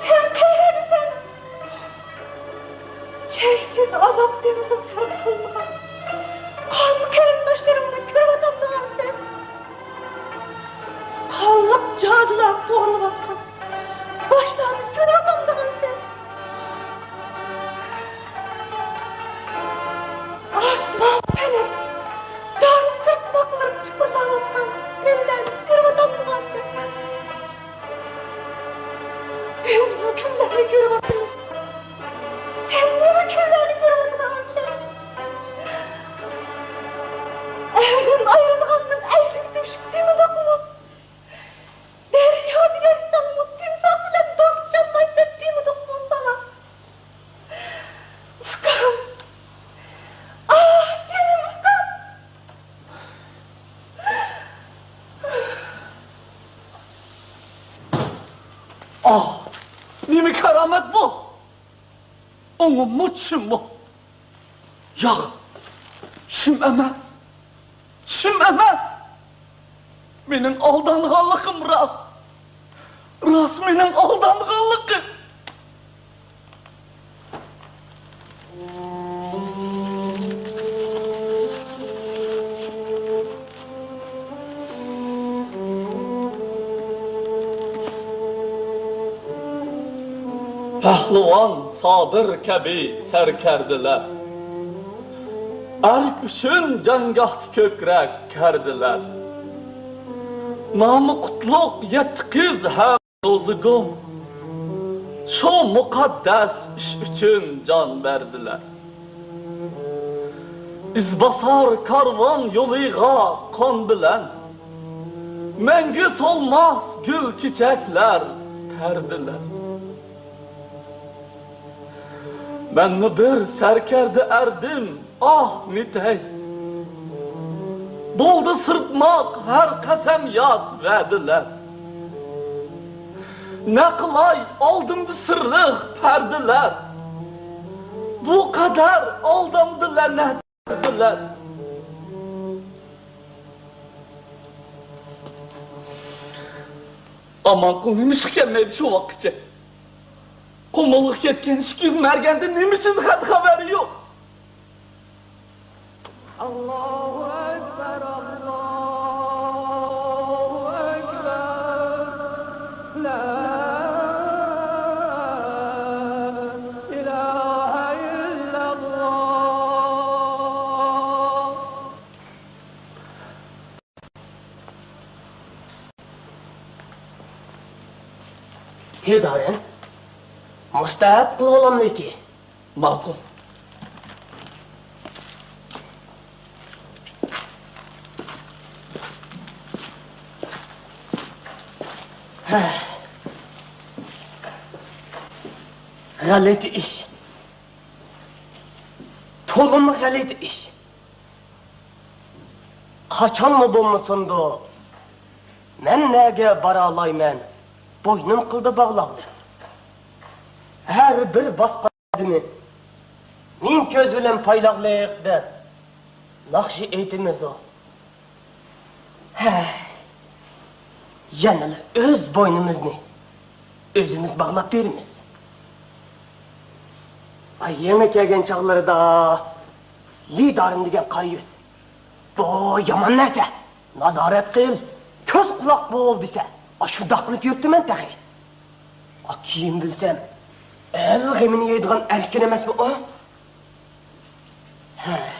سەن قەيەردىسەن؟ چەكسىز ئازاب دېڭىزىغا غەرق قىلمىغان قان قېرىنداشلىرىڭنى كۆرۈۋاتامدىغانسەن؟ قانلىق جادۇلار توغرىلىۋاتقان باشلارنى كۆرۈۋاتامدىغانسەن؟ ئاسمان پەلەك دارى سىرتماقلىرىپ چۇپۇرلاۋاتقان گۈللەرنى كۆرۈۋاتامدىغانسەن؟ بىز بۇ كۈنلەرنى كۆرۈۋاتىمىز. سەن نېمە كۈنلەرنى كۆرۈۋاتىدىغانسەن؟ ئەردىن ئايرىلغاندىن ئەيدىن تۆشۈك دېمىدۇقمۇ؟ دەريادا ياشىساڭمۇ تىمساھ بىلەن دوستلىشالمايسەن دېمىدۇقمۇ ساڭا؟ ئۇكام! ئاھ، جېنىم ئۇكام! ئاھ، نېمە كارامەت بۇ؟ ئوڭۇممۇ، چۈشۈممۇ؟ ياق، چۈشۈم ئەمەس. چۈشۈم ئەمەس. مېنىڭ ئالدانغانلىقىم راست. راست مېنىڭ ئالدانغانلىقىم. پەھلىۋان سابىر كەبى سەركەردىلەر، ئەرك ئۈچۈن جەڭگاھتا كۆكرەك كەردىلەر. نامى قۇتلۇق يەتتە قىز ھەم روزىگۇم شۇ مۇقەددەس ئىش ئۈچۈن جان بەردىلەر. ئىزباسار كارۋان يولىغا قان بىلەن، مەڭگۈ سولماس گۈل چېچەكلەر تەردىلەر. مەنمۇ بىر سەركەردە ئەردىم، ئاھ نېتەي. بولدى سىرتماق ھەر قەسەم ياد ۋەدىلەر. نە قىلاي ئالدىمدا سىرلىق پەردىلەر. بۇ قەدەر ئالدامدىلە نە دەردىلەر. ئامانقۇل نېمىشقا كەلمەيدۇ شۇ ۋاققىچە؟ قۇمۇلغا كەتكەن ئىككى يۈز مەرگەندىن نېمە ئۈچۈن خەت خەۋەر يوق؟ ئاللاھۇ ئەكبەر، ئاللاھۇ ئەكبەر. لا ئىلاھە ئىللەللاھ. تېدارەن، مۇستەھەپ قىلىۋالامدىكى. ماقۇل. ھە. غەلىتە ئىش. تولىمۇ غەلىتە ئىش. قاچانمۇ بولمىسۇندۇ، مەن نەگە بارالايمەن، بوينۇم قىلدى باغلاقلىق. ھەر بىر باسقان قەدىمى مىڭ كۆز بىلەن پايلاقلىق دەپ، ناخشا ئېيتىمىزۇ؟ ھەي، يەنىلا ئۆز بوينىمىزنى ئۆزىمىز باغلاپ بېرىمىز. ئاي، يېڭى كەلگەن چاغلىرىدا لىدارىم دېگەن قارا يۈز، بۇ يامان نەرسە، نازارەت قىل، كۆز قۇلاق بول دېسە، ئاشۇنداق قىلىپ يۈرۈپتىمەن تېخى. ئا، كېيىن بىلسەم، ئەل غېمىنى يەيدىغان ئەركىن ئەمەسمۇ ئۇ؟ ھەي.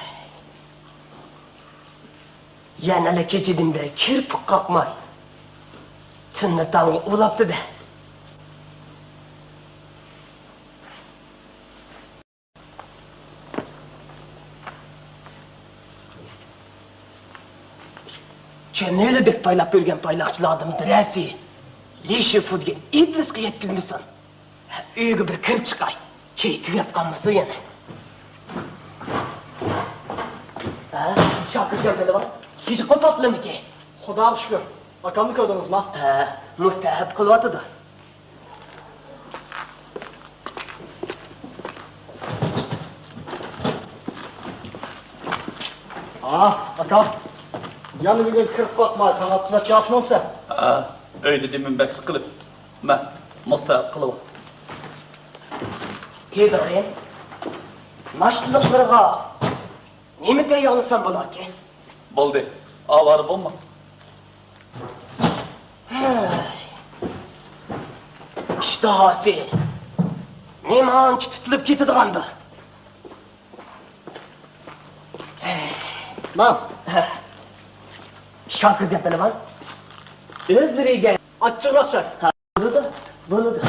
يەنىلا كېچىدىن بېرى كىرپىك قاقماي، تۈننى تاڭغا ئۇلاپتۇ-دە. چۈنۈلىدەك پايلاپ يۈرگەن پايلاقچىلاردىن بىرەرسى لى شىفۇ دېگەن ئىبلىسقا يەتكۈزمىسۇن. ئۆيگە بىر كىرىپ چىقاي. چېيى تۈگەپ قالمىسۇن يەنە. ھە؟ شاكىرجان پەلىۋان، كېچە قوپاتلىمىكى؟ خۇداغا شۈكۈر. ئاكامنى كۆردىڭىزما؟ ھە، مۇستەھەب قىلىۋاتىدۇ. ئاھ، ئاكام. يەنە بۈگۈن كىرىپ باقماي، تاڭ ئاتقۇزۇپ ياخشىمۇسەن؟ ھە، ئۆيدە دېمىم بەك سىقىلىپ، مە، مۇستەھەب قىلىۋات. تېدىغىن، ناشتىلىقلىرىغا نېمە تەييارلىسام بولاركىن؟ بولدى، ئاۋارە بولما. ھەي. ئىشتىھاسى نېمانچە تۇتۇلۇپ كېتىدىغاندۇ؟ ماڭ. شاكىر جان پەلىۋان، ئۆزلىرىگە ئاچچىقراق چاي. بولىدۇ، بولىدۇ.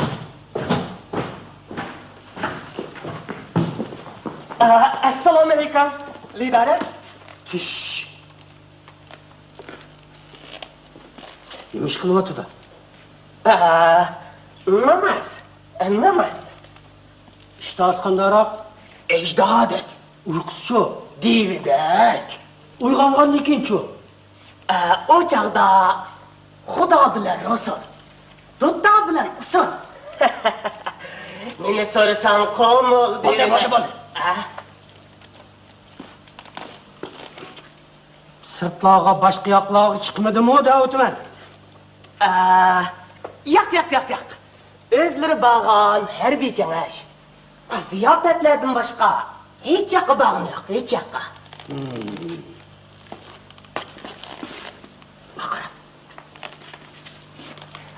ئە، ئەسسالامۇئەلەيكۇم، لىدارە. چۈش. نېمە ئىش قىلىۋاتىدۇ؟ ئە، ناماز، ناماز. ئىشتىھاسى قانداقراق؟ ئەجدىھادەك. ئۇيقۇسىچۇ؟ دىۋىدەك. ئويغانغاندىن كېيىنچۇ؟ ئە، ئۇ چاغدا خۇدا بىلەن رۇسۇل، دۇتتا بىلەن ئۇسۇل. مېنى سورىساڭ قومۇل بولدى، دېدى. بولدى، بولدى. ئە؟ سىرتلارغا، باشقا ياقلارغا چىقمىدىمۇ دەۋاتىمەن. ئە، ياق، ياق، ياق، ياق. ئۆزلىرى بارغان ھەربىي كېڭەش، زىياپەتلەردىن باشقا ھېچ ياققا بارغىنى يوق، ھېچ ياققا. ھىم. قارا.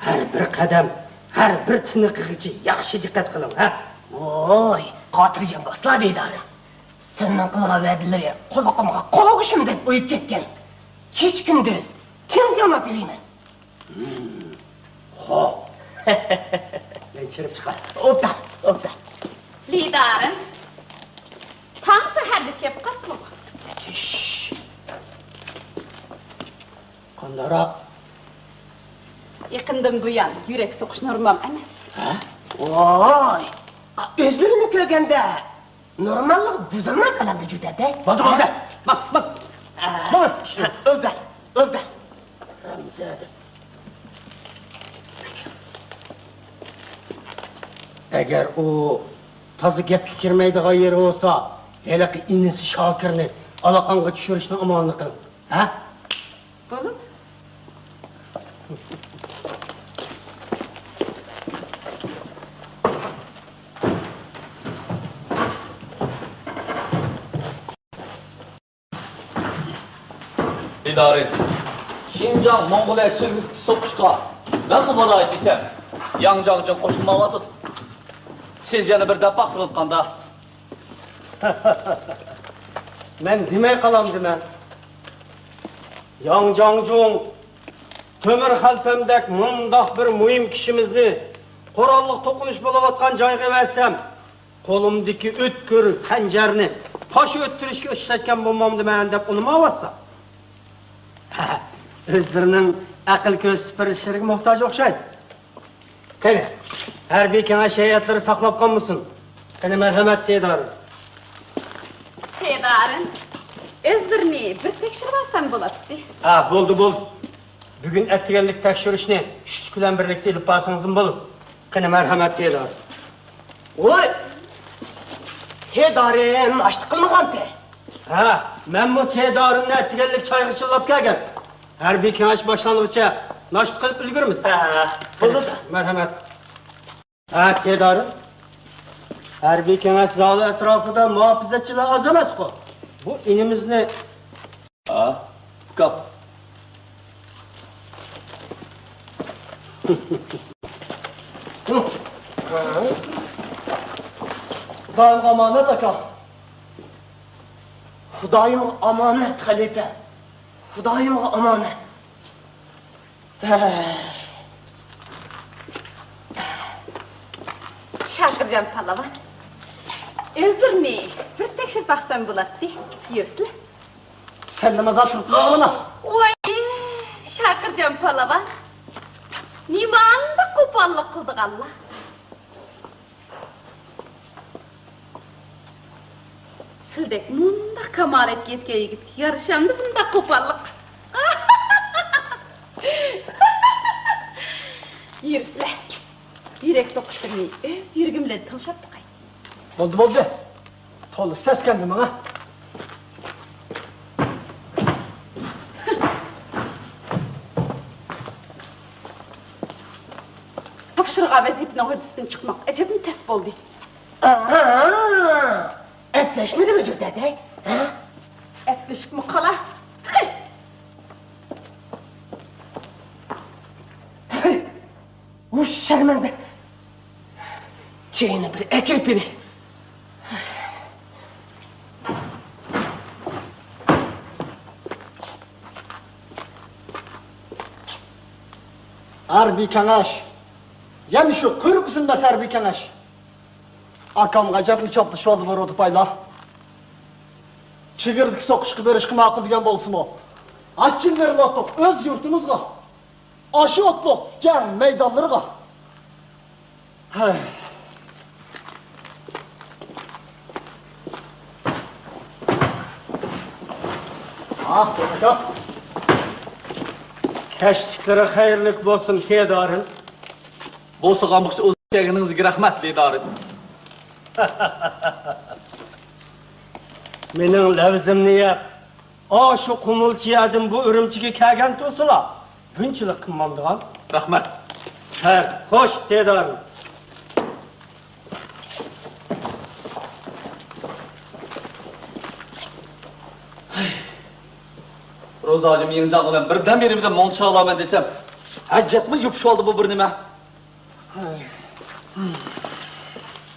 ھەر بىر قەدەم، ھەر بىر تىنىقىغىچە ياخشى دىققەت قىلىڭ، ھە؟ ۋوي، خاتىرجەم بولسىلا، دىدارىم. سېنىڭ قىلغان ۋەدىلىرى قۇلىقىمغا قوغۇشۇمدەك ئۇيۇپ كەتكەن. كېچە-كۈندۈز تىڭ تىڭلاپ يۈرىمەن. ھىم، خو. مەن چىرىپ چىقاي. ئوبدان، ئوبدان. لىدارىم، تاڭ سەھەردە كەپ قاپتۇ. چۈش. قانداقراق؟ يېقىندىن بۇيان يۈرەك سوقۇش نورمال ئەمەس. ھە؟ ۋاي، ئۆزلىرىنى كۆرگەندە نورماللىقى بۇزۇلماي قالامدۇ جۈدەدە؟ بولدى، بولدى. ماڭ، ماڭ. ئە، ماڭ. ئۆبدە، ئۆبدە. ئەگەر ئۇ تازا گەپكە كىرمەيدىغان يېرى بولسا، ھېلىقى ئىنىسى شاكىرنى ئالاقاڭغا چۈشۈرۈشنىڭ ئامالىنى قىل. ھە؟ بولىدۇ. ئىدارە، شىنجاڭ موڭغۇلىيە شىركىتى سوقۇشقا مەنمۇ باراي دېسەم، ياڭ جاڭجۇڭ قوشۇلمايۋاتىدۇ. سىز يەنە بىر دەپ باقسىڭىز قانداق؟ مەن دېمەي قالامدىمەن. ياڭ جاڭجۇڭ تۆمۈر خەلپەمدەك مۇنداق بىر مۇھىم كىشىمىزنى قوراللىق توقۇنۇش بولۇۋاتقان جايغا ئەۋەتسەم، قولۇمدىكى ئۆتكۈر خەنجەرنى پاش ئۆتتۈرۈشكە ئىشلەتكەن بولمامدىمەن دەپ ئۇنىماۋاتسا. ھە، ئۆزلىرىنىڭ ئەقىل كۆرسىتىپ بېرىشلىرىگە موھتاج ئوخشايدۇ. قېنى، ھەربىي كېڭەش ھەيئەتلىرى ساقلاپ قالمىسۇن. قېنى، مەرھەمەت، تېدارىم. تېدارىم، ئۆزلىرىنى بىر تەكشۈرۈۋالسام بولاتتى. ھە، بولدى، بولدى. بۈگۈن ئەتىگەنلىك تەكشۈرۈشنى چۈشلۈك بىلەن بىرلىكتە ئېلىپ بارسىڭىزمۇ بولىدۇ. قېنى، مەرھەمەت، تېدارىم. ۋوي! تېدارىم ناشتا قىلمىغانتى. ھە، مەنمۇ تېدارىمنى ئەتىگەنلىك چايغا چىللاپ كەلگەن. ھەربىي كېڭەش باشلانغۇچە ناشتا قىلىپ ئۈلگۈرىمىز. ھە، بولىدۇ. مەرھەمەت. ھە، تېدارىم. ھەربىي كېڭەش زالى ئەتراپىدا مۇھاپىزەتچىلەر ئاز ئەمەسقۇ؟ بۇ ئىنىمىزنى. ھە، كاپ. خۇدايىمغا ئامانەت، ئاكا. خۇدايىمغا ئامانەت، خەلىپە. خۇدايىمغا ئامانەت. شاكىرجان پالۋان، ئۆزلىرىنى بىر تەكشۈرۈپ باقسام بولاتتى. يۈرسىلە. سەن نېمازا تۇرۇپ تۇرغىنىڭ؟ ۋاي، شاكىرجان پالۋان، نېمانداق قوپاللىق قىلىدىغانلار. سىلدەك مۇنداق كامالەتكە يەتكەن يىگىتكە يارىشامدۇ بۇنداق قوپاللىق؟ يۈرسىلە، يۈرەك سوقۇشلىرىنى ئۆز يۈرىكىم بىلەن تىڭشاپ باقاي. بولدى، بولدى. تولا سەسكەندىم ماڭا. تاپشۇرغان ۋەزىپىنىڭ ھۆددىسىدىن چىقماق ئەجەبمۇ تەس بولدى. ئەپلەشمىدىمۇ جۈردەدەي؟ ھە؟ ئەپلىشىپمۇ قالا. ھەي! ھەي! ۋۇ شەرمەندە! چېيىنى بىر ئەكىرىپ بېرەي. ھەربىي كېڭەش. يەنە شۇ قۇيرۇقى سىنماس ھەربىي كېڭەش. ئاكامغا ئەجەبمۇ چاپلىشىۋالدى بۇ رودىپايلار. چېگرىدىكى سوقۇشقا بېرىشقا ماقۇل دېگەن بولسىمۇ، ئاچچىق بېرىلىۋاتىدۇ ئۆز يۇرتىمىزغا. ئاشۇ ئوتلۇق جەڭ مەيدانلىرىغا. ھەي. ئاھ، ئاكا. كەچلىكلىرى خەيرلىك بولسۇن، تېدارىم. بولسىغان بولسا ئۇزاپ كەلگىنىڭىزگە رەھمەت، تېدارىم. مېنىڭ لەۋزىمنى يەپ، ئاشۇ قۇمۇلچى يەردىن بۇ ئۈرۈمچىگە كەلگەن تۇرسىلا، بۇنچىلىك قىلمامدىغان. رەھمەت. خەير، خوش، تېدارىم. روزا ھاجىم يىڭجاڭ بىلەن بىردەم بىرىمدە مۇڭ چالىمەن دېسەم، ئەجەبمۇ يوپۇشۇۋالدى بۇ بىر نېمە.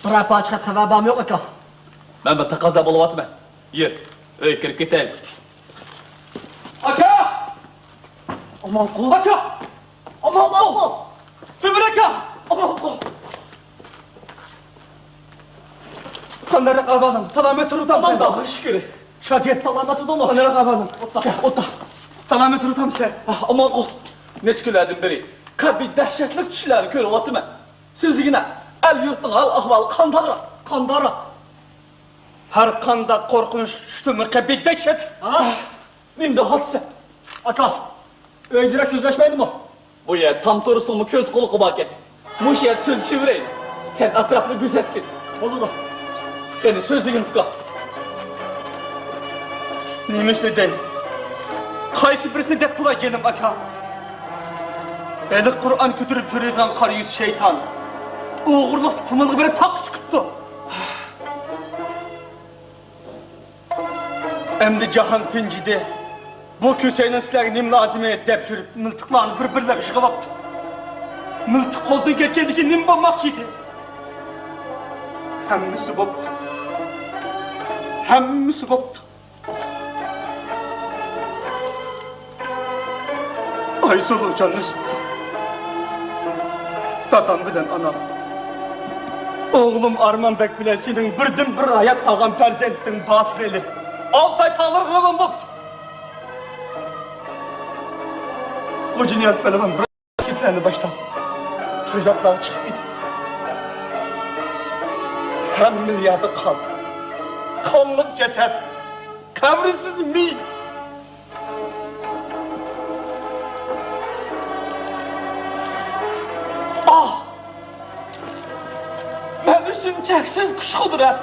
بىرەر پارچە خەت خەۋەر بارمۇ يوق، ئاكا؟ مەن بىر تەقەززا بولۇۋاتىمەن. يۈر، ئۆيگە كىرىپ كېتەيلى. ئاكا! ئامانقۇل! ئاكا! ئامانقۇل! تۆمۈر ئاكا! ئامانقۇل! قانداقراق ئەھۋالىڭ؟ سالامەت تۇرۇۋاتامسەن؟ ئامانغا شۈكۈر. شاگىرت سالامەت تۇردۇڭمۇ؟ قانداقراق ئەھۋالىڭ؟ ئولتۇر. كەل، ئولتۇر. سالامەت تۇرۇۋاتامسەن؟ ئاھ، ئامانقۇل! نەچچە كۈنلەردىن بېرى قەبىھ دەھشەتلىك چۈشلەرنى كۆرۈۋاتىمەن. سۆزلىگىنە، ئەل-يۇرتنىڭ ھال-ئەھۋالى قانداقراق؟ قانداقراق؟ ھەر قانداق قورقۇنچلۇق چۈشتىنمۇ قەبىھ دەھشەت. ھە؟ نېمە دەۋاتىسەن؟ ئاكا، ئۆيدىرەك سۆزلەشمەيدىمۇ؟ بۇ يەر تام تۇرسىڭمۇ كۆز قۇلىقى باركەن. مۇشۇ يەردە سۆزلىشىۋېرەيلى. سەن ئەتراپنى كۆزەتكىن. بولىدۇ. قېنى، سۆزلىگىن، ئۇكا. نېمىسىنى دەي؟ قايسى بىرسىنى دەپ قىلاي، جېنىم ئاكا؟ ھېلىقى قۇرئان كۆتۈرۈپ يۈرىدىغان قارا يۈز شەيتان ئوغرىلىق قۇمۇلغا بېرىپ تاغقا چىقىپتۇ. ئەمدى جاھان تىنچىدى. بۇ كۆسەينىڭ سىلەرگە نېمە لازىمى دەپ يۈرۈپ، مىلتىقلارنى بىر-بىرلەپ يىغىۋاپتۇ. مىلتىق قولدىن كەتكەندىن كېيىن نېمە بولماقچى ئىدى؟ ھەممىسى بوپتۇ. ھەممىسى بوپتۇ. ئايسۇلۇ جانلىشىپتۇ. دادام بىلەن ئانام. ئوغلۇم ئارمان بەگ بىلەن سېنىڭ بىردىنبىر ھايات قالغان پەرزەنتىڭ باسىلى ئالتاي تاغلىرىغا روان بوپتۇ. خوجانىياز پەلۋان بىر گېپلەرنى باشلاپ، تۆزاتلارغا چىقىپ كېتىپتۇ. ھەممىلا يەردە قان. قانلىق جەسەت. قەبرىسىز مېيىت. ئاھ! مەن ئۈچۈن چەكسىز كۈچ-قۇدرەت،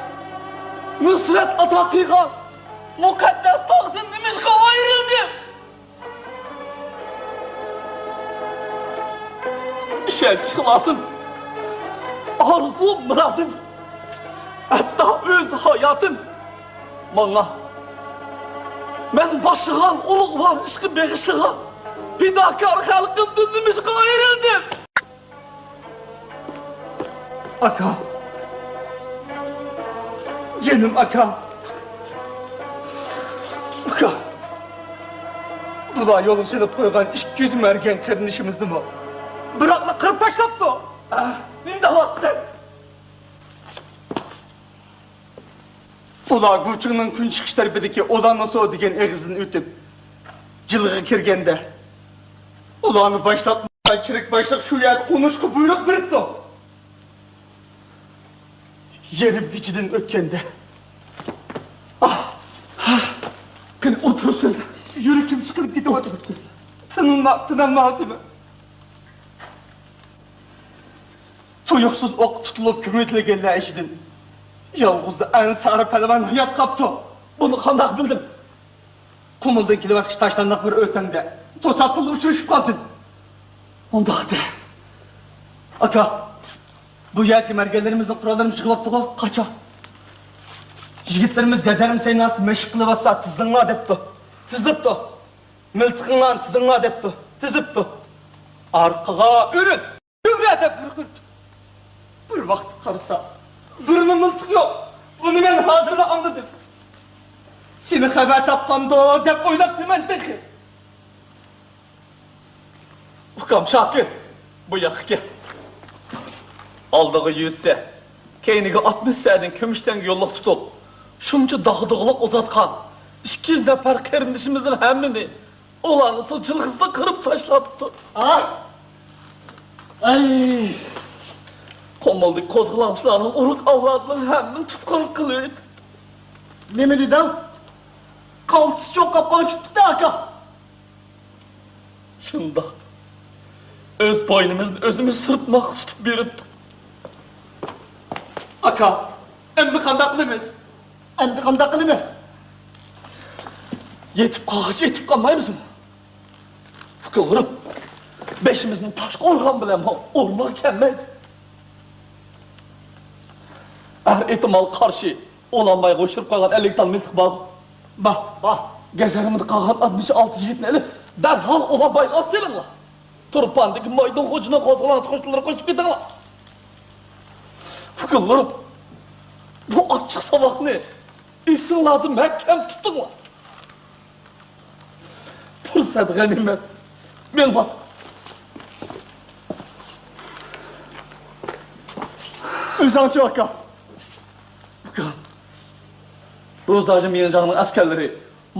نۇسرەت ئاتا قىلغان مۇقەددەس تاغدىن نېمىشقا ئايرىلدىم؟ ئىشەنچ ئىخلاسىم، ئارزۇ مۇرادىم، ھەتتا ئۆز ھاياتىم ماڭا، مەن باشلىغان ئۇلۇغۋار ئىشقا بېغىشلىغان پىداكار خەلقىمدىن نېمىشقا ئايرىلدىم؟ ئاكا. جېنىم ئاكا. ئۇكا. بۇلار يولغا سېلىپ قويغان ئىككى يۈز مەرگەن قېرىندىشىمىزنىمۇ بىراقلا قىرىپ تاشلاپتۇ. ئاھ، نېمە دەۋاتىسەن؟ ئۇلار گۇچىڭنىڭ كۈن چىقىش تەرىپىدىكى ئولانسو دېگەن ئېغىزدىن ئۆتۈپ، جىلغىغا كىرگەندە، ئۇلارنى باشلاپ، چېرىك باشلىق شۇ يەردە قونۇشقا بۇيرۇق بېرىپتۇ. يېرىم كېچىدىن ئۆتكەندە، ئاھ، ھا، قېنى ئولتۇرۇپ سۆزلە. يۈرىكىم سىقىلىپ كېتىۋاتىدۇ. تىنالما-، تىنالمايۋاتىمەن. تۇيۇقسىز ئوق تۇتۇلۇپ كۆمۈۋېتىلگەنلەر ئىچىدىن يالغۇزلا ئەنسارى پەلۋان ھايات قاپتۇ. بۇنى قانداق بىلدىڭ؟ قۇمۇلدىن كېلىۋاتقۇچە تاشلانداق بىر ئۆتەڭدە توساتتىنلا ئۇچرىشىپ قالدىم. ئۇنداق دە. ئاكا، بۇ يەردىكى مەرگەنلىرىمىزنىڭ قوراللىرىمۇ چىقىۋاپتىغۇ؟ قاچان؟ يىگىتلىرىمىز گەزەرمە سەيناسىدا مەشىق قىلىۋاتسا، تىزىلىڭلار دەپتۇ. تىزىلىپتۇ. مىلتىقىڭلارنى تىزىڭلار دەپتۇ. تىزىپتۇ. ئارقىغا ئۆرۈل! ئۆرە دەپ بۇيرۇق بېرىپتۇ. بىر ۋاقىتتا قارىسا، بىرمۇ مىلتىق يوق. بۇنى مەن ھازىرلا ئاڭلىدىم. سېنى خەۋەر تاپقاندۇ دەپ ئويلاپتىمەن تېخى. ئۇكام شاكىر، بۇ ياققا كەل. ئالدىغا يۈز سە، كەينىگە ئاتمىش سەدىن كۈمۈش تەڭگە يوللۇق تۇتۇپ، شۇنچە داغدۇغىلىق ئۇزاتقان ئىككى يۈز نەپەر قېرىندىشىمىزنىڭ ھەممىنى ئۇلارنىڭ جىلغىسىدا قىرىپ تاشلاپتۇ. ئاھ! ئەي! قۇمۇلدىكى قوزغىلاڭچىلارنىڭ ئۇرۇق ئەۋلادىنىڭ ھەممىنى تۇتقۇن قىلىۋېتىپتۇ. نېمە دېدىڭ؟ قالتىس چوڭقاپ قالغان چۈپتە ئاكا. شۇنداق. ئۆز بوينىمىزنى ئۆزىمىز سىرتماققا تۇتۇپ بېرىپتۇ. ئاكا، ئەمدى قانداق قىلىمىز؟ ئەمدى قانداق قىلىمىز؟ يېتىپ قالغۇچە ئېتىپ قالمايمىزمۇ؟ ئۇكىلىرىم، بېشىمىزنى تاشقا ئۇرغان بىلەنمۇ ئۇرمىغا كەلمەيدۇ. ھەر ئېھتىمالغا قارشى، ئولانبايغا ئويۇشتۇرۇپ قويغان ئەللىك تال مىلتىق بارغۇ؟ بار، بار. گەزەرمىدە قالغان ئاتمىش ئالتە يىگىتنى ئېلىپ، دەرھال ئولانبايغا سېلىڭلار. تۇرپاندىكى مايدىن خوجىنىڭ قوزغىلاڭچى قوشۇنلىرىغا قوشۇپ كېتىڭلار. ئۇكىلىرىم، بۇ ئاچچىق ساۋاقنى ئېسىڭلاردا مەھكەم تۇتۇڭلار. پۇرسەت غەنىيمەت. مېڭىڭلار. ئۆزۈڭچۇ ئاكا؟ ئۇكام، روزاجى ميىڭجاڭنىڭ ئەسكەرلىرى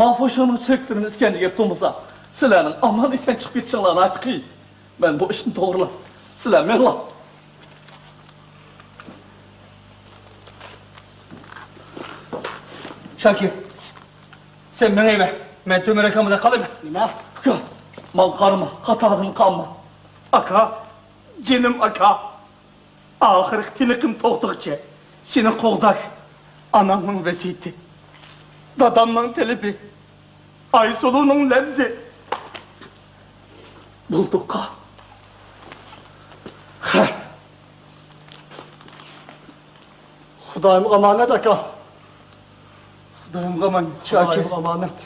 مافۇشىڭنىڭ چېرىكلىرىنى ئىسكەنجىگە ئېلىپ تۇرمىسا، سىلەرنىڭ ئامان-ئېسەن چىقىپ كېتىشىڭلار ناھايىتى قىيىن. مەن بۇ ئىشنى توغرىلاي. سىلەر مېڭىڭلار. شاكىر، سەن مېڭىۋەر. مەن تۆمۈر ئاكام بىلەن قالىمەن. نېمە؟ ئۇكا، ماڭا قارىما، قاتاردىن قالما. ئاكا، جېنىم ئاكا. ئاخىرقى تىنىقىم توختىغۇچە سېنى قوغداش ئانامنىڭ ۋەسىيىتى، دادامنىڭ تەلىپى، ئايسۇلۇنىڭ لەۋزى. بولدۇققا. خۇدايىم ئامانەت، ئاكا. خۇدايىمغا ئامانەت، شاكىر. خۇدايىمغا ئامانەت.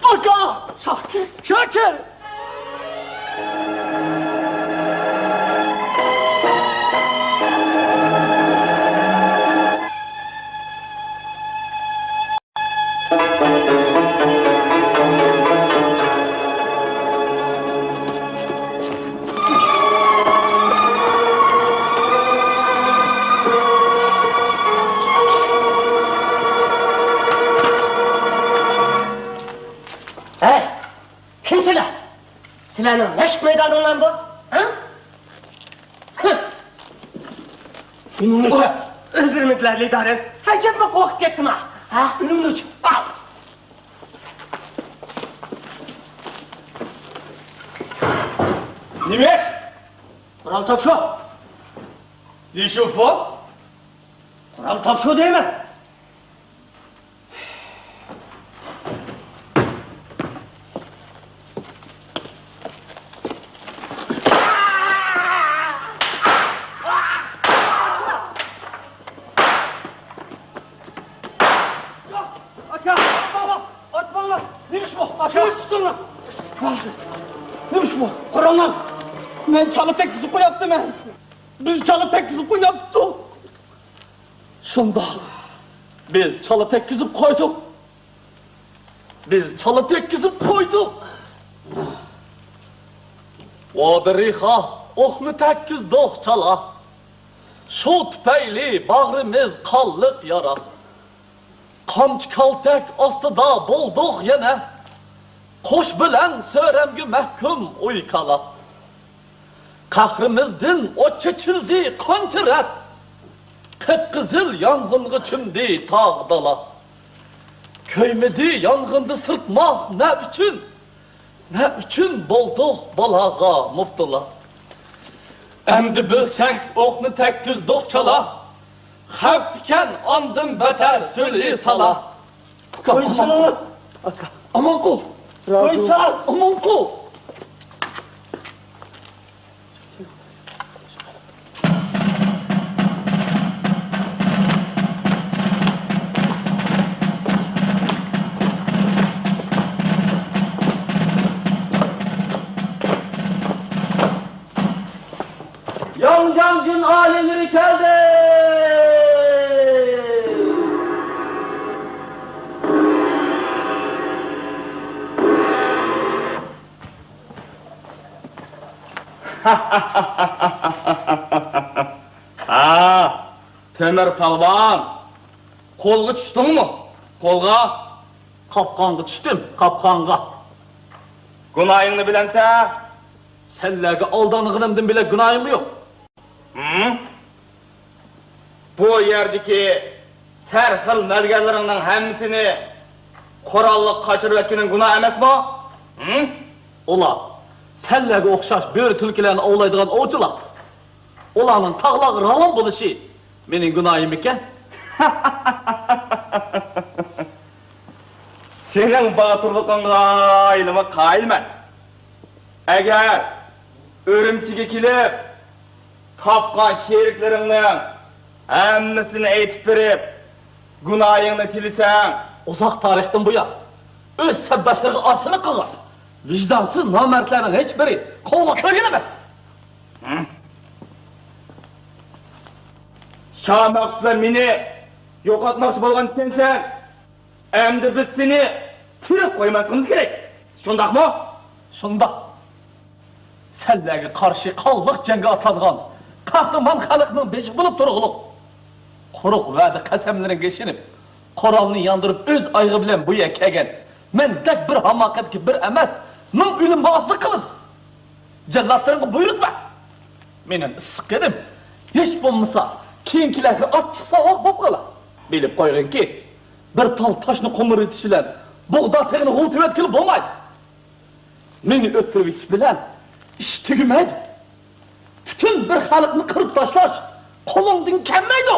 ئاكا! شاكىر! شاكىر! ھەي، كىم سىلەر؟ سىلەرنىڭ مەشىق مەيدانىڭلارمۇ بۇ؟ ھە؟ ئۈنۈڭنى ئۆچۈر. ئۆزلىرىمىكىلەر لىدارەن. ھەجەپمۇ قورقۇپ كەتتىما؟ ھە؟ ئۈنۈڭنى ئۆچۈر. نېمە؟ قورال تاپشۇر. لى شۇفۇ؟ قورال تاپشۇر دەيمەن. ئاكا، ئاتماڭلار، ئاتماڭلار. نېمە ئىش بۇ؟ ئاكا، تۇتۇڭلار. نېمە ئىش بۇ؟ قورالنى. مەن چالا تەگكۈزۈپ قويۇپتىمەن. بىز چالا تەگكۈزۈپ قويۇپتۇق. شۇنداق. بىز چالا تەگكۈزۈپ قويدۇق. بىز چالا تەگكۈزۈپ قويدۇق. ۋادىرىخا ئوقنى تەگكۈزدۇق چالا. شۇ تۈپەيلى باغرىمىز قانلىق يارا. قامچى كالتەك ئاستىدا بولدۇق يەنە. قوش بىلەن سۆرەمگە مەھكۇم ئۇي كالا. قەھرىمىزدىن ئوت چېچىلدى قانچە رەت. قىپقىزىل يانغىنغا چۆمدى تاغ دالا. كۆيمىدى يانغىندا سىرتماق نە ئۈچۈن؟ نە ئۈچۈن بولدۇق بالاغا مۇپتىلا؟ ئەمدى بىلسەك ئوقنى تەگكۈزدۇق چالا. خەۋپ ئىكەن ئاندىن بەتەر سۈلھى سالا. ئاكا، قويسا! ئامان قول. ئاكا، ئامان قول. قويسا! ئامان قول. ياڭجاڭجۈن ئالىيلىرى كەلدى! ھا، تۆمۈر پالۋان، قولغا چۈشتۈڭمۇ؟ قولغا؟ قاپقانغا چۈشتۈم، قاپقانغا. گۇناھىڭنى بىلەمسەن؟ سەنلەرگە ئالدانغىنىمدىن بۆلەك گۇناھىممۇ يوق. ھىم؟ بۇ يەردىكى سەرخىل مەلگەنلىرىڭنىڭ ھەممىسىنى قوراللىق قاچۇرۇۋەتكىنىڭ گۇناھ ئەمەسمۇ؟ ھىم؟ ئۇلار سەنلەرگە ئوخشاش بۆرە تۈلكىلەرنى ئوۋلايدىغان ئوۋچىلار. ئۇلارنىڭ تاغلارغا راۋان بولۇشى مېنىڭ گۇناھىممىكەن؟ سېنىڭ باتۇرلۇقۇڭغا ھېلىمۇ قايىلمەن. ئەگەر ئۈرۈمچىگە كېلىپ، تاپقان شېرىكلىرىڭنىڭ ھەممىسىنى ئېيتىپ بېرىپ، گۇناھىڭنى تىلىسەڭ. ئۇزاق تارىختىن بۇيان، ئۆز سەپداشلىرىغا ئاسىيلىق قىلغان ۋىجدانسىز نامەردلەرنىڭ ھېچبىرى قوغلاپ كۆرگەن ئەمەس. شاھ مەخسۇسلار مېنى يوقاتماقچى بولغان ئىكەنسەن. ئەمدى بىز سېنى تىرىك قويماسلىقىمىز كېرەك. شۇنداقمۇ؟ شۇنداق. سەنلەرگە قارشى قانلىق جەڭگە ئاتلانغان قەھرىمان خەلقنىڭ بېشى بولۇپ تۇرغۇلۇق. قۇرۇق ۋەدە قەسەملىرىڭگە ئىشىنىپ، قورالنى ياندۇرۇپ ئۆز ئايىغى بىلەن بۇ يەرگە كەلگەن مەندەك بىر ھاماقەتكە بىر ئەمەس، مىڭ ئۆلۈم بازىلىق قىلىدۇ. جەللاتلىرىڭغا بۇيرۇق بەر. مېنىڭ ئىسسىق قېنىم، ھېچ بولمىسا كېيىنكىلەرگە ئاچچىق ساۋاق بولۇپ قالار. بىلىپ قويغىنكى، بىر تال تاشنى قومۇرىتىش بىلەن بۇغدا تېغىنى غۇۋا تېۋەتكىلى بولمايدۇ. مېنى ئۆلتۈرۈۋېتىش بىلەن ئىش تۈگىمەيدۇ. پۈتۈن بىر خەلقنى قىرىپ تاشلاش قولۇڭدىن كەلمەيدۇ.